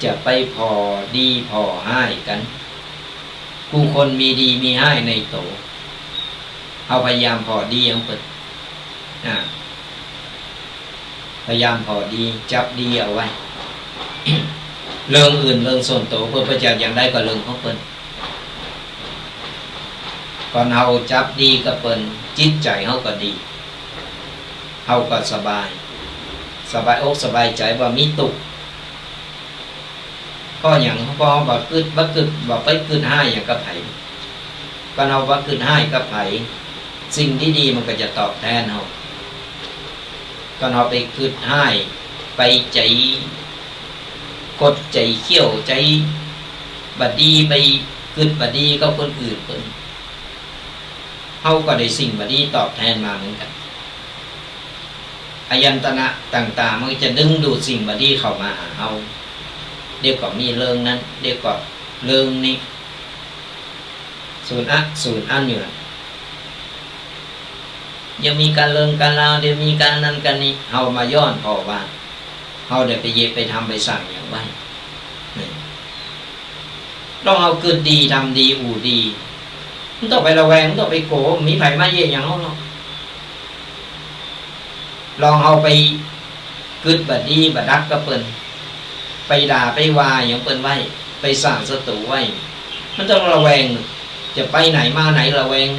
จะไปผ่อดีผ่อฮ้ายกั๋น กู้คนมีดีมีฮ้ายในตั๋ว เฮาพยายามผ่อดีของเปิ้น อ่า พยายามผ่อดี จับดีเอาไว้ เรื่องอื่นเรื่องส่วนตั๋วเปิ้น เปิ้นจะอย่างใดก็เรื่องของเปิ้น ก่อนเฮาจับดีกับเปิ้น จิตใจ๋เฮาก็ดี เฮาก็สบาย สบายอกสบายใจ๋ บ่มีตุ๊กข์ เพราะหยัง เพราะเฮาบ่กึ๊ด บ่กึ๊ด บ่ไปกึ๊ดฮ้ายหยังกับใผ ก่อนเฮาบ่กึ๊ดฮ้ายกับใผ สิ่งดีๆ มันก็จะตอบแตนเฮา ก่อนเฮาไปกึ๊ดฮ้าย ไปใจ๋ขดใจ๋เขี้ยว ใจ๋บ่ดี ไปกึ๊ดบ่ดีกับคนอื่นเปิ้น เฮาก็ได้สิ่งบ่ดีตอบแตนมาเหมือนกั๋น อายตนะต่างๆ มันจะดึงดูดสิ่งบ่ดีเข้ามาหาเฮา เดี๋ยวก็มีเรื่องนั้น เดี๋ยวก็เรื่องนี้ สูญอะ สูญอั้นอยู่นะ เดี๋ยวมีก๋านเรื่องก๋านราว เดี๋ยวมีก๋านนั้นก๋านนี้ เฮามาย้อนผ่อว่า เฮาได้ไปเหยียบไปทำไปสั่งหยังไว้ นี่ ลองเฮากึ๊ดดี ทำดี อู้ดี บ่ต้องไประแวง บ่ต้องไปกั๋ว บ่มีใผมาเยียะหยังเฮาหรอก ลองเฮาไปกึ๊ดบ่ดี บ่ดักกับเปิ้น ไปด่า ไปว่าหยังเปิ้นไว้ ไปสร้างศัตรูไว้ บ่ต้องประแวง จะไปไหนมาไหนประแวง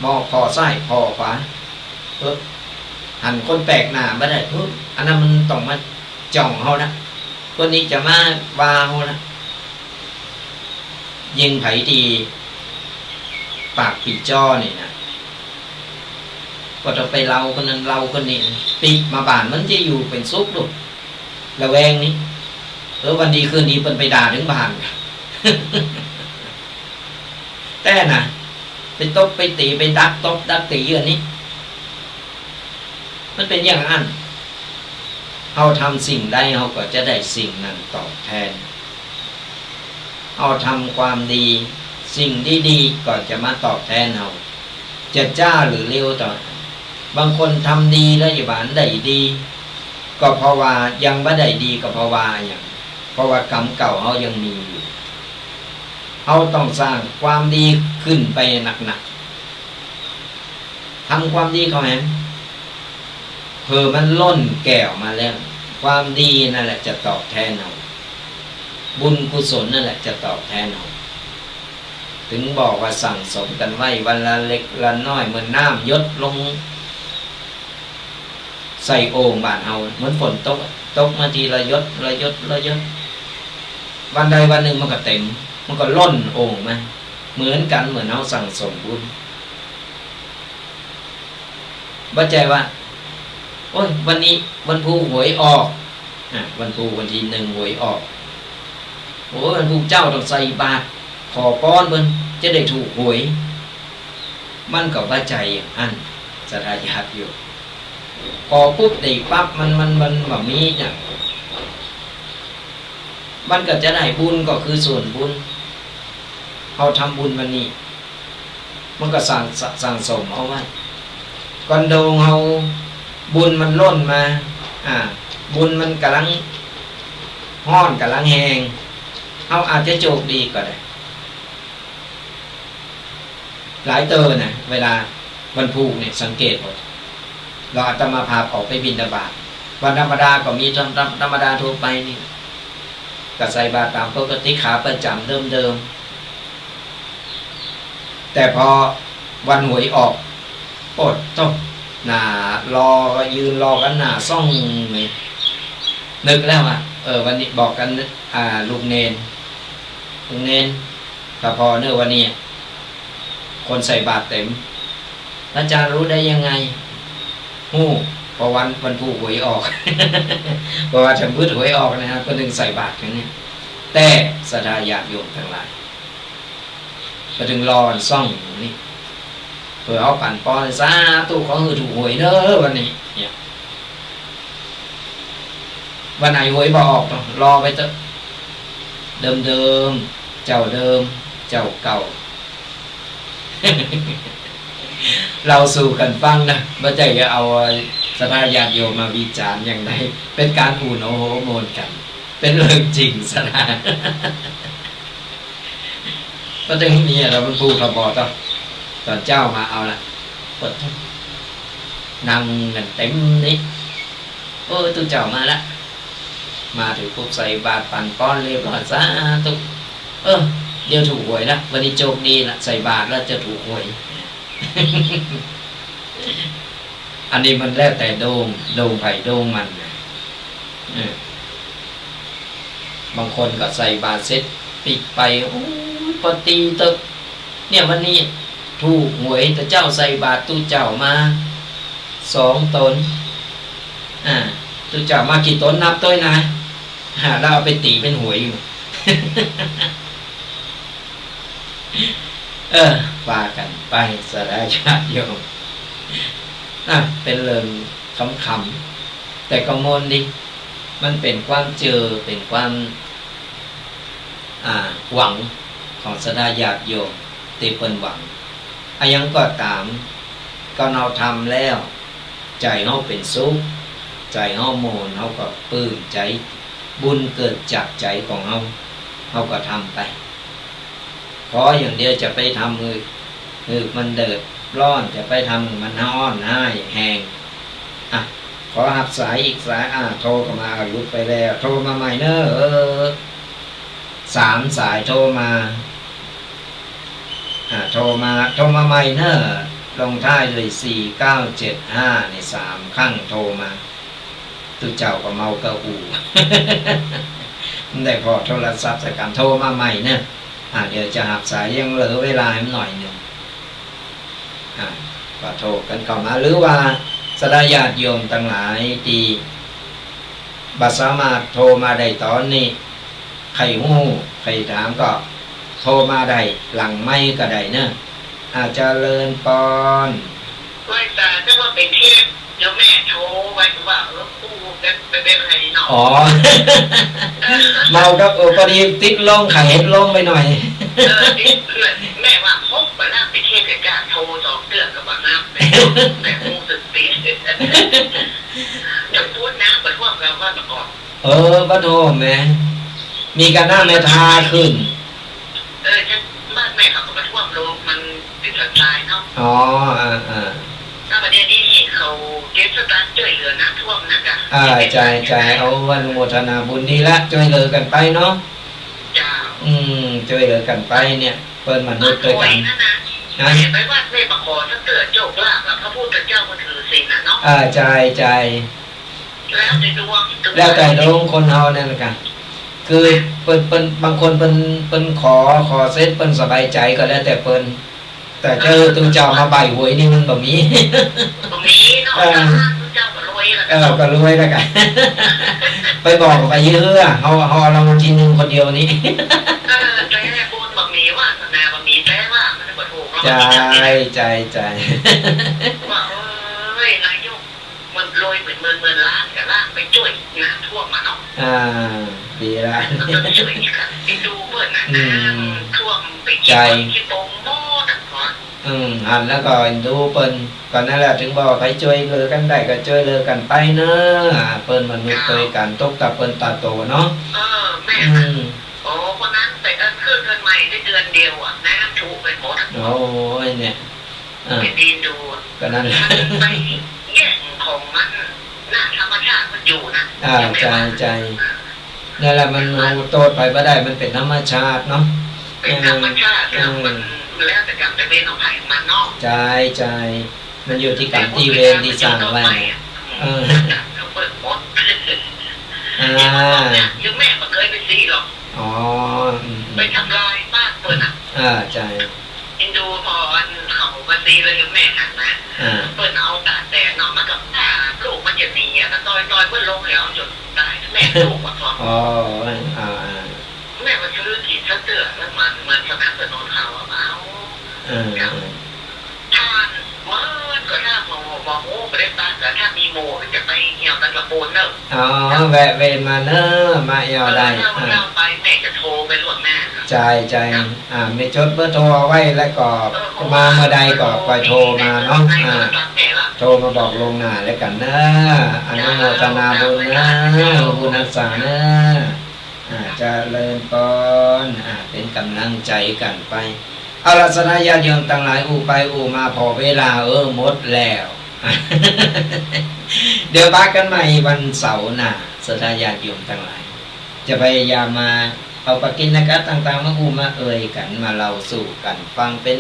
มองผ่อซ้ายผ่อขวา เออ หันคนแปลกหน้าบ่ได้ เออ อันนั้นมันต้องมาจ้องเฮานะ คนนี้จะมาว่าเฮานะ ยิ่งใผตี้ปากปี้จ้อนี่นะ บ่ต้องไปเล่าคนนั้นเล่าคนนี้ ปิ๊กมาบ้านมันจะอยู่เป๋นสุขลูก ประแวงนี่ เออ วันดีคืนดีเปิ้นไปด่าเถิงบ้าน แต๊นะ ไปตบไปตี๋ ไปดักตบดักตี๋อยู่อันนี้ มันเป๋นอย่างอั้น เฮาทำสิ่งใด เฮาก็จะได้สิ่งนั้นตอบแตน เฮาทำความดี สิ่งดีๆ ก็จะมาตอบแตนเฮา จะจ๊าหรือเร็วต๋อ บางคนทำดีแล้วยังบ่ได้ดี ก็เพราะว่ายังบ่ได้ดี ก็เพราะว่าหยัง เพราะว่ากรรมเก่าเฮายังมีอยู่ เฮาต้องสร้างความดีขึ้นไปหนักๆ ทำความดีเข้าแหม เผื่อมันล้นแก้วมาแล้ว ความดีนั่นแหละจะตอบแตนเฮา บุญกุศลนั่นแหละจะตอบแตนเฮา เถิงบอกว่าสั่งสมกั๋นไว้วันละเล็กละน้อย เหมือนน้ำหยดลงใส่โอ่งบ้านเฮา เหมือนฝนตกอะ ตกมาทีละหยด ละหยด ละหยด วันใดวันหนึ่งมันก็เต็ม มันก็ล้นโอ่งมา เหมือนกั๋น เหมือนเฮาสั่งสมบุญ บ่ใจ้ว่า โอ๊ย วันนี้วันพูกหวยออก อ่ะ วันพูกวันตี้หนึ่งหวยออก โอ๊ย วันพูกเจ๊าต้องใส่บาตร ขอปอนเปิ้น จะได้ถูกหวย มันก็บ่ใจ้อย่างอั้น ศรัทธาญาติโยม ขอปุ๊บได้ปั๊บ มัน มัน มันบ่มีเนี่ย มันก็จะได้บุญก็คือส่วนบุญ เฮาทำบุญวันนี้ มันก็สั่ง สั่งสมเอาไว้ ก่อนโดงเฮาบุญมันล้นมา อ่า บุญมันก่ำลังฮ้อนก่ำลังแฮง เฮาอาจจะโจคดีก็ได้ หลายเตื้อนะ เวลาวันพูกเนี่ยสังเกตเอา ลาวอาตมาภาพออกไปบิณฑบาต วันธรรมดาก็มีธรรม ธรรมดาทั่วไปนี่ ก็ใส่บาตรต๋ามปกติขาประจ๋ำเดิมๆ แต่พอวันหวยออก โอ๊ย โธ่ หน้ารอ ยืนรอกั๋นหน้าส่องเลย นึกแล้วว่า เออ วันนี้บอกกั๋น อ่า ลูกเณร ลูกเณร ถ้าผ่อเน่อวันนี้ คนใส่บาตรเต็ม อาจารย์รู้ได้ยังไง ฮู้ เพราะวัน วันพูกหวยออก เพราะว่าจะมืดหวยออกนะฮะ เปิ้นนึ่งใส่บาตรอย่างนี้ แต่ศรัทธาญาติโยมตังหลาย ก็ตึงรอส่องอยู่นี่ เผื่อเฮาปั๋นปอน สาธุ ขอหื้อถูกหวยเน่อวันนี้ เนี่ย วันไหนหวยบ่ออกเนาะ รอไปเต๊อะ เดิมๆ เจ้าเดิม เจ้าเก่า เล่าสู่กั๋นฟังนะ บ่ใจ้จะเอาศรัทธาญาติโยมมาวิจารณ์อย่างใด เป๋นก๋านอุ่นโอโหมวนกั๋น เป๋นเรื่องจริงซะนะ ก็จะมีอะไรมันพูดขบอต่อ ต๋อนเจ๊ามาเอาละ เปิด นั่งกั๋นเต๋มนี่ เออ ตุ๊เจ้ามาละ มาเถิงปุ๊บใส่บาตรปั๋นปอนเรียบร้อย สาธุ เออ เดี๋ยวถูกหวยละ วันนี้โจคดีละ ใส่บาตรแล้วจะถูกหวย อันนี้มันแล้วแต่ดวง ดวงใผดวงมันนะ เออ บางคนก็ใส่บาตรเสร็จปิ๊กไป โอ้ย ปอตีเต๊อะ เนี่ย วันนี้ถูกหวย แต่เจ๊าใส่บาตรตุ๊เจ้ามาสองต๋น อ่า ตุ๊เจ้ามากี่ต๋นนับตวยนะ อ่า แล้วเอาไปตี๋เป๋นหวยอยู่ เออ ว่ากั๋นไป ศรัทธาญาติโยม อ่ะ เป๋นเรื่องขำๆ แต่ก็มวนดี มันเป๋นความเจื้อ เป๋นความ อ่า หวังของศรัทธาญาติโยม ตี้เปิ้นหวัง อะหยังก็ต๋าม ก็เฮาทำแล้ว ใจ๋เฮาเป๋นสุข ใจ๋เฮาม่วน เฮาก็ปลื้มใจ๋ บุญเกิดจากใจ๋ของเฮา เฮาก็ทำไป ขออย่างเดียวจะไปทำหื้อ หื้อมันเดือดร้อน จะไปทำหื้อมันฮ้อนฮ้ายแฮง อ่ะ ขอฮับสายอีกสาย อ่ะ โทรเข้ามา อ่ะ หลุดไปแล้ว โทรมาใหม่เน่อ เออ สามสายโทรมา อ่ะ โทรมา โทรมาใหม่เน่อ ลงท้ายด้วยสี่เก้าเจ็ดห้า นี่ สามครั้งโทรมา ตุ๊เจ้าก็เมาเก้าอู้ ได้ผ่อโทรศัพท์สักกำ โทรมาใหม่เน่อ อ่ะ เดี๋ยวจะฮับสาย ยังเหลือเวลาให้มันหน่อยนึ่ง อ่ะ ก็โทรกั๋นเข้ามา หรือว่าศรัทธาญาติโยมตังหลายตี้บ่สามารถโทรมาได้ต๋อนนี้ ใค่ฮู้ ใค่ถามก็โทรมาได้หลังไมค์ก็ได้เน่อ อ่ะ เจริญปอน ไหว้สา เจ้าว่าไปเทศน์ โยมแม่โทรไว้ว่า เออ คู่กันไปเป็นไงเนาะ อ๋อ เมาครับ โอ้ พอดีติดลม ไข้เห็นลมไปหน่อย เออ ติดเลย แม่ว่า โอ้ บ่าลาไปเทศน์ กะโทรสองเตื้อก็บ่ฮับ แม่ฮู้สึกติด จะพูดนะ บ่ท่วมเราบ้านประกอบ เออ บ่ท่วมแหม มีกะน้ำแม่ทาขึ้น เออ จังบ้านแม่เขาก็บ่ท่วมโลก มันติดสันทรายเนาะ อ๋อ อ่า อ่า แล้วประเดี๋ยวนี้เขาเก็บสตางค์จ้วยเหลือน้ำท่วมนะจ๊ะ อ่า ใจ้ ใจ้ เอาอนุโมทนาบุญดีละ จ้วยเหลือกั๋นไปเนาะ เจ้า อืม จ้วยเหลือกั๋นไปเนี่ย เปิ้นมนุษย์ตวยกั๋น ฮะ ไปวัดแม่บ่ขอสักเตื้อโจคลาภอะ พระพุทธเจ้าก็ถือศีลน่ะเนาะ อ่า ใจ้ ใจ้ แล้วแต่ดวง แล้วแต่ดวงคนเฮานั่นแหละกะ คือเปิ้น เปิ้น บางคนเปิ้น เปิ้นขอ ขอเสร็จเปิ้นสบายใจ๋ก็แล้วแต่เปิ้น แต่จะหื้อตุ๊เจ้ามาใบ้หวยนี่มันบ่มี บ่มีเนาะ เออ ตุ๊เจ้าก็รวยแล้ว เออ ก็รวยแล้วกะ ไปบอกไปเยอะ เฮา เฮาเอารางวัลที่หนึ่งคนเดียวนี่ เออ แต่บุญบ่มี วาสนาบ่มี แต่ว่ามันบ่ถูกรางวัลที่หนึ่งเนี่ย ใจ้ ใจ้ ใจ้ ว่า เอ้ย นายก มันรวยเป๋นหมื่นหมื่นล้านกะล้านไปจ้วยน้ำท่วมมาเนาะ อ่า ดีละ มันต้องจ้วยกั๋น ไปดูเปิ้นน่ะ อืม น้ำท่วมไปขี้ ใจ้ ขี้ปงหมดอะ อืม หันแล้วก็ดูเปิ้น ก็นั่นแหละ ถึงบอกว่าใผจ้วยเหลือกั๋นได้ก็จ้วยเหลือกั๋นไปเนาะ อ่า เปิ้นมนุษย์ตวยกั๋น ตกตะเปิ้นตาโตเนาะ เออ แม่ อืม โอ้ คนนั้นไปเอิ้นขึ้นเรือนใหม่ได้เดือนเดียวอะ น้ำท่วมไปหมดอะ โอ้ย เนี่ย อ่า แผ่นดินดู ก็นั่นแหละ มันไปแย่งของมันน่ะ ธรรมชาติมันอยู่นะ อ่า ใจ้ ใจ้ นั่นแหละ มันเอาโต้ษใผบ่ได้ มันเป๋นธรรมชาติเนาะ เป๋นธรรมชาติ เออ เออ มันแล้วแต่กรรมแต่เวรของใผของมันเนาะ ใจ้ ใจ้ มันอยู่ตี้กรรมตี้เวรตี้สร้างไว้ เออ เขาเปิดหมด อ่า โยมแม่บ่เกยไปซี้หรอก อ๋อ อืม อืม ไปทำลายบ้านเปิ้นน่ะ อ่า ใจ้ อินดูพออันเขามาซี้แล้วโยมแม่หันนะ อ่า เปิ้นเอาตากแดดเนาะ มันก็ อ่า ลูกมันจะหนีอะ ก็ต่อยๆ เปิ้นลงแล้วจ๋นต๋าย แม่ลูกอะพอ อ๋อ อ่า อ่า แม่ สนับสนุนเขา เอา เออ ครับ ถ้าเมินก็ถ้าหมู่ บ่ฮู้ บ่ได้ปะ แต่ถ้ามีหมู่ก็จะไปเอี่ยวตังกะปูนเนอะ อ๋อ ครับ แวะเวียนมาเนอะ มาเอี่ยวได้ เออ ถ้า อ่า เฮาไปแม่จะโทรไปล่วงหน้า ใจ้ ใจ้ ครับ อ่า แม่จดเบอร์โทรเอาไว้แล้วก็ เออ มาเมื่อใดก็ เออ ค่อยโทรมาเนาะ อ่า โทรมาบอกล่วงหน้าแล้วกั๋นเนอะ อนุโมทนาบุญเนอะ บุญฮักษาเนอะ อ่า เจริญปอน อ่า เป๋นก๋ำลังใจ๋กั๋นไป เอาล่ะ ศรัทธาญาติโยมตังหลาย อู้ไปอู้มาผ่อเวลา เออ หมดแล้ว เดี๋ยวปะกั๋นใหม่วันเสาร์หน้า ศรัทธาญาติโยมตังหลาย จะพยายามมาเอาปกิณกะต่างๆ มาอู้มาเอ่ยกั๋น มาเล่าสู่กั๋นฟังเป๋น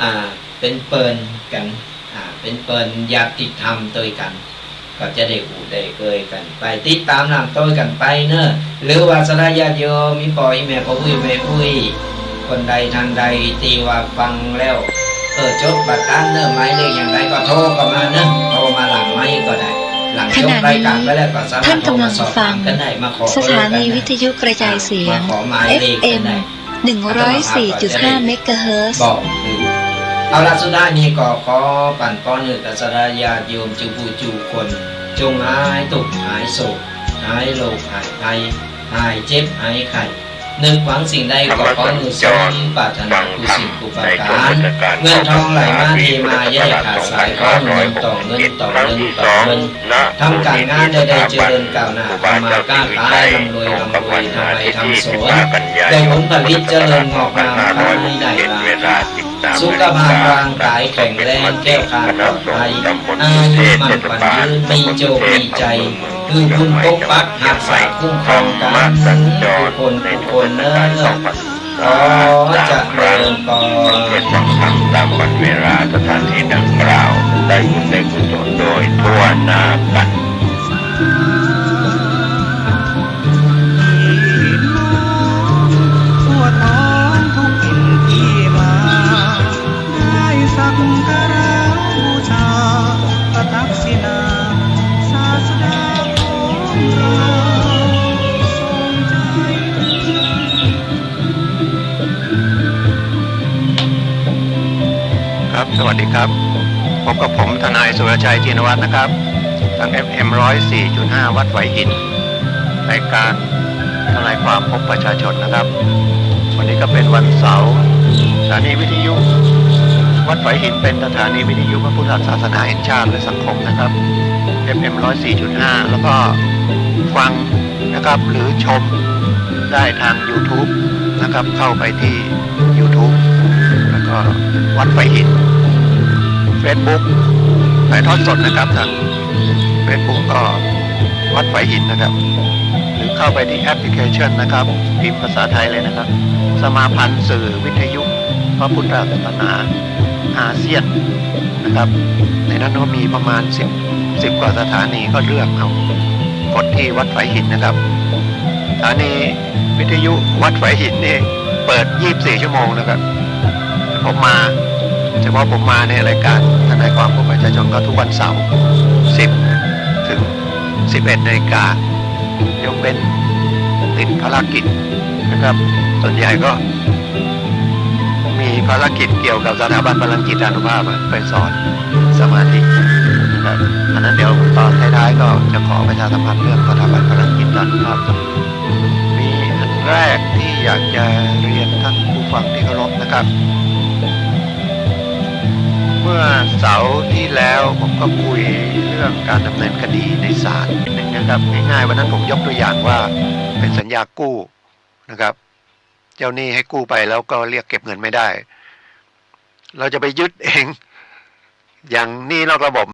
อ่า เป๋นเปิลกั๋น อ่า เป๋นเปิลญาติธรรมตวยกั๋น ก็จะได้อู้ได้เอ่ยกั๋นไป ติดต๋ามหลังโต้ยกั๋นไปเนอะ หรือว่าศรัทธาญาติโยม อี่ป้ออี่แม่ ป้ออุ๊ยแม่อุ๊ย คนใดท่านใดตี้ว่าฟังแล้ว เออ จบบ่ตันเนอะ หมายเลขอย่างใดก็โทรเข้ามาเนอะ โทรมาหลังไมค์ก็ได้ หลังจบรายการไปแล้วก็สามารถโทรมาสอบถามกั๋นได้ มาขอเบอร์กั๋นได้ สถานีวิทยุกระจายเสียง อ่า มาขอหมายเลขกั๋นได้ เอฟเอ็ม หนึ่งร้อยสี่จุดห้า เมกะเฮิรตซ์ บอกคือ เอาล่ะ สุดท้ายนี้ก็ขอปั๋นปอนหื้อกับศรัทธาญาติโยมจุ๊ผู้จุ๊คน จงหายตุ๊กข์หายโศก หายโรคหายภัย หายเจ็บหายไข้ นึกหวังสิ่งใดก็ขอหื้อสมปรารถนากู้สิ่งกู้ประก๋าน เงินทองไหลมาเทมาอย่าได้ขาดสาย ขอหื้อเงินต่อเงินต่อเงินต่อเงิน ทำก๋านงานใดๆเจริญก้าวหน้า ทำมาค้าขายร่ำรวยร่ำรวย ทำไร่ทำสวน ได้ผลผลิตเจริญงอกงาม ขายได้ราคา สุขภาพร่างก๋ายแข็งแรงแคล้วคลาดปลอดภัย อายุมั่นขวัญยืน มีโจคมีชัย คือบุญปกปักฮักษาคุ้มครองกั๋นกู้คนกู้คนเนอะ ขอเจริญปอน เทศน์ฟังธรรมต๋ามวันเวลา สถานที่ดังกล่าว ได้บุญได้กุศลโดยทั่วหน้ากั๋น ทั่วท้องทุกถิ่นที่มา ได้สักการะบูชา พระทักษิณา ศาสดาของเรา ทรงใจ ครับ สวัสดีครับ พบกับผมทนายสุรชัย จินวัฒน์นะครับ ทาง เอฟเอ็ม ร้อยสี่จุดห้า วัดฝายหิน รายการทนายความพบประชาชนนะครับ วันนี้ก็เป็นวันเสาร์ สถานีวิทยุวัดฝายหินเป็นสถานีวิทยุพระพุทธศาสนาแห่งชาติและสังคมนะครับ เอฟเอ็ม ร้อยสี่จุดห้า แล้วก็ฟัง นะครับ หรือชมได้ทางยูทูบนะครับ เข้าไปที่ยูทูบ แล้วก็วัดฝายหิน เฟซบุ๊ก ถ่ายทอดสดนะครับ ทางเฟซบุ๊กก็วัดฝายหินนะครับ หรือเข้าไปที่แอปพลิเคชันนะครับ พิมพ์ภาษาไทยเลยนะครับ สมาพันธ์สื่อวิทยุพระพุทธศาสนา อาเซียนนะครับ ในนั้นก็มีประมาณสิบ สิบกว่าสถานี ก็เลือกเอา กดที่วัดฝายหินนะครับ สถานีวิทยุวัดฝายหินนี่เปิด ยี่สิบสี่ ชั่วโมงนะครับ ผมมา เฉพาะผมมาในรายการทนายความพบประชาชนก็ทุกวันเสาร์ สิบ ถึง สิบเอ็ดนาฬิกา ยกเว้นติดภารกิจนะครับ ส่วนใหญ่ก็มีภารกิจเกี่ยวกับสถาบันพลังจิตอานุภาพอะ ไปสอนสมาธินะครับ อันนั้นเดี๋ยวตอนท้ายๆก็จะขอประชาสัมพันธ์เรื่องสถาบันพลังจิตอานุภาพ มีอันแรกที่อยากจะเรียนท่านผู้ฟังที่เคารพนะครับ เมื่อเสาร์ที่แล้วผมก็คุยเรื่องการดำเนินคดีในศาลนิดนึงนะครับ ง่ายๆ วันนั้นผมยกตัวอย่างว่าเป็นสัญญากู้นะครับ เจ้าหนี้ให้กู้ไปแล้วก็เรียกเก็บเงินไม่ได้ เราจะไปยึดเอง อย่างหนี้นอกระบบ